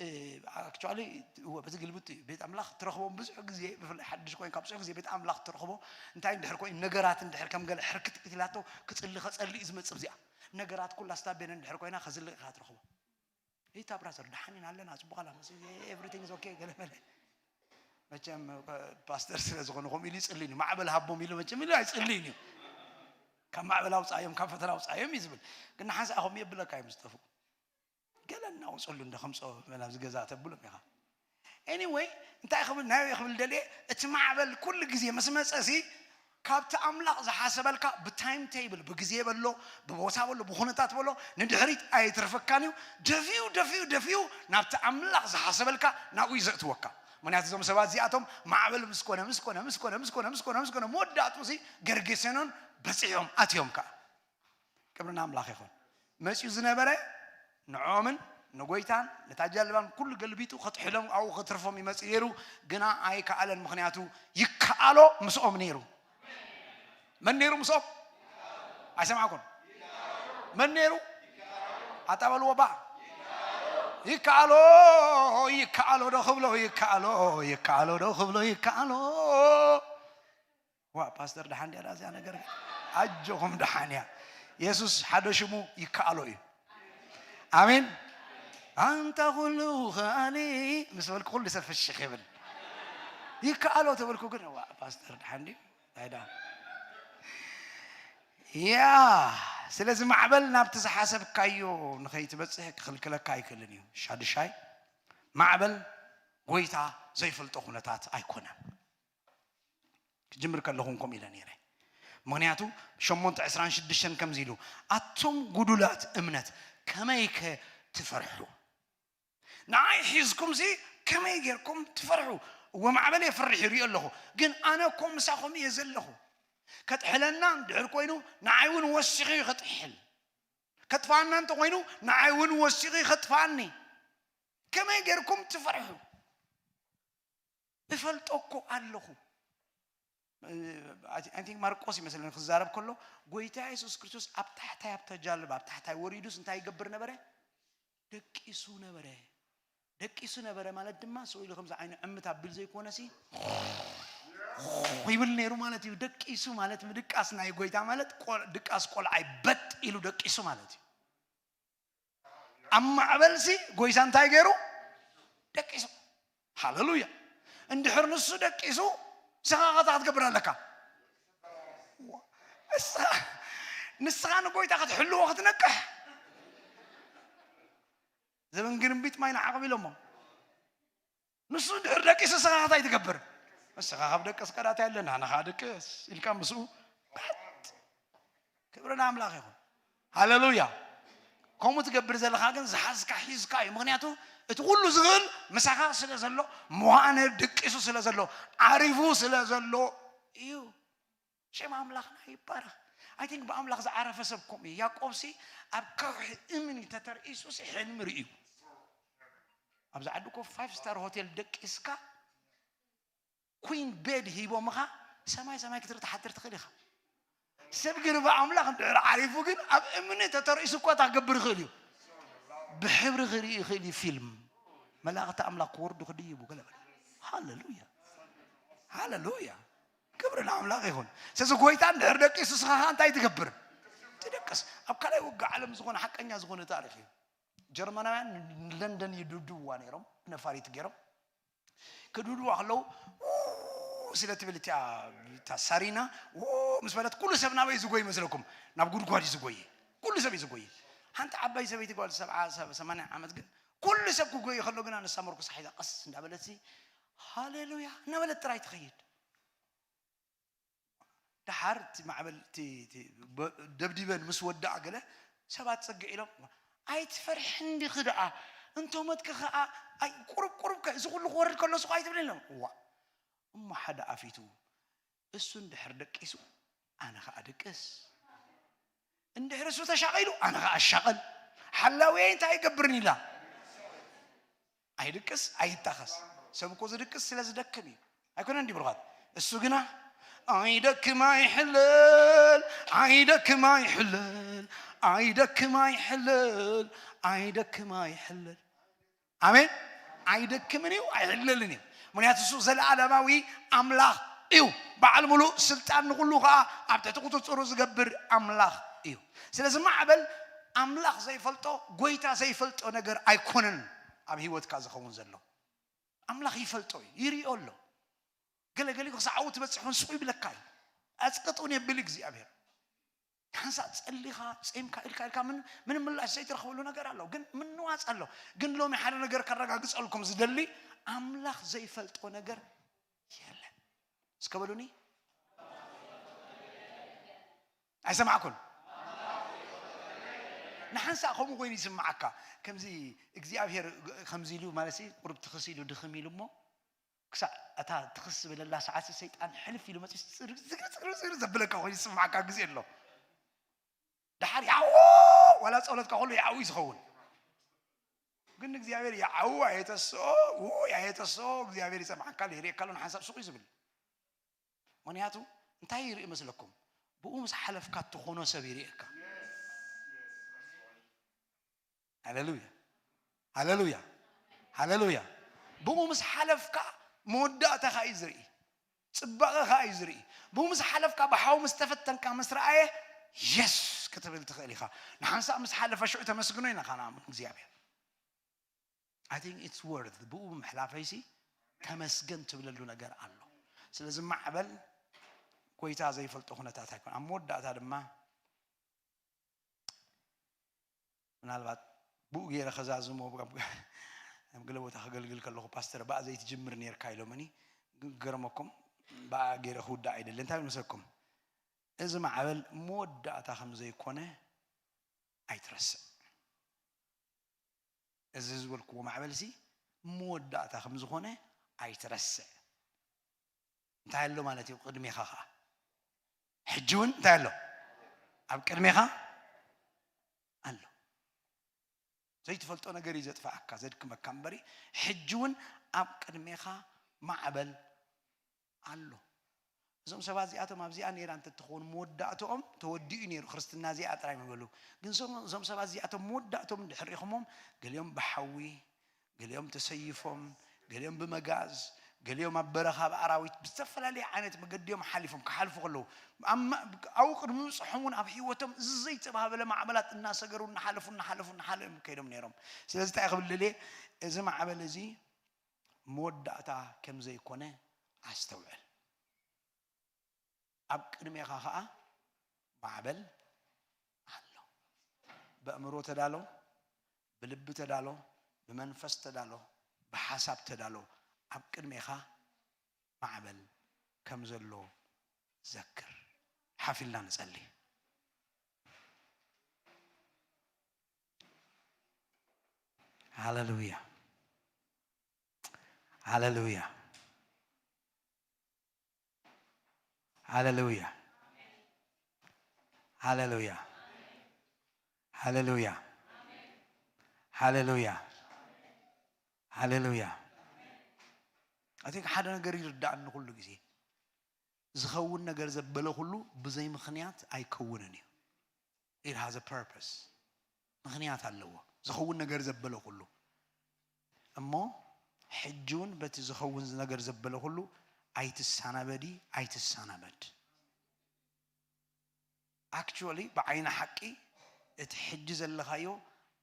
ኣክቹዋሊ፣ እወ፣ በቲ ግልብጥ እዩ። ቤት ኣምላኽ ትረኽቦም ብዙሕ ግዜ፣ ብፍላይ ሓድሽ ኮይንካ ብዙሕ ግዜ ቤት ኣምላኽ ትረኽቦ እንታይ እንድሕር ኮይኑ፣ ነገራት እንድሕር ከም ገለ ሕርክትክት ኢላቶ ክጽሊ ከጸሊ እዩ ዝመጽእ። እዚኣ ነገራት ኩላ ስታቤን እንድሕር ኮይና ከዝልቕ ኢኻ ትረኽቦ። ይታ ብራዘር፣ ደሓን ኢና ኣለና፣ ጽቡቕ ኣላ፣ መስ-፣ everything is okay፣ ገለ መለ። መቸም ፓስተር ስለ ዝኾነ ከምኡ ኢሉ ይጽልይን እዩ። ማዕበል ሃቦም ኢሉ መቸም ኢሉ ኣይጽልይን እዩ። ካብ ማዕበል ኣውጻዮም፣ ካብ ፈተና ኣውጻዮም እዩ ዝብል። ግን ንሓንሳእ ከምኡ የብለካ እዮም ዝጠፍኡ። ገለ እናወጸሉ እንደ ከምጾ መን ኣብዚ ገዛ ተብሎም ኢኻ። ኤኒወይ፣ እንታይ ክብል፣ ናይ ክብል ደልየ፣ እቲ ማዕበል ኩሉ ግዜ ምስ መጸ ሲ፣ ካብቲ ኣምላኽ ዝሓሰበልካ ብታይም ቴብል፣ ብግዜ በሎ፣ ብቦታ በሎ፣ ብኹነታት በሎ፣ ንድሕሪት ኣይትርፈካን እዩ። ደፊኡ፣ ደፊኡ፣ ደፊኡ ናብቲ ኣምላኽ ዝሓሰበልካ ናብኡ እዩ ዘእትወካ። ምኽንያቱ እዞም ሰባት እዚኣቶም ማዕበል ምስ ኮነ፣ ምስ ኮነ፣ ምስ ኮነ፣ ምስ ኮነ፣ ምስ ኮነ፣ ምስ ኮነ፣ መወዳእትኡ ሲ ገርጌሴኖን በጺሖም ኣትዮም ከኣ። ክብሪ ንኣምላኽ ይኹን። መጺኡ ዝነበረ ንዖምን ንጎይታን ነታ ጃልባን ኩሉ ገልቢጡ ከጥሕሎም ኣብኡ ከትርፎም ይመጽእ ነይሩ፣ ግና ኣይከኣለን። ምኽንያቱ ይከኣሎ ምስኦም ነይሩ። መን ነይሩ ምስኦም? ኣይሰማዕኩን። መን ነይሩ? ኣጣበልዎ ባ። ይከኣሎ፣ ይከኣሎ ዶ ክብሎ፣ ይከኣሎ፣ ይከኣሎ ዶ ክብሎ፣ ይከኣሎ። ዋ ፓስተር፣ ደሓን ድያ እዚኣ ነገር? ኣጆኹም፣ ደሓን እያ። የሱስ ሓደ ሽሙ ይከኣሎ እዩ። ኣሜን። ኣንታ ኩሉ ከኣሊ ምስ በልኩ ኩሉ ሰብ ፍሽኽ ይብል። ይከኣሎ ተበልኩ ግን፣ ዋ ፓስተር፣ ደሓን ድዩ? እንታይ ደኣ? ያ፣ ስለዚ ማዕበል ናብቲ ዝሓሰብካዮ ንኸይትበጽሕ ክኽልክለካ ኣይክእልን እዩ። ሻዱሻይ፣ ማዕበል ጎይታ ዘይፈልጦ ኩነታት ኣይኮነን። ክጅምር ከለኹ እውን ከምኡ ኢለ ነይረ። ምኽንያቱ ሸሞንተ ዕስራን ሽዱሽተን ከምዚ ኢሉ፣ ኣቱም ጉዱላት እምነት ከመይከ ትፈርሑ? ንዓይ ሒዝኩምሲ ከመይ ጌርኩም ትፈርሑ? እወ ማዕበል የፍርሕ ይሪኦ ኣለኹ፣ ግን ኣነ እኮ ምሳኹም እየ ዘለኹ። ከጥሕለና እንድሕር ኮይኑ ንዓይ እውን ወሲኹ እዩ ከጥሕል። ከጥፍኣና እንተኾይኑ ንዓይ እውን ወሲኹ እዩ ከጥፍኣኒ። ከመይ ጌርኩም ትፈርሑ? እፈልጦ እኮ ኣለኹ። I think ማርቆስ ይመስለኒ ክዛረብ ከሎ፣ ጎይታ የሱስ ክርስቶስ ኣብ ታሕታይ ኣብታ ጃልባ ኣብ ታሕታይ ወሪዱስ እንታይ ይገብር ነበረ? ደቂሱ ነበረ። ደቂሱ ነበረ ማለት ድማ ሰው ኢሉ ከምዚ ዓይኑ ዕምት ኣቢል ዘይኮነሲ ይብል ነይሩ ማለት እዩ። ደቂሱ ማለት ምድቃስ ናይ ጎይታ ማለት ቆል-፣ ድቃስ ቆልዓይ በጥ ኢሉ ደቂሱ ማለት እዩ። ኣብ ማዕበልሲ ጎይታ እንታይ ገይሩ? ደቂሱ። ሃሌሉያ። እንድሕር ንሱ ደቂሱ፣ ንስኻ ኸ እንታይ ክትገብር ኣለካ? ንስኻ፣ ንስኻ ንጎይታ ክትሕልዎ ክትነቅሕ። ዘበን ግርምቢጥ ማይ ንዓቕብ ኢሎሞ። ንሱ እንድሕር ደቂሱ፣ ንስኻ እንታይ ትገብር? ንስኻ ካብ ደቀስካ ዳታ የለን፣ ንሕና ኸዓ ደቅስ ኢልካ ምስኡ በጥ። ክብሪ ንኣምላኽ ይኹን። ሃሌሉያ። ከምኡ ትገብር ዘለኻ ግን ዝሓዝካ ሒዝካ እዩ። ምኽንያቱ እቲ ኩሉ ዝኽእል ምሳኻ ስለ ዘሎ፣ መዋነ ደቂሱ ስለ ዘሎ፣ ዓሪፉ ስለ ዘሎ እዩ። ሽም ኣምላኽና ይባረኽ። I think ብኣምላኽ ዝዓረፈ ሰብ ከምኡ እዩ። ያዕቆብሲ ኣብ ከውሒ እምኒ ተተርኢሱሲ ሕልሚ ርእዩ። ኣብዚ ዓዲ እኮ ፋይቭ ስታር ሆቴል ደቂስካ ኩዊን ቤድ ሂቦምኻ ሰማይ ሰማይ ክትርኢ ትሓድር ትኽእል ኢኻ። ሰብ ግን ብኣምላኽ እንድሕር ዓሪፉ ግን ኣብ እምኒ ተተርኢሱ እኳ እንታይ ክገብር ይኽእል እዩ? ብሕብሪ ክርኢ ይኽእል እዩ። ፊልም መላእኽቲ ኣምላኽ ክወርዱ ክድይቡ ገለ በለ። ሃሌሉያ፣ ሃሌሉያ፣ ክብሪ ንኣምላኽ ይኹን። ስለዚ ጎይታ እንድሕር ደቂሱ ንስኻ ኸኣ እንታይ ትገብር? ትደቅስ። ኣብ ካልኣይ ውግእ ዓለም ዝኾነ ሓቀኛ ዝኾነ ታሪኽ እዩ። ጀርመናውያን ንለንደን ይድብድብዋ ነይሮም፣ ብነፋሪት ገይሮም ክድብድብዋ ከለዉ፣ ው ስለ ትብል እቲኣ፣ እታ ሳሪና ው ምስ በለት ኩሉ ሰብ ናበይ ዝጎይ መስለኩም? ናብ ጉድጓድ እዩ ዝጎይ። ኩሉ ሰብ እዩ ዝጎይ። ሓንቲ ዓባይ ሰበይቲ ጓል ሰብዓ፣ ሰብ-፣ ሰማንያ ዓመት ግን ኩሉ ሰብ ክጎይ ከሎ ግና ንሳ መርኩሳ ሒዛ ቀስ እንዳበለትሲ ሃሌሉያ እናበለት ጥራይ ትኸይድ። ደሓር እቲ ማዕበል እቲ፣ እቲ በ-፣ ደብዲበን ምስ ወድኣ ገለ ሰባት ጽግዕ ኢሎም፣ "ኣይትፈርሕን ዲኺ ደኣ? እንተ ሞትኪ ኸኣ፣ ኣይ፣ ቁሩብ፣ ቁሩብ ከ፣ እዚ ኩሉ ክወርድ ከሎስ እኮ ኣይትብልን?" ኢሎም። እዋእ፣ እሞ ሓደ ኣፊቱ፣ "እሱ እንድሕር ደቂሱ፣ ኣነ ኸኣ ድቅስ። እንድሕር እሱ ተሻቒሉ፣ ኣነ ኸኣ እሻቐል። ሓላውየይ እንታይ ኣይገብርን?" ኢላ። ኣይድቅስ፣ ኣይታኸስ። ሰብ እኮ ዝድቅስ ስለ ዝደክም እዩ። ኣይኮነን ድዩ ብሩኻት? እሱ ግና ኣይደክም ኣይሕለል፣ ኣይደክም ኣይሕለል፣ ኣይደክም ኣይሕለል፣ ኣይደክም ኣይሕለል። ኣሜን። ኣይደክምን እዩ፣ ኣይዕለልን እዩ። ምክንያቱ እሱ ዘለኣለማዊ ኣምላኽ እዩ። በዓል ሙሉእ ስልጣን፣ ንኹሉ ከዓ ኣብ ትሕቲ ቁፅፅሩ ዝገብር ኣምላኽ እዩ። ስለዚ ማዕበል ኣምላኽ ዘይፈልጦ፣ ጎይታ ዘይፈልጦ ነገር ኣይኮነን ኣብ ህይወትካ ዝኸውን ዘሎ። ኣምላኽ ይፈልጦ እዩ፣ ይሪኦ ኣሎ። ገለገሊኡ ክሳዕ ኣብኡ ትበፅሕ እውን ስቕ ይብለካ እዩ። ኣፅቅጥ እውን የብል እግዚኣብሔር። ሓንሳእ ጸሊኻ፣ ጸምካ ኢልካ፣ ኢልካ ምን-፣ ምንም ምላሽ ዘይትረኽበሉ ነገር ኣሎ። ግን ምንዋጽ ኣሎ። ግን ሎሚ ሓደ ነገር ከረጋግጸልኩም ዝደሊ፣ ኣምላኽ ዘይፈልጦ ነገር የለን። እስከ በሉኒ። ኣይሰማዕኩን። ንሓንሳእ ከምኡ ኮይኑ ይስምዓካ። ከምዚ እግዚኣብሔር ከምዚ ኢሉ ማለት ቁሩብ ትኽስ ኢሉ ድኽም ኢሉ እሞ ክሳዕ እታ ትኽስ ዝበለላ ሰዓት ሰይጣን ሕልፍ ኢሉ መጺኡ ጽግር ጽግር ጽግር ጽግር ዘብለካ ኮይኑ ዝስምዓካ ግዜ ኣሎ። ደሓር ያዎ ዋላ ጸሎትካ ኩሉ ያው እዩ ዝኸውን። ግን እግዚኣብሔር ያው ኣየተስኦ፣ ው ኣየተስኦ፣ እግዚኣብሔር ይሰምዓካ ኣሎ፣ ይርእየካ ኣሎ፣ ንሓንሳብ ሱቕ እዩ ዝብል። ምኽንያቱ እንታይ ይርኢ መስለኩም? ብኡ ምስ ሓለፍካ እትኾኖ ሰብ ይርእየካ። ሃሌሉያ፣ ሃሌሉያ፣ ሃሌሉያ። ብኡ ምስ ሓለፍካ መወዳእታኻ እዩ ዝርኢ፣ ጽባቐኻ እዩ ዝርኢ። ብኡ ምስ ሓለፍካ ብሓው ምስ ተፈተንካ ምስ ረኣየ የስ ክትብል ትኽእል ኢኻ። ንሓንሳእ ምስ ሓለፈ ሽዑ ተመስግኖ ኢና ኻና እግዚኣብሔር። I think it's worth ብኡ ብምሕላፈይሲ ተመስገን ትብለሉ ነገር ኣሎ። ስለዚ ማዕበል ጎይታ ዘይፈልጦ ኩነታት ኣይኮን። ኣብ መወዳእታ ድማ ምናልባት ብኡ ገይረ ከዛዝሞ ኣብ ገለ ቦታ ከገልግል ከለኹ ፓስተር ብኣ ዘይትጅምር ነርካ ኢሎምኒ። ግን ገርመኩም ብኣ ገይረ ክውዳእ ኣይደልን። እንታይ መሰኩም? እዚ ማዕበል መወዳእታ ከም ዘይኮነ ኣይትረስዕ። እዚ ዝበልክዎ ማዕበልሲ መወዳእታ ከም ዝኾነ ኣይትረስዕ። እንታይ ኣሎ ማለት እዩ? ቅድሜኻ ኸዓ ሕጂ እውን እንታይ ኣሎ? ኣብ ቅድሜኻ ኣሎ። ዘይትፈልጦ ነገር እዩ ዘጥፍኣካ፣ ዘድክመካ እምበሪ፣ ሕጂ እውን ኣብ ቅድሜኻ ማዕበል ኣሎ። እዞም ሰባት እዚኣቶም ኣብዚኣ ነይራ እንተትኸውን መወዳእትኦም ተወዲኡ ነይሩ፣ ክርስትና እዚኣ ጥራይ ምበሉ። ግን እዞም፣ እዞም ሰባት እዚኣቶም መወዳእቶም እንድሕር ሪእኹሞም፣ ገሊኦም ብሓዊ፣ ገሊኦም ተሰይፎም፣ ገሊኦም ብመጋዝ፣ ገሊኦም ኣብ በረኻ ብኣራዊት፣ ብዝተፈላለየ ዓይነት መገዲ እዮም ሓሊፎም። ክሓልፉ ከለዉ፣ ኣብ ማ-፣ ኣብኡ ቅድሚ ምብፅሖም እውን ኣብ ህይወቶም እዚ ዘይተባህበለ ማዕበላት እናሰገሩ፣ እናሓለፉ፣ እናሓለፉ፣ እናሓለፉ ከይዶም ነይሮም። ስለዚ እንታይ ክብል ደልየ፣ እዚ ማዕበል እዚ መወዳእታ ከም ዘይኮነ ኣስተውዕል። ኣብ ቅድሜኻ ኸዓ ማዕበል ኣሎ። በእምሮ ተዳሎ፣ ብልቢ ተዳሎ፣ ብመንፈስ ተዳሎ፣ ብሓሳብ ተዳሎ። ኣብ ቅድሜኻ ማዕበል ከም ዘሎ ዘክር። ሓፍ ኢልና ንጸሊ። ሃሌሉያ፣ ሃሌሉያ፣ ሃሌሉያ፣ ሃሌሉያ፣ ሃሌሉያ፣ ሃሌሉያ፣ ሃሌሉያ። ኣቲ ሓደ ነገር ይርዳእኒ ኩሉ ግዜ፣ ዝኸውን ነገር ዘበለ ኩሉ ብዘይ ምኽንያት ኣይከውንን እዩ። It has a purpose። ምኽንያት ኣለዎ ዝኸውን ነገር ዘበለ ኩሉ። እሞ ሕጂ እውን በቲ ዝኸውን ነገር ዘበለ ኩሉ ኣይትሳናበዲ፣ ኣይትሳናበድ። Actually ብዓይኒ ሓቂ እቲ ሕጂ ዘለኻዮ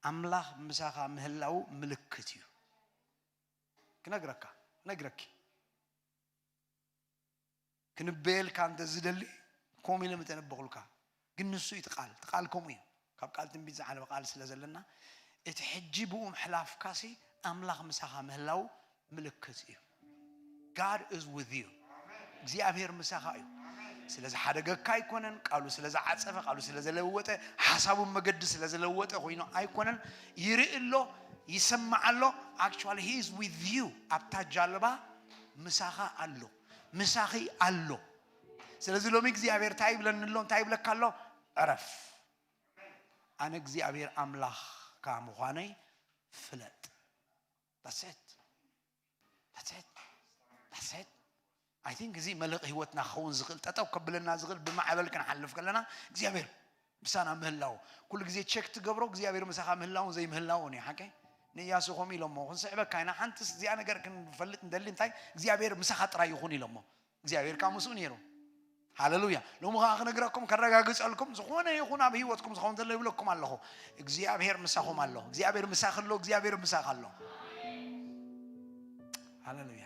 ኣምላኽ ምሳኻ ምህላው ምልክት እዩ። ክነግረካ፣ ክነግረኪ። ክንበየልካ እንተ ዝደሊ፣ ከምኡ ኢለ ምተነበኹልካ። ግን ንሱ እዩ እቲ ቃል። እቲ ቃል ከምኡ እዩ። ካብ ቃል ትንቢት ዝዓለበ ቃል ስለ ዘለና፣ እቲ ሕጂ ብኡ ምሕላፍካሲ ኣምላኽ ምሳኻ ምህላው ምልክት እዩ። God is with you። እግዚኣብሔር ምሳኻ እዩ። ስለ ዝሓደገካ ኣይኮነን፣ ቃሉ ስለ ዝዓጸፈ፣ ቃሉ ስለ ዘለወጠ፣ ሓሳቡን መገዲ ስለ ዝለወጠ ኮይኑ ኣይኮነን። ይርኢ ኣሎ፣ ይሰማዕ ኣሎ። Actually, he is with you። ኣብታ ጃልባ ምሳኻ ኣሎ፣ ምሳኺ ኣሎ። ስለዚ ሎሚ እግዚኣብሔር እንታይ ይብለኒ ኣሎ? እንታይ ይብለካ ኣሎ? ዕረፍ፣ ኣነ እግዚኣብሔር ኣምላኽካ ምዃነይ ፍለጥ። That's it። That's it። That's it። I think እዚ መልህቕ ህይወትና ክኸውን ዝኽእል፣ ጠጠው ከብለና ዝኽእል፣ ብማዕበል ክንሓልፍ ከለና እግዚኣብሔር ምሳና ምህላው። ኩሉ ግዜ ቸክ ትገብሮ እግዚኣብሔር ምሳኻ ምህላውን ዘይምህላውን እዩ። ሓቀይ? ንእያሱ ከምኡ ኢሎሞ፣ ክንስዕበካ ኢና፣ ሓንቲ እዚኣ ነገር ክንፈልጥ እንደሊ፣ እንታይ እግዚኣብሔር ምሳኻ ጥራይ ይኹን ኢሎሞ። እግዚኣብሔር ከዓ ምስኡ ነይሩ። ሃሌሉያ። ሎሚ ከዓ ክነግረኩም፣ ከረጋግጸልኩም፣ ዝኾነ ይኹን ኣብ ህይወትኩም ዝኸውን ዘሎ ይብለኩም ኣለኹ፣ እግዚኣብሔር ምሳኹም ኣሎ። እግዚኣብሔር ምሳኺ ኣሎ። እግዚኣብሔር ምሳኻ ኣሎ። ሃሌሉያ።